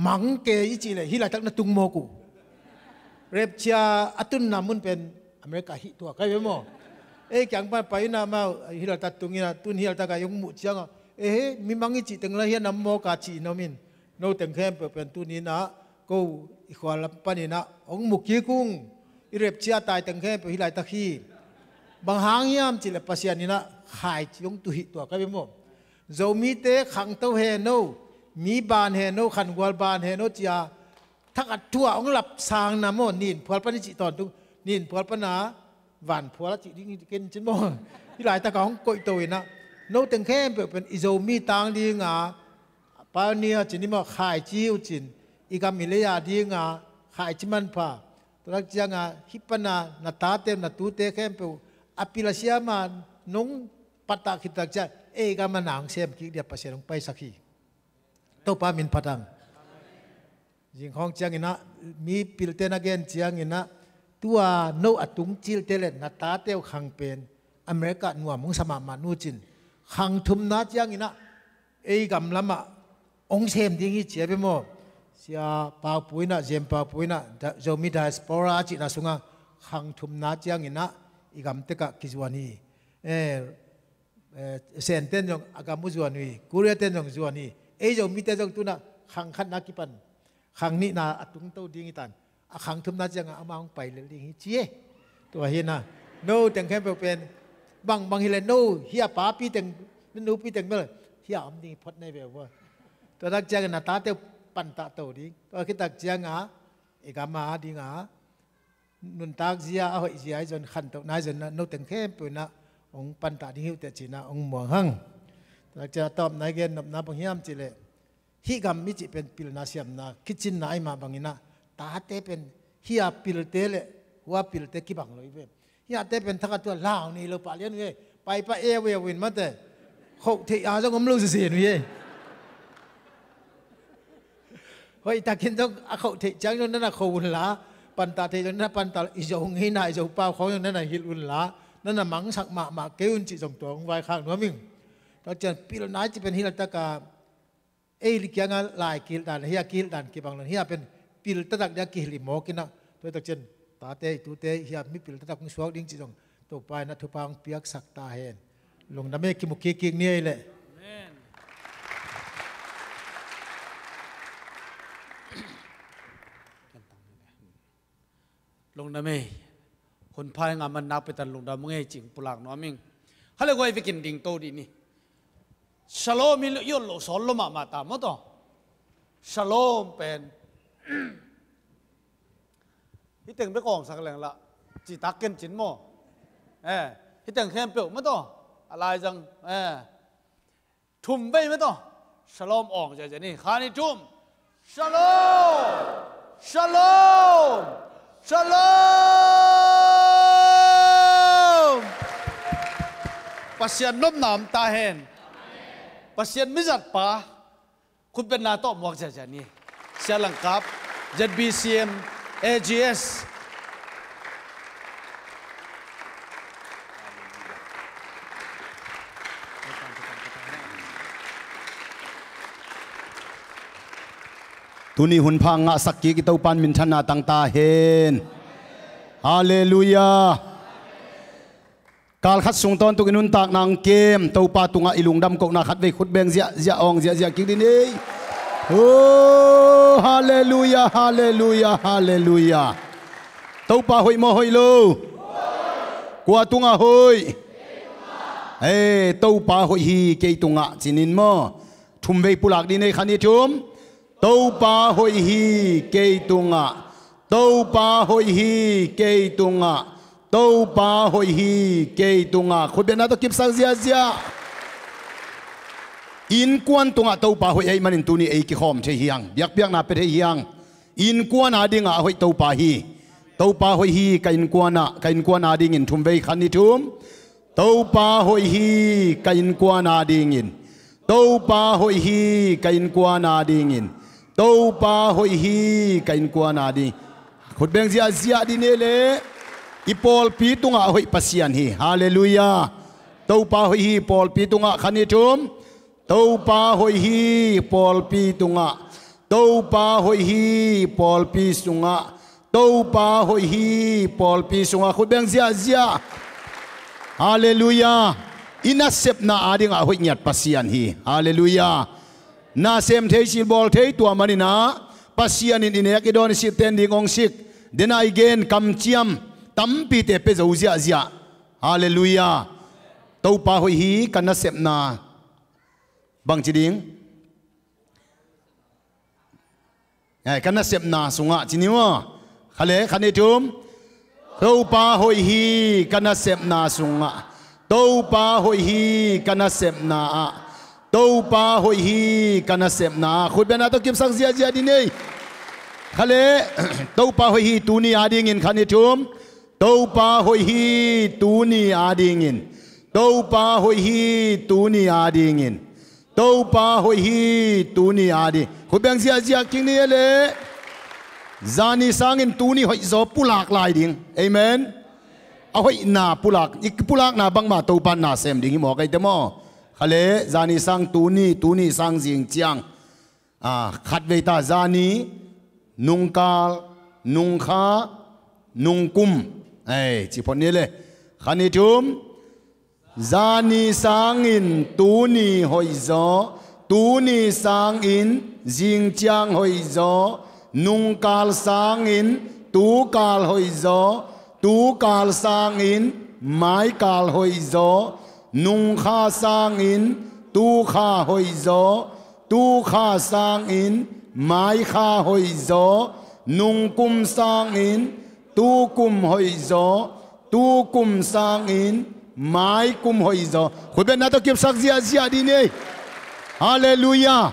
mangke i cih leh hih laitak na tung mawk uh. Rapture a tunna mun pen America hih tua kai ve maw? Ei kiang pan pai ina mau hih laitak tung ina tun hih laitak a i hong muh ciang a ehe mi mang i cih teng la hian a mawk a cih na om in no teng khempeuh pen tuni in ah ko i khual lam pan in ah hong mu kik ung. I rapture tai teng khempeuh hih laitak hi. Bang hang hiam cih leh Pasian in ah khaici hong tu hih tua kai ve maw? Zomite khangto he no mi ban he no khangual ban he no cia thakat thu ah hong lapsang na maw nin phual pan i cih tawntung nin phual pan a van phual a cih ding ken cin maw? Hih laitak a hong koihto in ah No teng khempeuh pen i Zomi tang dinga pioneer cin i mawh khaici uh cin, i gam i lei a dinga khaici manpha. Tua tak cianga hih pana na tate na tute khempeuh a pil a siama nong pattah khit tak ciang ei gam a na hong sem kik dia Pasian hong paisak hi. Topa min phat ang. Zingkhawng cianginah mi pilte na gen cianginah tua no a tung cilte le na tate uh khang pen America nuam hong sa mahmah nu cin khang thumna cianginah ei gam lamah hong sem ding hi cia ve maw? Sia Paupu inah, Zem Paupu inah, Zomi diaspora a cihna sunga khang thumna cianginah i gam tekah kizuan hi. Eh, eh, Sen ten zong a gam uh zuan uh hi, Korea ten zong zuan hi. Ei Zomite zong tunah khang khatna kipan khang nihna a tungto ding hi tan. A khang thumna cianga ama hong pai lel ding hi ci e. Tua hi na no teng khempeuh pen bangbang hileh no hia papi teng, na nupi teng bel hia om ding hi phot nei ve uh. Tua tak cianga na tate uh pantah to ding. Tua khit tak cianga i gam a dinga nuntak zia a hoih zia i zon khantoh nai zon na no teng khempeuh inah hong pantah ding hi uh teh cinah hong muang hang. Tua tak cianga tawpna i gen nopna bang hiam cihleh hih gam i cih pen pilna siamna kicinna ahi mah banginah tate pen hia pilte le hua pilte kibang lo hi ve. Hiate pen thakhat tua lau nei lo pah lian uh hi. Paipa eu eu in mate khoh theih a zong om lo zezen uh hi. Hoih takin zong a khoh theih ciang zong nana khoh unla, pantah theih zong nana pantah, i Zo ngeina i Zo pau khawng zong nana hilh unla, nana mangsak mahmah kei un cih zong tua hong vaikhak nuam ing. Tua cian pilna i cih pen hilh taka ei li kianga lai kilh dan, hia kilh dan kibang lon, hia pen pil tatak dia kihilh i mawk inah, tua tak cian tate i tute hia mi pil tatak hong suak ding cih zong Topa inah thupha hong piaksak ta hen. Lungdam e, kimu kik kik ni ei leh. Amen. Lungdam e. Hun pha i ngah man nak petan lungdam ung e cih pulak nuam ing. Hale guai vekin ding to dih ni. Shalom hi lo, i ot lo sawl lo mahmah ta maw taw. Shalom pen hih teng bek awngsak leng lah citak ken cin maw. Eh, hih teng khempeuh maw taw. A lai zang, eh, thum vei maw taw. Shalom awng ziazia ni. Khan i thum. Shalom. Shalom. Shalom. Pasian nopna om ta hen. Pasian mizatpa khutbetna tawh muak ziazia ni. Sia Langkap, Z B C M, A G S. Tuni hun pha ngahsak kik i Topan minthanna tang ta hen. Halleluiah. Kal khat sung tawntung i nuntakna hong kem Topa tungah i lungdam kohna khat vei khut beng ziahziah awng ziahziah kik dih ni. Oh, halleluiah, halleluiah, halleluiah. Topa hoih maw hoih lo? Kua tungah hoih? Ei, Topa hoih hi kei tungah cinin maw? Thum vei pulak dih ni, khan i thum. Topa hoih hi kei tungah. Topa hoih hi kei tungah. Topa hoih hi kei tungah. Khutbetna tawh kipsak ziazia. Innkuan tungah Topa hoih ahih manin tuni ei kikhawm thei hi hang. Biakpiakna pia thei hi hang. Innkuan a dingah a hoih Topa hi. Topa hoih hi ka innkuan ah, ka innkuan a dingin thum vei, khan i thum. Topa hoih hi ka innkuan a dingin. Topa hoih hi ka innkuan a dingin. Topa hoih hi ka innkuan a ding. Khut beng ziahziah dih ni leh. I pawlpi tungah a hoih Pasian hi. Halleluiah. Topa hoih hi pawlpi tungah, khan i thum. Topa hoih hi pawlpi tungah. Topa hoih hi pawlpi sungah. Topa hoih hi pawlpi sungah. Khut beng ziahziah. Halleluiah. I nasepna a dingah a hoih ngiat Pasian hi. Halleluiah. Na sem thei, silbawl thei, tua maninah Pasian in i nek i dawn i sih ten ding hong sik. Dena i gen kamciam tampite pia zo ziahziah. Halleluiah. Topa hoih hi ka nasepna. Bangci ding? Ai, ka nasepna sungah ci ni maw. Khale, khan i thum. Topa hoih hi ka nasepna sungah. Topa hoih hi ka nasepna ah. Topa hoih hi ka nasepna ah. Khutbetna tawh kipsak ziahziah dih ni ei. Khale, Topa hoih hi tuni adingin khat ni thum. Topa hoih hi tuni adingin. Topa hoih hi tuni adingin. Topa hoih hi tuni ading. Khutbeng ziahziah kik ni ei le. Zani sangin tuni hoihzaw pulak lai ding. Amen. A hoihna pulak, i pulakna bangmah Topa na sem ding hi maw, kei te maw? Khale, zani sang tuni, tuni sang zing ciang. Ah, khatvei ta zani, nungkal, nungkha, nungkum. Ei, ci phot ni le. Khat ni thum. Zani sangin tuni hoihzaw, tuni sangin zingciang hoihzaw, nungkal sangin tukal hoihzaw, tukal sangin maikal hoihzaw, nungkha sangin tukha hoihzaw, tukha sangin maikha hoihzaw, nungkum sangin tukum hoihzaw, tukum sangin maikum hoihzaw. Khutbetna tawh kipsak ziahziah dih ni ei. Halleluiah.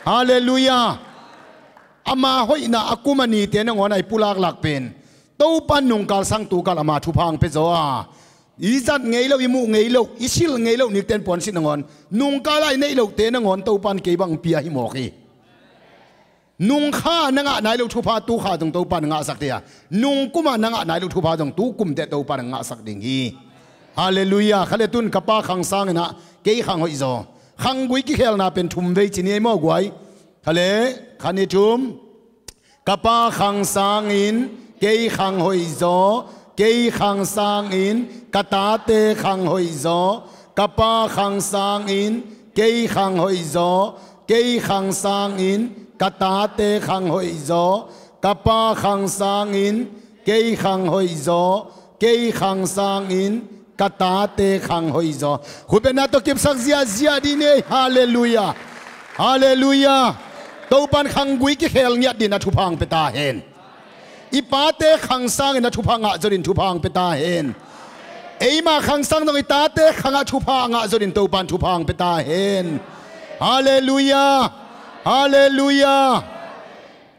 Halleluiah. Ama hoihna a kum a nite nangawn a i pulaklak pen Topan nungkal sang tukal ama thupha hong pia zaw a, i zat ngei lo, i muh ngei lo, i silh ngei lo nikten puansilh nangawn, nungkal a i neih lote nangawn Topan kei bang pia hi mawk hi. Nungkha na ngah nai lo thupha tukha zong Topan ngahsak ding a, nungkuma na ngah nai lo thupha zong tukumte Topan ngahsak ding hi. Halleluiah. Khale, tun ka pa khang sangin ah kei khang hoihzaw. Khanggui kikhelna pen thum vei ci ni ei maw guai. Khale, khat ni thum. Ka pa khang sangin kei khang hoihzaw, kei khang sangin ka tate khang hoihzaw, ka pa khang sangin kei khang hoihzaw, kei khang sangin ka tate khang hoihzaw, ka pa khang sangin kei khang hoihzaw, kei khang sangin ka tate khang hoihzaw. Khutbetna tawh kipsak ziahziah dih ni ei. Halleluiah. Halleluiah. Topan khanggui kikhel ngiat dingin a thupha hong pia ta hen. I pate khang sangin a thupha ngah zawdin thupha hong pia ta hen. Eima khang sang zong i tate khangah thupha ngah zawdin Topan thupha hong pia ta hen. Halleluiah. Halleluiah.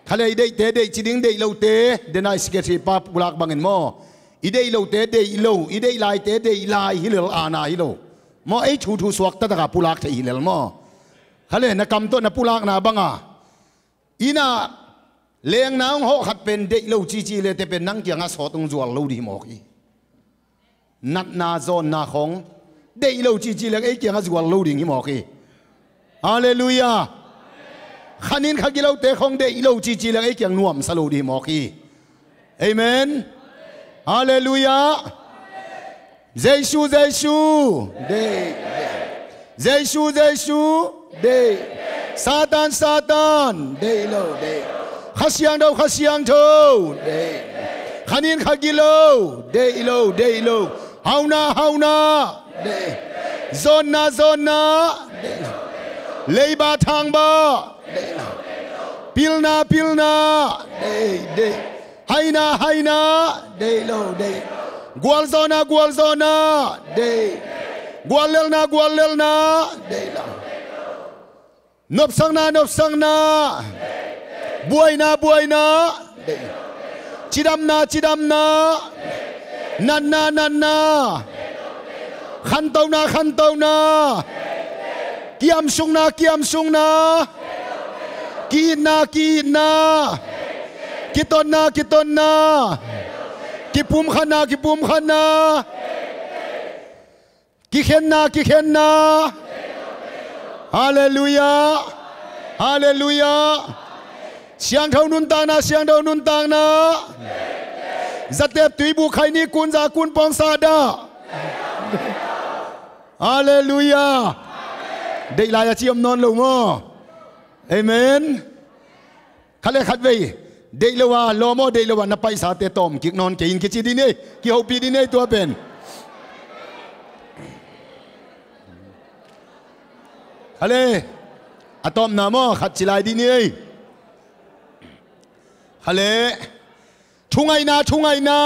Khale, i deihte deih ci ding, deih lote denai secretary pa pulak bangin maw, i deih lote deih lo, i deih laite deih lai hi lel, ana hi lo. Maw, ei thuthu suak taktakah pulak thei hi lel maw. Khale, na kam tawh na pulakna banga inn ah lengna hong hawh khat pen deih lo cici lete pen nang kiangah sawt hong zual lo dih hi mawk hi. Natna zawnna khong deih lo cici leng ei kiangah zual lo ding hi mawk hi. Halleluiah. Khanin khagilote khong deih lo cici leng ei kiang nuamsa lo ding hi mawk hi. Amen. Halleluiah. Jesu, Jesu, deih. Jesu, Jesu, deih. Satan, Satan, deih lo, deih. Kha Siangtho, Kha Siangtho, deih. Khanin khagilo, deih lo, deih lo. Hauna, hauna, deih. Zawnna, zawnna, deih lo. Leiba, thangba, deih lo. Pilna, pilna, deih, deih. Haina, haina, deih lo, deih. Gualzawhna, gualzawhna, deih. Guallelhna, guallelhna, deih lo. Nopsakna, nopsakna, buaina, buaina, deih lo. Cidamna, cidamna, natna, natna, khantohna, khantohna, kiamsukna, kiamsukna, ki-itna, ki-itna, kitonna, kitonna, kipumkhatna, kipumkhatna, kikhenna, kikhenna. Halleluiah. Halleluiah. Siangtho nuntakna, siangtho nuntakna. Zatep, tuibu, khaini, kunza, kunpawng, sahdah. Halleluiah. Deih lai a ci om nawn lo maw? Amen. Khat le khat vei deih lo a, lawm aw, deih lo a na paisate tawm kik nawn kei in kici dih ni ei. Kihopih dih ni ei tua pen. Khat le, a tawpna maw, khat ci lai dih ni ei. Khat le, thungaihna, thungaihna.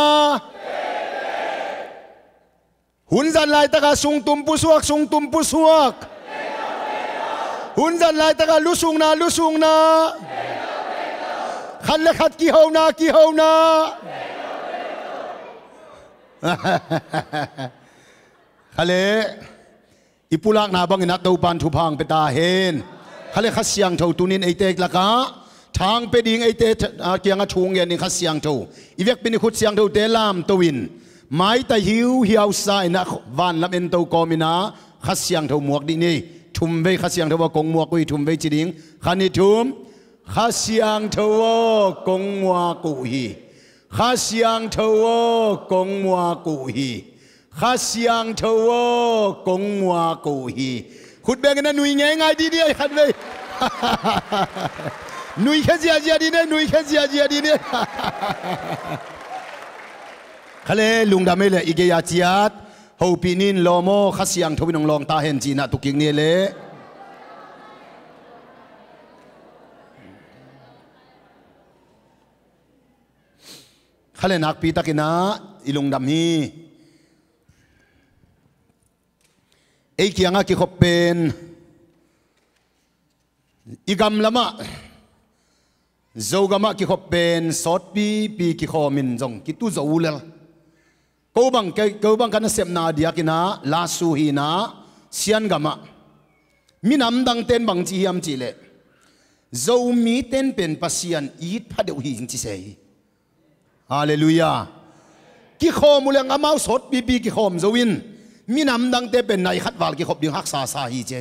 Hun zat laitaka sungtum pusuak, sungtum pusuak. Hun zat laitaka lusukna, lusukna. Khat le khat kihona, kihona. Kha le. I pulakna bangin ah Topan thupha hong pia ta hen. Kha le Kha Siangtho tunin eite lakah tha hong pia ding, eite th-, a kiangah thu hong gen ding Kha Siangtho. I vekpi-in i khut siangthote lamto in, maitai hiuhiau sa-in ah van lam ento kawmin ah Kha Siangtho muak dih ni. Thum vei Kha Siangtho aw kong muak uh hi, thum vei ci ding. Kha, nih, thum. Kha Siangtho aw kong muak uh hi. Kha Siangtho aw kong muak uh hi. Kha Siangtho aw kong muak uh hi. Khut bengin a nui ngeingai dih ni ei, khat vei. Nui khia ziahziah dih ni ei, nui khia ziahziah dih ni ei. Kha le, lungdam ei le, i gei-a ciat hopih ni in, lawm aw, Kha Siangtho in hong lawng ta hen ci-in ah tu kik ni ei le. Kha le, nakpi takin ah i lungdam hi. Ei kiangah kikhop pen, i gam lamah, Zogamah kikhop pen sawtpipi kikhawmin zong kitu zo uh lel. Ko bang, ke-, ko bang ka nasepna diakin ah Lasu hi-in ah, Sian gamah, minam dangte'n bang ci hiam cih leh, Zomite'n pen Pasian it pha deuh hi ci se hi. Halleluiah. Kikhawm uh leng amau sawtpipi kikhawm zo in, minam dangte pen nai khat val kikhop ding haksa sa hi ci.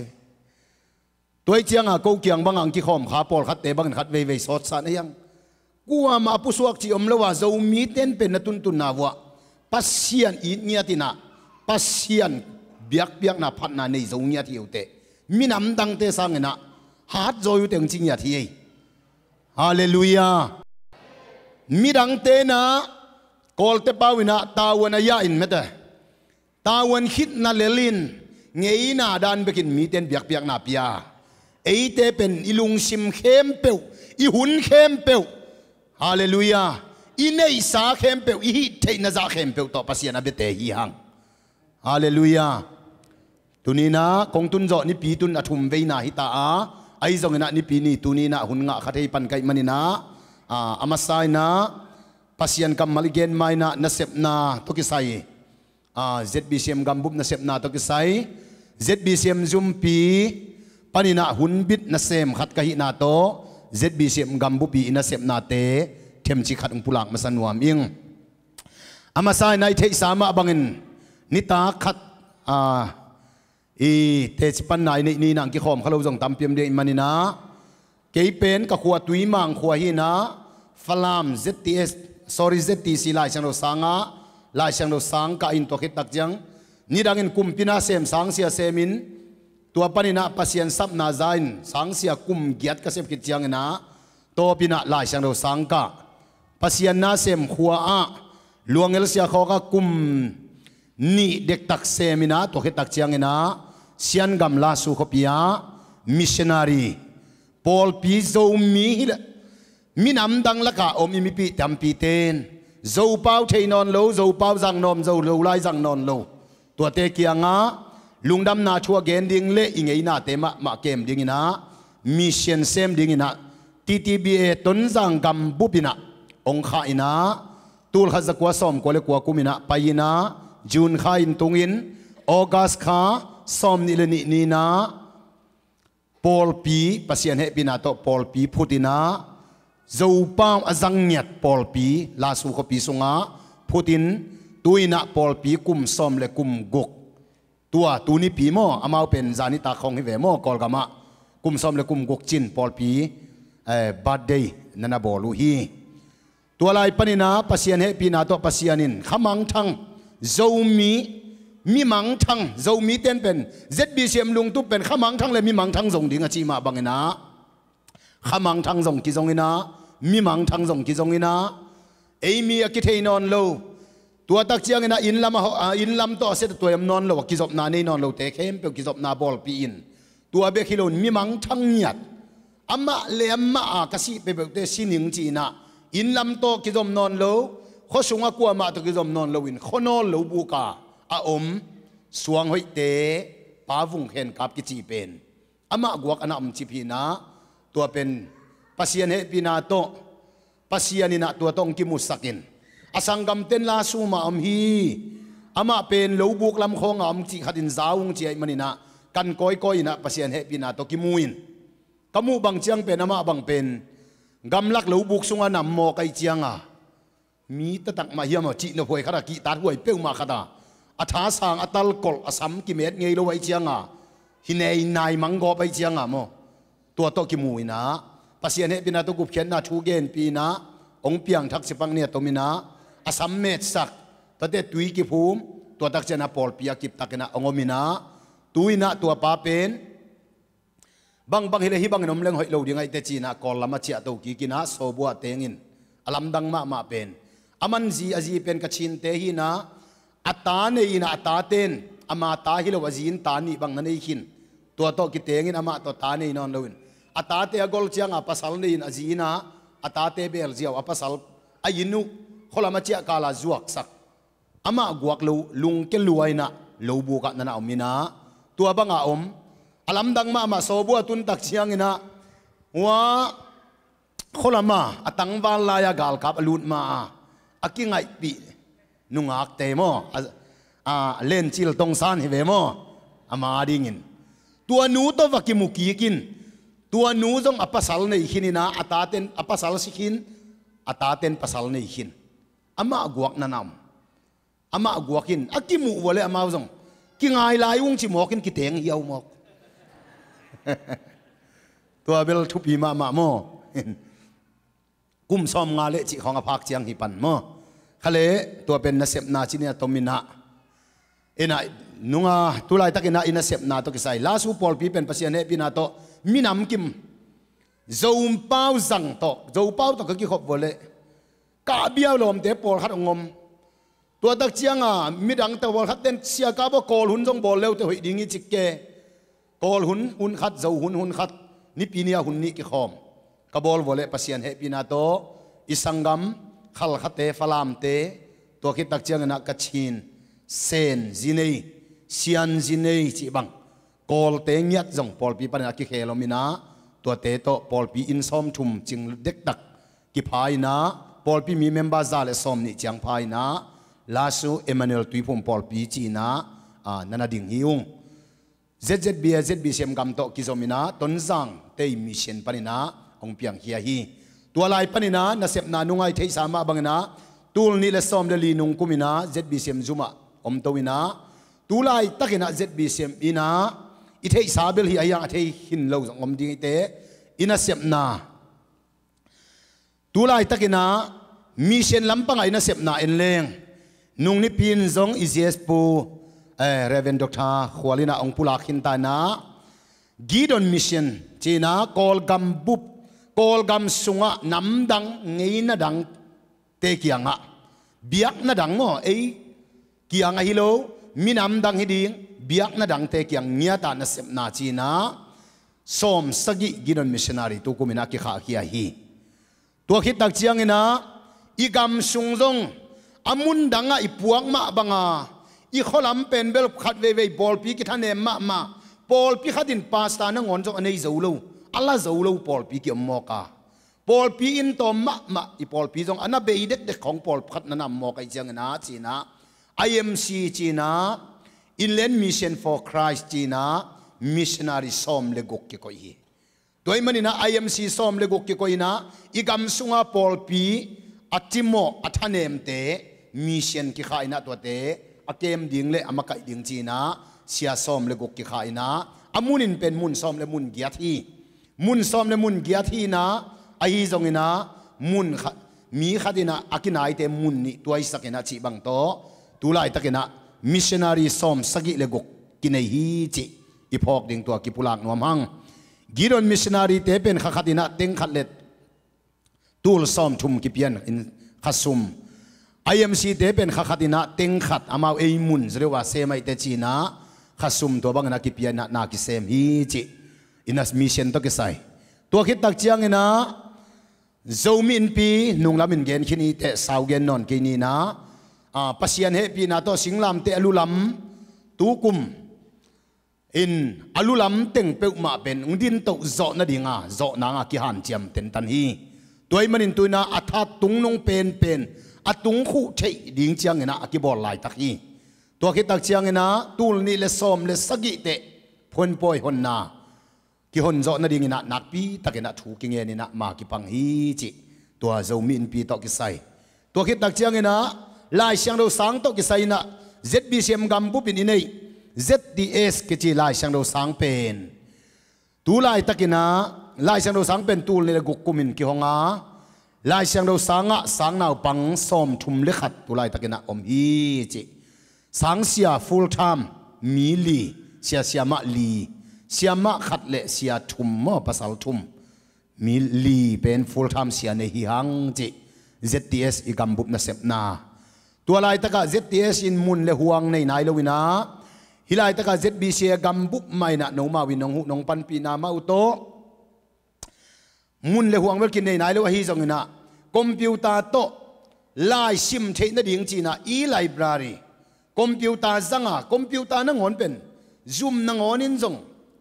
Tua hi ciangah ko kiang bangah hong kikhawm kha pawlkhatte bangin khat veivei sawtsa na hiang. Kuamah a pusuak cih om lo a, Zomite'n pen na tuntunna vuah Pasian it ngiatin ah, Pasian biakpiakna phatna nei zo ngiat hi uh teh, minam dangte sangin ah hatzawi uh teh hong ci ngiat hi ei. Halleluiah. Midangte'n ah, Kawlte pau-in ah tavuan a yah in mete, tavuan khitna lel in, ngeina dan bekin mite'n biakpiakna pia. Eite pen i lungsim khempeuh, i hun khempeuh, halleluiah, i neihsa khempeuh, i hih theihna zah khempeuh tawh Pasian a biate hi hang. Halleluiah. Tuni-in ah kong tun zawh Nipi tun a thum veina hi ta a, ahi zongin ah Nipi ni tuni-in ah hun ngah kha thei pan ka hih manin ah, a, a masa-in ah Pasian kammal i gen ma-in ah nasepna tawh kisai, a, Z B C M gambup nasepna tawh kisai, Z B C M zumpi panin ah hunbit nasem khat ka hihna tawh Z B C M gambup i nasepnate themcik khat hong pulak masa nuam ing. A masa-in ah i theihsa mah bangin nitak khat, a, i teci panna i neih ni-in ah kikhawm kha lo zong tampi om ding ahih manin ah, kei pen ka khua Tuimang khua hi-in ah, Falam Z T S, sorry, Z T C Lai Siangtho sangah, Lai Siangtho sang kah in, tua khit tak ciang nidangin kumpi nasem sangsia semin, tua panin ah Pasian sapna za-in sangsia kum giat ka sep khit ciangin ah, tawpin ah Lai Siangtho sang kah, Pasian nasem khua-ah luangel sia khawkah kum nih dektak semin ah, tua khit tak ciangin ah Sian gam Lasu khuapi-ah missionary, pawlpi Zomi hileh minam dang lakah om i mipih tampite'n Zopau thei nawn lo, Zopau zang nawn lo, Zolai zang nawn lo, tuate kiangah lungdamna thu a gen ding le i ngeinate mahmah kem dingin ah, mission sem dingin ah, T T B A Tonzang gambup in ah hong khah in ah, tul khat za kua sawm kua le kua kum in ah pai in ah, June kha in tungin, August kha sawm nih le nih ni-in ah, pawlpi, Pasian hehpihna tawh pawlpi phut in ah, Zopau a zang ngiat pawlpi Lasu khuapi sungah phut in, tu-in ah pawlpi kum sawm le kum guk. Tua tu Nipi maw, amau pen zan nitak khawng hi ve maw, Kawlgamah kum sawm le kum guk cin pawlpi, eh, birthday na na bawl uh hi. Tua lai panin ah Pasian hehpihna tawh Pasian in khamangthang, Zomi mimangthang, Zomite'n pen Z B C M lungtup pen khamangthang le mimangthang zong ding a cih mah bangin ah, khamangthang zong kizong in ah, mimangthang zong kizong in ah, ei mi a kithei nawn lo, tua tak ciangin ah inn lam a ho-, a, inn lam tawh a sia tuai om nawn lo, a kizopna nei nawn lote khempeuh kizopna bawlpih in, tua bek hi loin mimangthang ngiat, amah le amah a ka sih peuhpeuhte si ning ci-in ah, inn lam tawh kizom nawn lo, khua sungah kuamah tawh kizom nawn loin, khua nawl lo buk a a om, Suang hoihte Pa Vung Khen Kap kici pen amah guak a na om cip hi inah, tua pen Pasian hehpihna tawh, Pasian inah tua tawh hong kimusak in, a sanggamten La Sum ah om hi. Amah pen lo buk lam khawng ah om cih khat in za ung ci ahih man inah kan kawikawi inah Pasian hehpihna tawh kimu in, ka muh bang ciang pen amah bang pen gamlak lo buk sungah na om mawk ahih cianga, mi taktak mah hiam aw, cihnophuai khat a kihtathuai peuhmah khat a, a thasang a talkolh, a sam kimet ngei lo ahih cianga, hi nei nai mang gawp ahih cianga maw, tua tawh kimu inah, Pasian hehpihna tawh gupkhiatna thu genpih inah hong piangthak sia bang ni a tom inah, a sam metsak, tuate tui kiphum, tua tak ciangah pawlpi a kiptak inah hong om inah, tu inah tua pa pen bangbang hileh hih bangin om leng hoih lo ding ahih teh ci inah Kawl lamah ciahto kik inah Sawbua teng in, a lamdang mahmah pen, a man zi, a zi pen Kachinte hi inah, a ta nei inah a taten, ama ta hi lo a zi in ta nih bang na nei khin. Tua tawh kiteng in amah tawh ta nei nawn lo in, a tate a gol cianga pasal nei in a zi inah a tate beel ziau a pasal a inn uh khualam a ciah kala zuaksak. Amah guak lo, lungke lua inah lo buk ah na na om inah, tua banga om, a lamdang mahmah Sawbua tun tak ciang inah, hua khualama a tangval lai-a galkap a lut ma-a a kingaihpih nungakte maw, a, a lencil tongsan hi ve maw, ama dingin tua nu tawh va kimu kik in, tua nu zong a pasal nei khin inah, a taten a pasal si khin, a taten pasal nei khin. Amah guak na na om. Amah guak in a kimuh vua leh amau zong kingai lai ung ci mawk in kiteng hiau mawk. Tua bel thupi mahmah maw. Kum sawmnga leh cih khawng a phak ciang hi pan maw. Kha leh tua pen nasepna ci ni a tom inah, inah nunga tulaitak inah i nasepna tawh kisai La Sum pawlpi pen Pasian hehpihna tawh minam kim, Zopau zang tawh, Zopau tawh ka kikhop vua leh Kabiau lawmte pawlkhat hong om. Tua tak cianga midangte pawlkhat ten, sia Kap aw, Kawl hun zong bawl leute hoih ding hi cik ke. Kawl hun hun khat, Zo hun hun khat, Nipi ni-a hun nih kikhawm. Ka bawl vua leh Pasian hehpihna tawh i sanggam Khalkhate, Falamte, tua khit tak ciang inah Kachin, Sen zi nei, Sian zi nei cih bang Kawlte ngiat zong pawlpi panin a kikhel om inah, tuate tawh pawlpi inn sawmthum cing dektak kipha inah, pawlpi mi member za le sawmnih ciang pha inah, La Sum Emmanuel Tuiphum pawlpi ci inah, a, na na ding hi ung. Z Z B, Z B C M gam tawh kizom inah Tonzang tei mission pan inah hong piangkhia hi. Tua lai pan inah nasepna nunga i theihsa mah bang inah, tul nih le sawm le li nung kum inah Z B C M zum ah omto inah, tulaitak inah Z B C M inah i theihsa bel hi a hiang, a thei khin lo zong om ding hi teh, i nasepna. Tulaitak inah mission lampangah i nasepna en leng, nung nipi in zong i Z S Pu, eh, Reverend Doctor Khual inah hong pulak khinta inah, Gideon Mission ci inah Kawlgam bup, Kawlgam sungah namdang ngeina dangte kiangah, biakna dang maw, ei kiangah hi lo, minam dang hi ding, biakna dangte kiang ngiatah nasepna ci inah sawm sagih Gideon Missionary tukum inah kikhahkhia hi. Tua khit tak ciang inah i gam sung zong a mun dangah i puak mah banga, i khualam pen bel khat veivei pawlpi kithanem mahmah, pawlpi khat in pastor nangawn zong a nei zo lo, a la zo lo pawlpi kiom mawk a, pawlpi inn tawm mahmah, i pawlpi zong a na bei dekdek khawng pawlpi khat na na om mawk ahih ciang inah ci inah, I M C ci inah, Inland Mission for Christ ci inah missionary sawm le guk kikoih hi. Tua ahih man inah I M C sawm le guk kikoih inah, i gam sunga pawlpi a cimawh, a thanemte mission kikhah inah, tuate a kem ding le a makaih ding ci inah sia sawm le guk kikhah inah, a mun in pen mun sawm le mun giat hi. Mun sawm le mun giat hi inah, ahi zong inah mun khat, mi khat inah a kinaite mun nih tuaisak inah cih bang tawh, tulaitak inah missionary sawm sagih le guk kinei hi cih i phawk ding tua kipulak nuam hang. Gideon missionary te pen kha khat inah teng khat le tul sawmthum kipia in, khasum. I M C te pen kha khat inah teng khat, amau ei mun zaw deuh a sem ahih teh ci inah khasum tua bang inah kipia inah na kisem hi cih, inah mission tawh kisai. Tua khit tak ciang inah Zomi Innpi nunglam in gen khin hi teh, sau gen nawn kei ni inah, a, Pasian hehpihna tawh singlamteh a lulam tukum in a lulam teng peuhmah pen hong dintoh zawh nadinga zawh nanga kihanciam tentan hi. Tua ahih manin tu-in ah a tha tungnung penpen a tungkhuh theih ding ciangin ah a kibawl laitak hi. Tua khit tak ciangin ah tul nih le sawm le sagih teh phuanpawi honna kihon zawh nadingin ah nakpi takin ah thu kingen in ah ma kipang hi cih tua Zomi Innpi tawh kisai. Tua khit tak ciangin ah Lai Siangtho sang tawh kisai in ah Z B C M gambup in i neih Z T S kici Lai Siangtho sang pen tu laitakin ah Lai Siangtho sang pen tul nih le guk kumin kihong a, Lai Siangtho sangah sang naupang sawmthum le khat tu laitakin ah om hi cih. Sangsia full time mi li, sia siamah li, siamah khat le sia thum maw, pasal thum, mi li pen full time sia nei hi hang cih Z T S i gambup nasepna. Tua laitakah Z T S in mun le huang nei nai lo-in ah hih laitakah Z B C A gambup mah in ah nomau in nong huh nong panpihna mah uh tawh mun le huang bel kinei nai lo ahi zongin ah computer tawh lai sim theih nading ci-in ah e-library, computer zanga computer nangawn pen Zoom nangawn in zong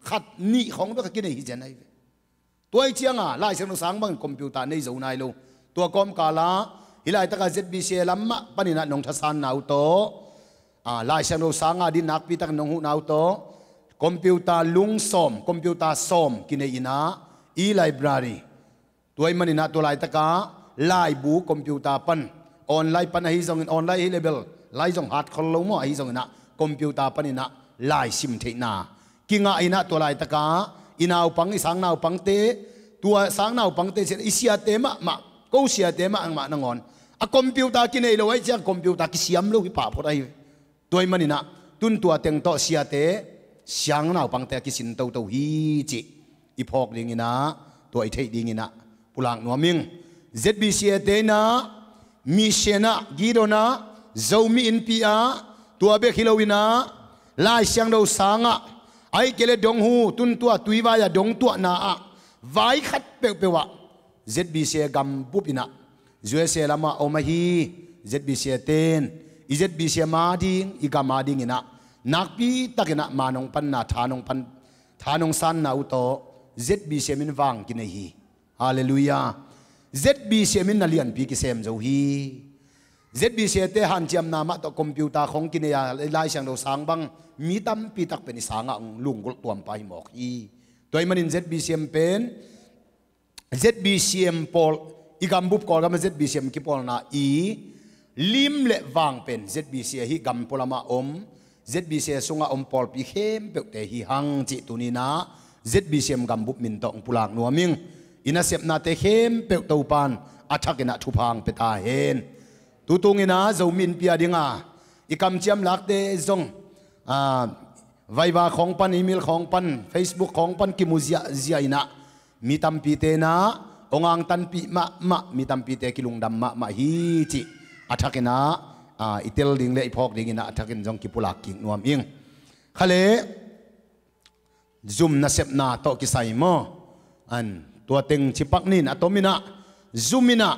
khat nih khawng bek a kinei hi zen ahi ve. Tua ahih cianga Lai Siangtho sang bangin computer nei zo nai lo. Tua kawmkala hih laitakah Z B C A lam mah panin ah nong thasanna uh tawh, a, Lai Siangtho sanga din nakpi takin nong huhna uh tawh computer lung sawm, computer sawm kinei in ah e-library. Tua ahih manin ah tua laitakah laibu computer pan, online pan ahi zongin, online ahi leh bel lai zong hat khol lo maw, ahi zongin ah computer panin ah lai sim theihna kingah in ah tua laitakah i naupang, i sang naupangte, tua sang naupangte ciang i siate mahmah, ko siate mahmah nangawn a computer kinei lo ahih ciang computer kisiam lo hi pah phot ahi. Tua ahih manin ah tun tua teng tawh siate, sang naupangte a kisin toto hi cih i phawk dingin ah, tua i theih dingin ah pulak nuam ing. Z B C A te in ah mission ah, Gideon ah, Zomi Innpi ah, tua bek hi lo-in ah Lai Siangtho sangah, ahih kei leh dong hu, tun tua tuivai ah dong tuahna ah vai khat peuhpeuh ah Z B C A gambup in ah U S A lamah om ahi Z B C A ten i Z B C A ma ding, i gam a dingin ah nakpi takin ah ma nong panna, tha nong pan, tha nong sanna uh tawh Z B C M in vang kinei hi. Halleluiah. Z B C M in na lianpi kisem zo hi. Z B C A te hanciamna mah tawh computer khawng kinei a, Lai Siangtho sang bang mi tampi tak pen i sangah hong lunggulh tuampa hi mawk hi. Tua ahih manin Z B C M pen Z B C M pawl, i gambup Kawlgam ah Z B C M kipawlna i lim le vang pen Z B C A hih gam pualamah om, Z B C A sungah om pawlpi khempeuhte hi hang cih tuni-in ah Z B C M gambup min tawh hong pulak nuam ing. I nasepnate khempeuh Topan a thakin ah thupha hong pia ta hen. Tutungin ah Zomi Innpi a dinga i kamciam lakte zong, a, Viber khawng pan, email khawng pan, Facebook khawng pan kimu ziahziah in ah mi tampite in ah hong angtanpih mahmah, mi tampite kilungdam mahmah hi cih a thakin ah, a, i tel ding le i phawk dingin ah a thakin zong kipulak kik nuam ing. Kha le Zoom nasepna tawh kisai maw? An tua teng cipak nin a tomin ah Zoom in ah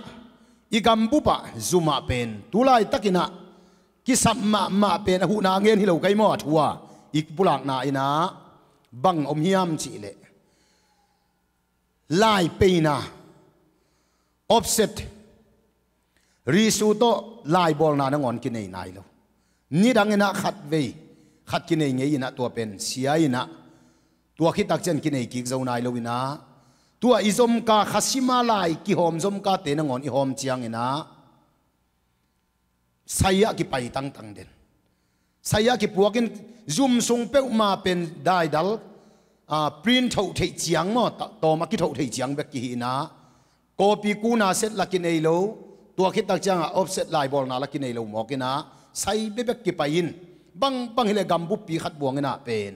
i gambup ah Zoom ah pen tu laitakin ah kisap mahmah pen a huhna ngen hi lo kei maw, a thu a i pulakna in ah bang om hiam cih leh lai peina, offset, risu tawh laibawlna nangawn kinei nai lo. Nidangin ah khat vei khat kinei ngei in ah tua pen sia in ah tua khit tak ciang kinei kik zo nai lo in ah tua i zomka khasima lai kihawm zomkate nangawn i hawm ciangin ah sai-ah kipai tangtang den. Sai-ah kipuakin Zoom sung peuhmah pen daidal, a, print thoh theih ciang maw, ta-, tawm a kithoh theih ciang bek kihi in ah copy kuna set la kinei lo, tua khit tak ciangah offset laibawlna la kinei lo mawk in ah sai bekbek kipai in bang bang hi leh gambuppi khat buang in ah pen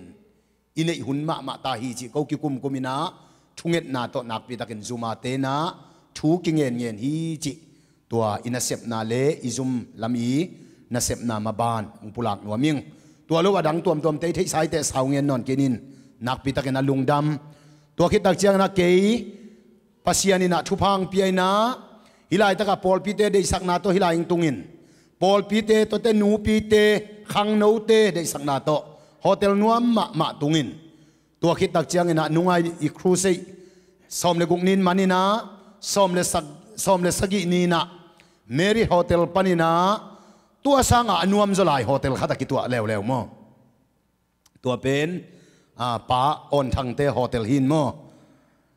i neih hun mahmah ta hi cih ko kikumkum in ah thungetna tawh nakpi takin Zoom a te in ah thu kingenngen hi cih tua i nasepna le i Zoom lam i nasepna maban hong pulak nuam ing. Tua lo a dang tuamtuam tei theihsa i teh sau ngen nawn kei nin, nakpi takin a lungdam. Tua khit tak ciangin ah kei Pasian in ah thupha hong pia in ah hih laitakah pawlpite deihsakna tawh hih lai hong tungin pawlpite, tuate nupite, khangnote deihsakna tawh Hotel nuam mahmah tungin, tua khit tak ciangin ah nungai i crusade sawm le guk ni-in man in ah, sawm le sak-, sawm le sagih ni-in ah Marriott Hotel panin ah, tua sangah a nuam zaw lai hotel khat a kituah leuleu maw. Tua pen, a, Pa Awn Thangte hotel hi-in maw.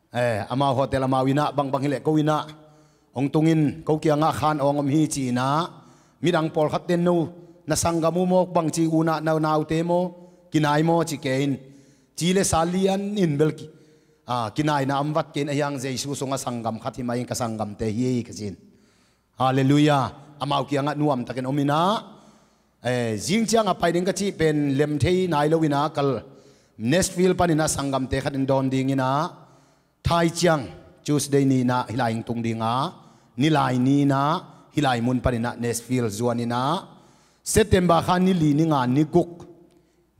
Eh, amau hotel amau in ah, bangbang hileh ko in ah hong tungin, ko kiangah khan awng om hi ci-in ah, midang pawlkhatte in, no na sanggam uh maw, bangci unau, na naute maw, kinai maw ci kei in. Ci le sa lianin bel ki-, a, kinaina om vat kei in, ahi hang Jesu sungah sanggam khat hi mah in, ka sanggamte hi ka ci-in. Halleluiah. Amau kiangah nuamtakin om in ah, eh, zing ciangah pai ding ka cih pen lem thei nai lo in ah, ka Nashville panin ah sanggamte khat in dawn dingin ah, thai ciang Tuesday ni-in ah hih lai hong tung ding a, nilai ni-in ah hih lai mun panin ah Nashville zuan in ah, September kha ni li, ni nga, ni guk,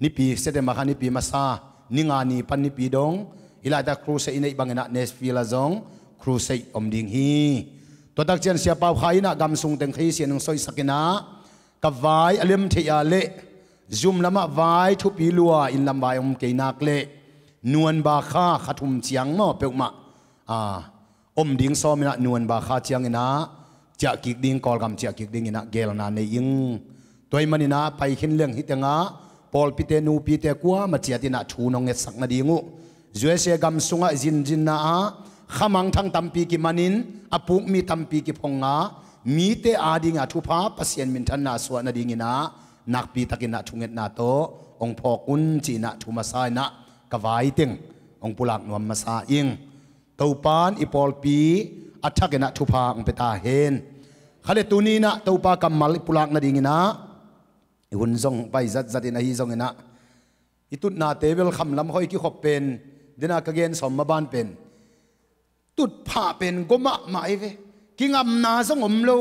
Nipi, September kha nipi masa, ni nga ni pan nipi dong, hih laitak crusade i neih bangin ah Nashville ah zong crusade om ding hi. Tua tak ciang Sia Pau Khai in ah gam sung teng Khrih sian hong soihsak in ah, ka vai a lem theih a leh, zum lamah vai thupi lua, inn lam vai om kei nak leh, November kha, kha thum ciang maw peuhmah, a, om ding sawm in ah, November kha ciangin ah ciah kik ding, Kawlgam ciah kik dingin ah geelna nei ing. Tua ahih manin ah pai khin leng hih tengah pawlpite, nupite kuamah ciat in ah thu nong ngetsak nading uh, U S A gam sungah zinzinna ah khamangthang tampi kiman in, a puk mi tampi kiphong a, mite adingin ah thupha, Pasian minthanna suah nadingin ah nakpi takin ah thungetna tawh hong phawk un ci-in ah thu masa in ah ka vai teng hong pulak nuam masa ing. Topa'n i pawlpi a thakin ah thupha hong pia ta hen. Kha le tuni-in ah Topa kammal i pulak nadingin ah, i hun zong pai zatzat in, ahi zongin ah, i tutnate bel khamlam khawng i kikhop pen, den a ka gen sawm ma ban pen, tutphah pen gua mahmah hi ve. Kingamna zong om lo.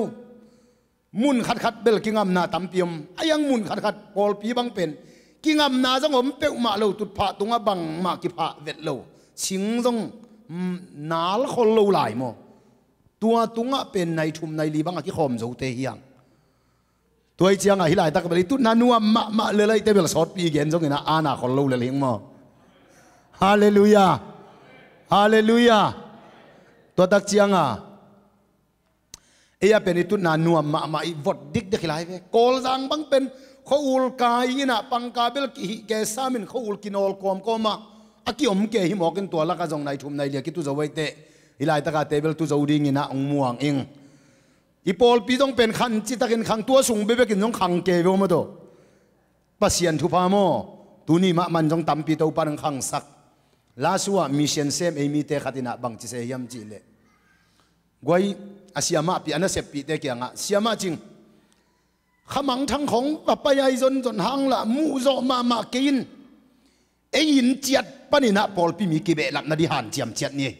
Mun khatkhat bel kingamna tampi om. Ahi hang mun khatkhat pawlpi bang pen kingamna zong om peuhmah lo, tutphah tungah bangmah kiphah vet lo. Sing zong, mm, nal khol lo lai maw. Tua tungah pen nai thum nai li bang a kikhawm zote hi hang. Tua ahih ciangah hih laitak bel i tutna nuam mahmah lel ahih teh bel sawtpi gen zongin ah, ana khol lo lel hi ing maw. Halleluiah. Halleluiah. Tua tak ciangah ei a pen i tutna nuam mahmah, i vot dikdek hi lai ve. Kawlzang bang pen khua-ul kai in ah, pangka bel kihih kei sam in, khua-ul kinawl kawmkawm a, a kiom kei hi mawk in, tua lakah zong nai thum nai li a kitu zo ahih teh, hih laitak a te bel tu zo dingin ah hong muang ing. I pawlpi zong pen khan citakin khang, tua sung bekbekin zong khang kei ve maw tawh. Pasian thupha maw. Tuni mah man zong tampi Topa'n hong khangsak. Last week ah mission sem ei mite khat in ah bang ci se hiam cih leh, guai, a siamahpih, a naseppihte kiangah, siamah cing, khamangthang khawng va pai a, i zonzon hang lah muhzawh mahmah kei in. Ei inn ciat panin ah pawlpi mi kibehlap nading hanciam ciat ni.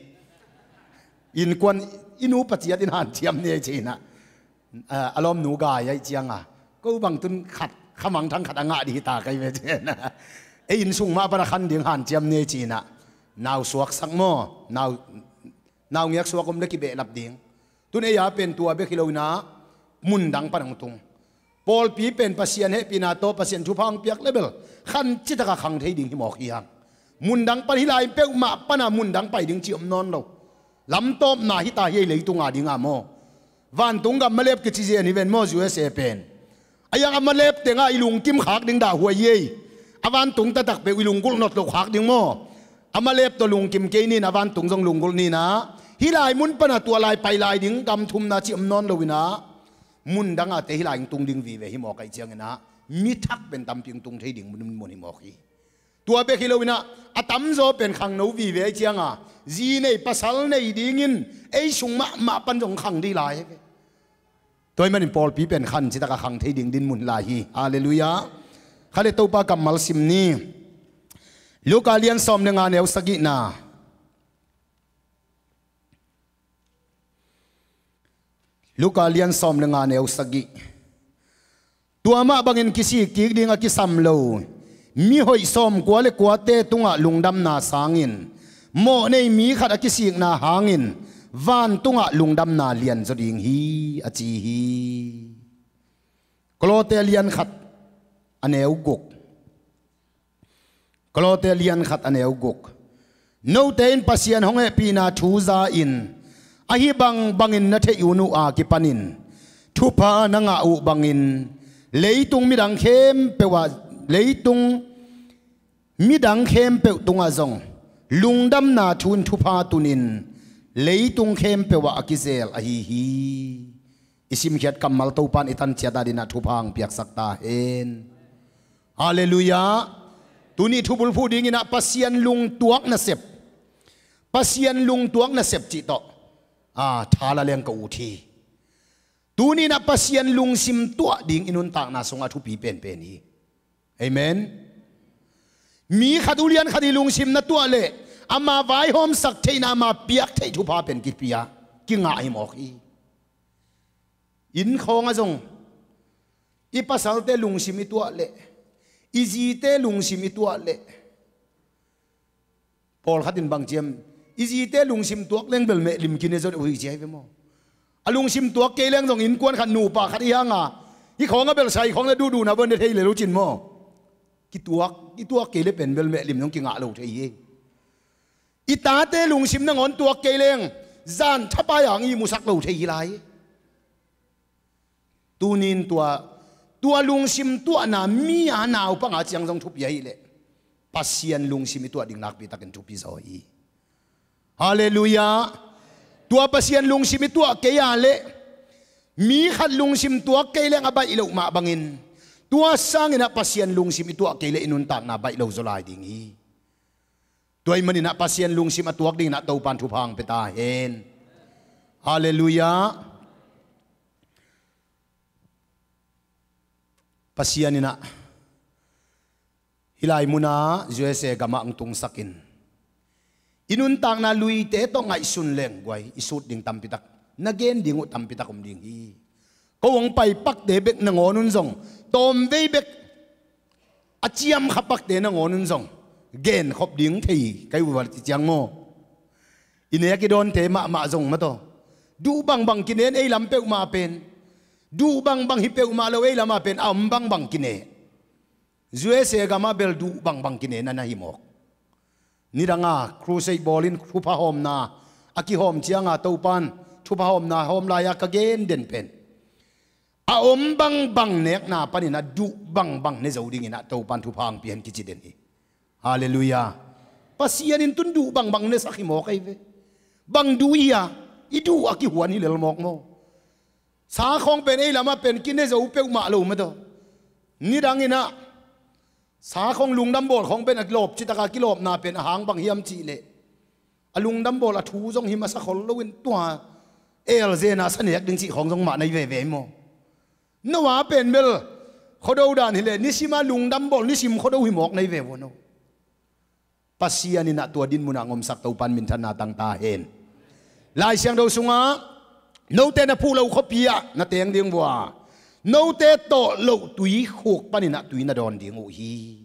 Innkuan, i nupa ciat in hanciam ni ci-in ah, a, a lawmnu gai ahih ciangah, ko bang tun khat, khamangthang khat a ngah ding hi ta kei ve ci-in ah, ei inn sung mah pan a khan ding hanciam ni ci-in ah, nau suaksak maw, nau, nau ngiak suak om leh kibehlap ding. Tun ei a pen tua bek hi lo in ah, mundang pan hong tung. Pawlpi pen Pasian hehpihna tawh Pasian thupha hong piak leh bel khan citak a khang thei ding hi mawk hi hang. Mundang pan, hih lai peuhmah pan a mundang pai ding cih om nawn lo. Lamtawpna hi ta hi ei leitung a ding a maw. Vantung gam Malep kici zen hi ven maw, U S A pen. Ahi hang a Malep tengah i lungkim khak ding dah huai ei. A vantung taktak peuh i lunggulh nawt loh khak ding maw. A Malep tawh lungkim kei ni in, a vantung zong lunggulh ni in ah, hih lai mun pan a tua lai pai lai ding gam thumna cih om nawn lo in ah, mundang a te hih lai hong tung ding vive hi mawk ahih ciangin ah, mi thak pen tampi hong tung thei ding mun, mun hi mawk hi. Tua bek hi lo in ah, a tamzaw pen khangno vive ahih ciangah, zi nei pasal nei dingin ei sung mahmah pan zong khang ding lai hi ve. Tua ahih manin pawlpi pen khan citak a khang thei ding dinmun hi lai hi. Halleluiah. Kha le Topa kammal sim ni. Luka lian sawm le nga, neu sagihna. Luka lian sawm le nga, neu sagih. Tua mah bangin kisik kik ding a kisam lo mihoih sawmkua le kuate tungah lungdamna sangin, mawh nei mi khat a kisikna hangin vantungah lungdamna lianzaw ding hi, a ci hi. Kolose lian khat, a neu guk. Kolose lian khat a neu guk. Note in Pasian hong hehpihna thu za-in ahi bangbangin na theih un uh a kipanin thupha na ngah uh bangin leitung midang khempeuh ah, leitung midang khempeuh tungah zong lungdamna thu in thupha tunin leitung khempeuh ah a kizel ahi hi. I simkhiat kammal Topan i tanciat adingin ah thupha hong piaksak ta hen. Halleluiah. Tuni thubulphuh dingin ah Pasian lungtuak nasep, Pasian lungtuak nasep cih tawh a thala leng ka ut hi. Tuni in ah Pasian lungsim tuah ding i nuntakna sungah thupi penpen hi. Amen. Mi khat ulian khat i lungsim na tuah leh ama vaihawmsak theihna, ama piak theih thupha pen kipia kingah hi mawk hi. Inn khawngah zong i pasalte lungsim i tuah leh, i zite lungsim i tuah leh, pawlkhat in bang ciam, i zite lungsim tuak leng bel mehlim kine zaw uh hi ci hi ve maw? A lungsim tuak kei leng zong innkuan khat, nupa khat i hang a, i khawngah bel sai khawng le duhduhna bawh ne thei le lo cin maw? Kituak, i tuak kei le pen bel mehlim zong kingah lo thei hi. I tate lungsim nangawn tuak kei leng zan thapai-a hong ihmusak lo thei hi lai. Tunin tua, tua lungsim tuahna mi a naupang a ciang zong thupi ahih leh Pasian lungsim i tuah ding nakpi takin thupi zaw hi. Halleluiah. Tua Pasian lungsim i tuah kei a leh mi khat lungsim tuak kei leng a baih loh mah bangin tua sangin ah Pasian lungsim i tuah kei leh i nuntakna baih lo zaw lai ding hi. Tua ahih manin ah Pasian lungsim a tuak dingin ah Topan thupha hong pia ta hen. Halleluiah. Pasian in ah hih lai munah U S A gamah hong tungsakin i nuntakna luite tawh ngaihsun leng guai i sut ding tampitak, na gen ding uh tampitak om ding hi. Ko hong pai pakte bek nangawn un zong, tawmvei bek a ciamkha pakte nangawn un zong genkhop ding thei ka hi uh a, ci ciang maw? I nek i dawnte mahmah zong mataw, duh bangbang kinen ei lam peuhmah pen, duh bangbang hi peuhmah lo ei lamah pen a om bangbang kine. U S A gamah bel duh bangbang kine na na hi mawk. Nidanga crusade bawlin thupha hawmna a kihawm cianga Topan thupha hawmna hawm lai-a ka gen den pen a om bangbang nekna panin a duh bangbang ne zo dingin ah Topan thupha hong pia hen kici den hi. Halleluiah. Pasian in tun duh bangbang nesak hi mawk ahi ve. Bang duh hi a, i duh a kihuan hi lel mawk maw? Sa khawng pen ei lamah pen kine zo peuhmah lo mataw. Nidangin ah sa khawng lungdam bawl khawng pen a lawp citaka kilawpna pen a hang bang hiam cih leh a lungdam bawl a thu zong hi masa khol loin tua elzena sa nek ding cih khawng zong mah na hi veve hi maw? Noah pen bel khuado dan hi leh nisima lungdam bawl nisim khuado hi mawk na hi ve vua no. Pasian in ah tua din munah hong omsak Topan minthanna tang ta hen. Lai Siangtho sungah note na phuh loh khuapi ah na teng ding vua, note tawh loh tuikhuk panin ah tui na dawn ding uh hi.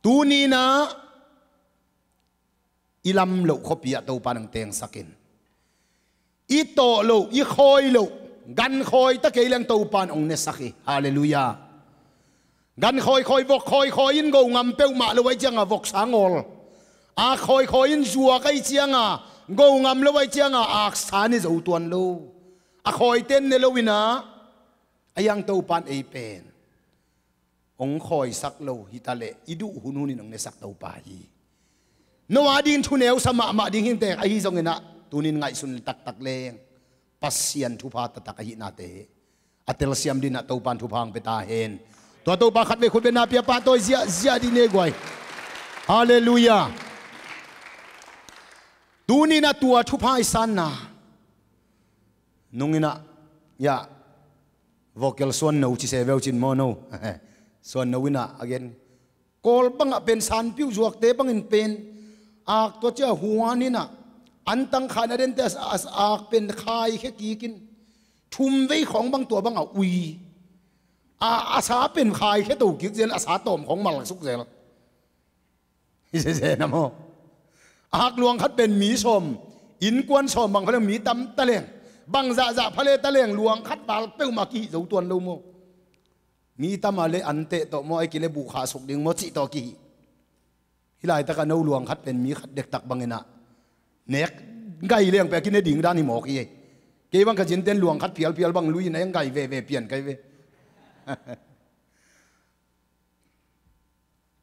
Tuni in ah i lam loh khuapi ah Topan hong tengsakin i tawh loh, i khawi loh, gan khawi ta kei leng Topan hong nesak hi. Halleluiah. Gan khawikhawi, vok khawikhawi in go ngam peuhmah lo ahih cianga voksa ngawl, ak khawikhawi in zuak ahih cianga go ngam lo ahih cianga aksa ne zo tuan lo. A khawite in ne loin ah a hiang Topan ei pen hong khawisak lo hi ta leh i duh hunhunin hong nesak Topa hi. Noah ding thuneusam mahmah ding hi inteh, ahi zongin ah tunin ngaihsun taktak leng Pasian thupha taktak ahihnate a telsiam dingin ah Topan thupha hong pia ta hen. Tua Topa khatvei khutbetna pia pahtawi ziahziah dih ni guai. Halleluiah. Tunin ah tua thupha i sanna nungin ah, ya, vocal suan no ci se veu cin maw no. Suan no in ah a gen, Kawl bangah pen sanpiuh zuakte bangin pen ak tua cia huan in ah antang khaina dente a, a, ak pen khaikhia kikin thumvei khawng bang tua bangah ui. A, a sa pen khaikhia to kik zel, a sa tawm khawng malsuk zel. Hi sese na maw? Ak luang khat pen mi sawm, innkuan sawm bang phaleng mi tam taleng, bang zahzah phale taleng luang khat val peuhmah kihih zo tuan lo maw? Mi tama le anteh tawh maw, ai kile buhkhah suk ding maw cih tawh kihih. Hih laitakah no luang khat pen mi khat dektak bangin ah nek ngai leng pek a kine ding dan hi mawk hi. Kei bang ka zinten luang khat phialphial bang lui in a eng ngai veve pian kai ve.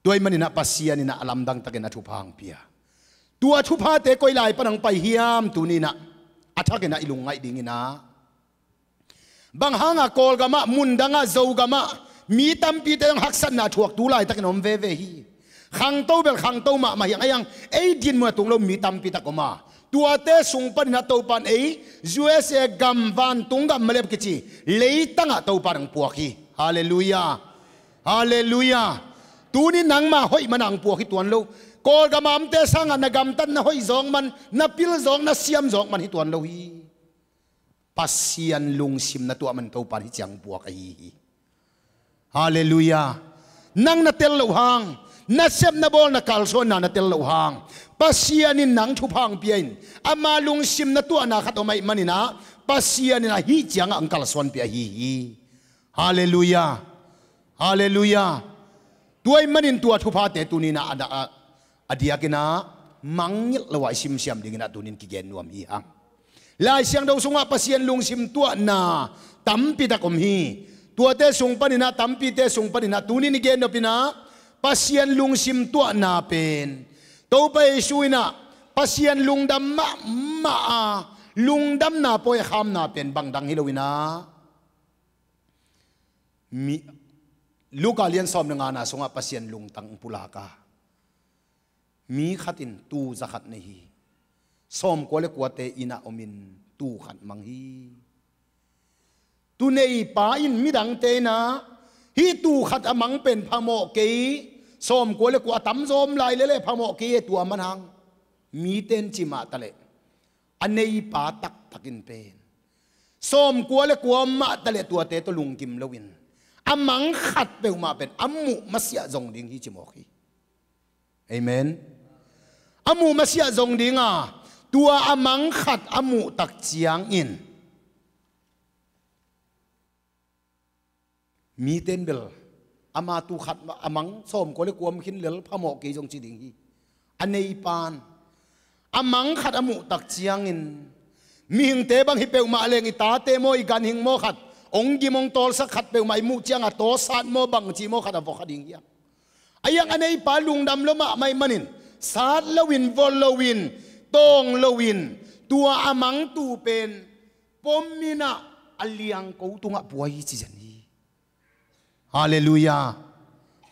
Tua ahih manin ah Pasian in ah a lamdang takin a thupha hong pia. Tua thuphate koi lai pan hong pai hiam tuni in ah a thakin ah i lungngaih ding in ah, bang hangah Kawlgamah, mundangah, Zogamah mi tampite zong haksatna thuak tu laitakin om veve hi. Khangto bel khangto mahmah hi hang, a hiang ei dinmun a tung lo mi tampi tak om a, tuate sung panin ah Topan ei U S A gam, vantung gam mah leh kici leitangah Topan hong puak hi. Halleluiah. Halleluiah. Tuni nangma hoih man hong puak hi tuan lo. Kawlgam a omte sangah na gamtat na hoih zawk man, na pil zawk, na siam zawk man hi tuan lo hi. Pasian lungsim na tuah man Topan hih ciang puak ahi hi. Halleluiah. Nang na tel loh hang, na sep na bawl na kalsuanna na tel loh hang, Pasian in nang thupha hong pia in, ama lungsim na tuahna khat om ahih manin ah Pasian in ah hih ciangah hong kalsuanpih ahi hi. Halleluiah. Halleluiah. Tua ahih manin tua thuphate tuni in ah a, a, a diakin ah mangngilh lo a i simsiam dingin ah tuni in kigen nuam hi hang. Lai Siangtho sungah Pasian lungsim tuahna tampi tak om hi. Tuate sung panin ah, tampite sung panin ah tuni in i gen nop in ah Pasian lungsim tuahna pen, Topa Jesu in ah Pasian lungdam mahmah a, lungdamna pawi a khamna pen bang dang hi lo in ah, mi, Luka lian sawm le ngana sungah Pasian lungtang pulak a, mi khat in tuu za khat nei hi. Sawmkua le kuate inn ah omin tuu khat mang hi. Tuu neipa in midangte in ah hih tuu khat a mang pen phamawh kei, sawmkua le kua a tamzaw om lai leh leh phamawh kei e, tua man hang mite in ci mah taleh, a neipa taktak in pen sawmkua le kua om mah taleh tuate tawh lungkim loin a mang khat peuhmah pen a muh masiah zong ding hi ci mawk hi. Amen. A muh masiah zong ding a, tua a mang khat a muh tak ciangin mite in bel ama tuu khat a mang sawmkua le kua om khin lel phamawh kei zong ci ding hi. A neipa in a mang khat a muh tak ciangin, mihingte bang hi peuhmah leng, i tate maw, i ganhing maw khat, hong gim hong tawlsak khat peuhmah i muh ciangah tawsat maw, bangci maw khat a vok kha ding hiam? A hiang a neipa lungdam lua mahmah ahih manin sat loin, vok loin, tawng loin, tua a mang tuu pen pom in ah a liangko tungah pua hi ci zen hi. Halleluiah.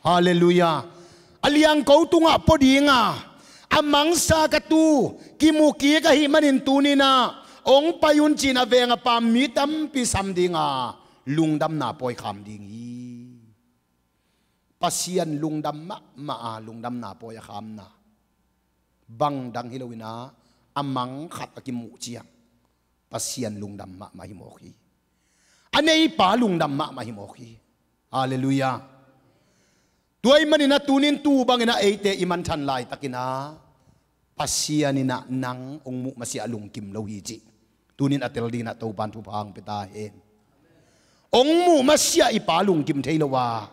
Halleluiah. A liangko tungah pua ding a, a mangsa ka tuu kimu kik ahih manin tuni in ah hong pai un ci-in a veng a pam mi tampi sam ding a, lungdamna pawi kham ding hi. Pasian lungdam mahmah a, lungdamna pawi a khamna bang dang hi lo in ah, a mang khat a kimuh ciang Pasian lungdam mahmah hi mawk hi. A neipa lungdam mahmah hi mawk hi. Halleluiah. Tua ahih manin ah tuni in tuu bangin ah eite i manthan laitakin ah Pasian in ah nang hong muh masiah lungkim lo hi cih tuni in a tel dingin ah Topan thupha hong pia ta hen. Hong muh masiah i pa lungkim thei lo a,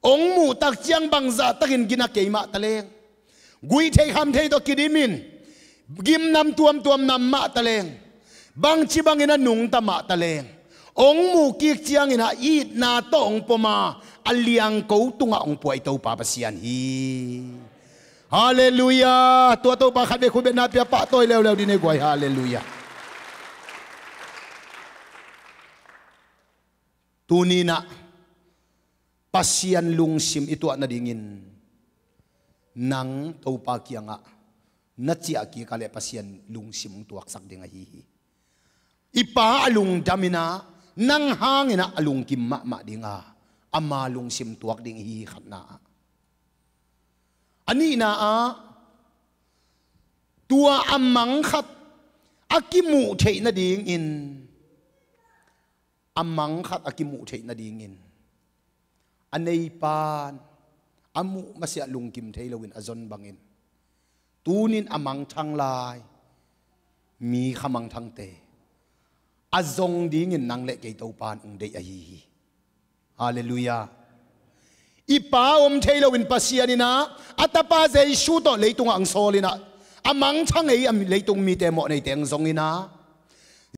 hong muh tak ciang bangzah takin gina kei mah taleng, guih theih kham theih tawh kidim in, gimnam tuamtuam nam mah taleng, bangci bangin a nungta mah taleng, hong muh kik ciangin a itna tawh hong pom a, a liangko tungah hong pua i Topa Pasian hi. Halleluiah. Tua Topa khat vei khut betna pia, pahtawi leuleu dih ni guai. Halleluiah. Tuni in ah Pasian lungsim i tuah nadingin nang Topa kiangah na ciah kik a leh Pasian lungsim hong tuaksak ding ahi hi. I pa a lungdam in ah nang hangin ah a lungkim mahmah ding a, ama lungsim tuak ding hi hi, khatna ah. A nihna ah, tua a mang khat a kimuh theih nadingin, a mang khat a kimuh theih nadingin a neipa in a muh masiah lungkim thei loin a zon bangin, tuni in a mangthang lai mi kha mangthangte a zong dingin nang le kei Topa in hong deih ahi hi. Halleluiah. I Pa om thei loin Pasian in ah, a Tapa Jesu tawh leitungah ang sawl in ah, a mangthang ei a leitung mite mawhneite ang zong in ah,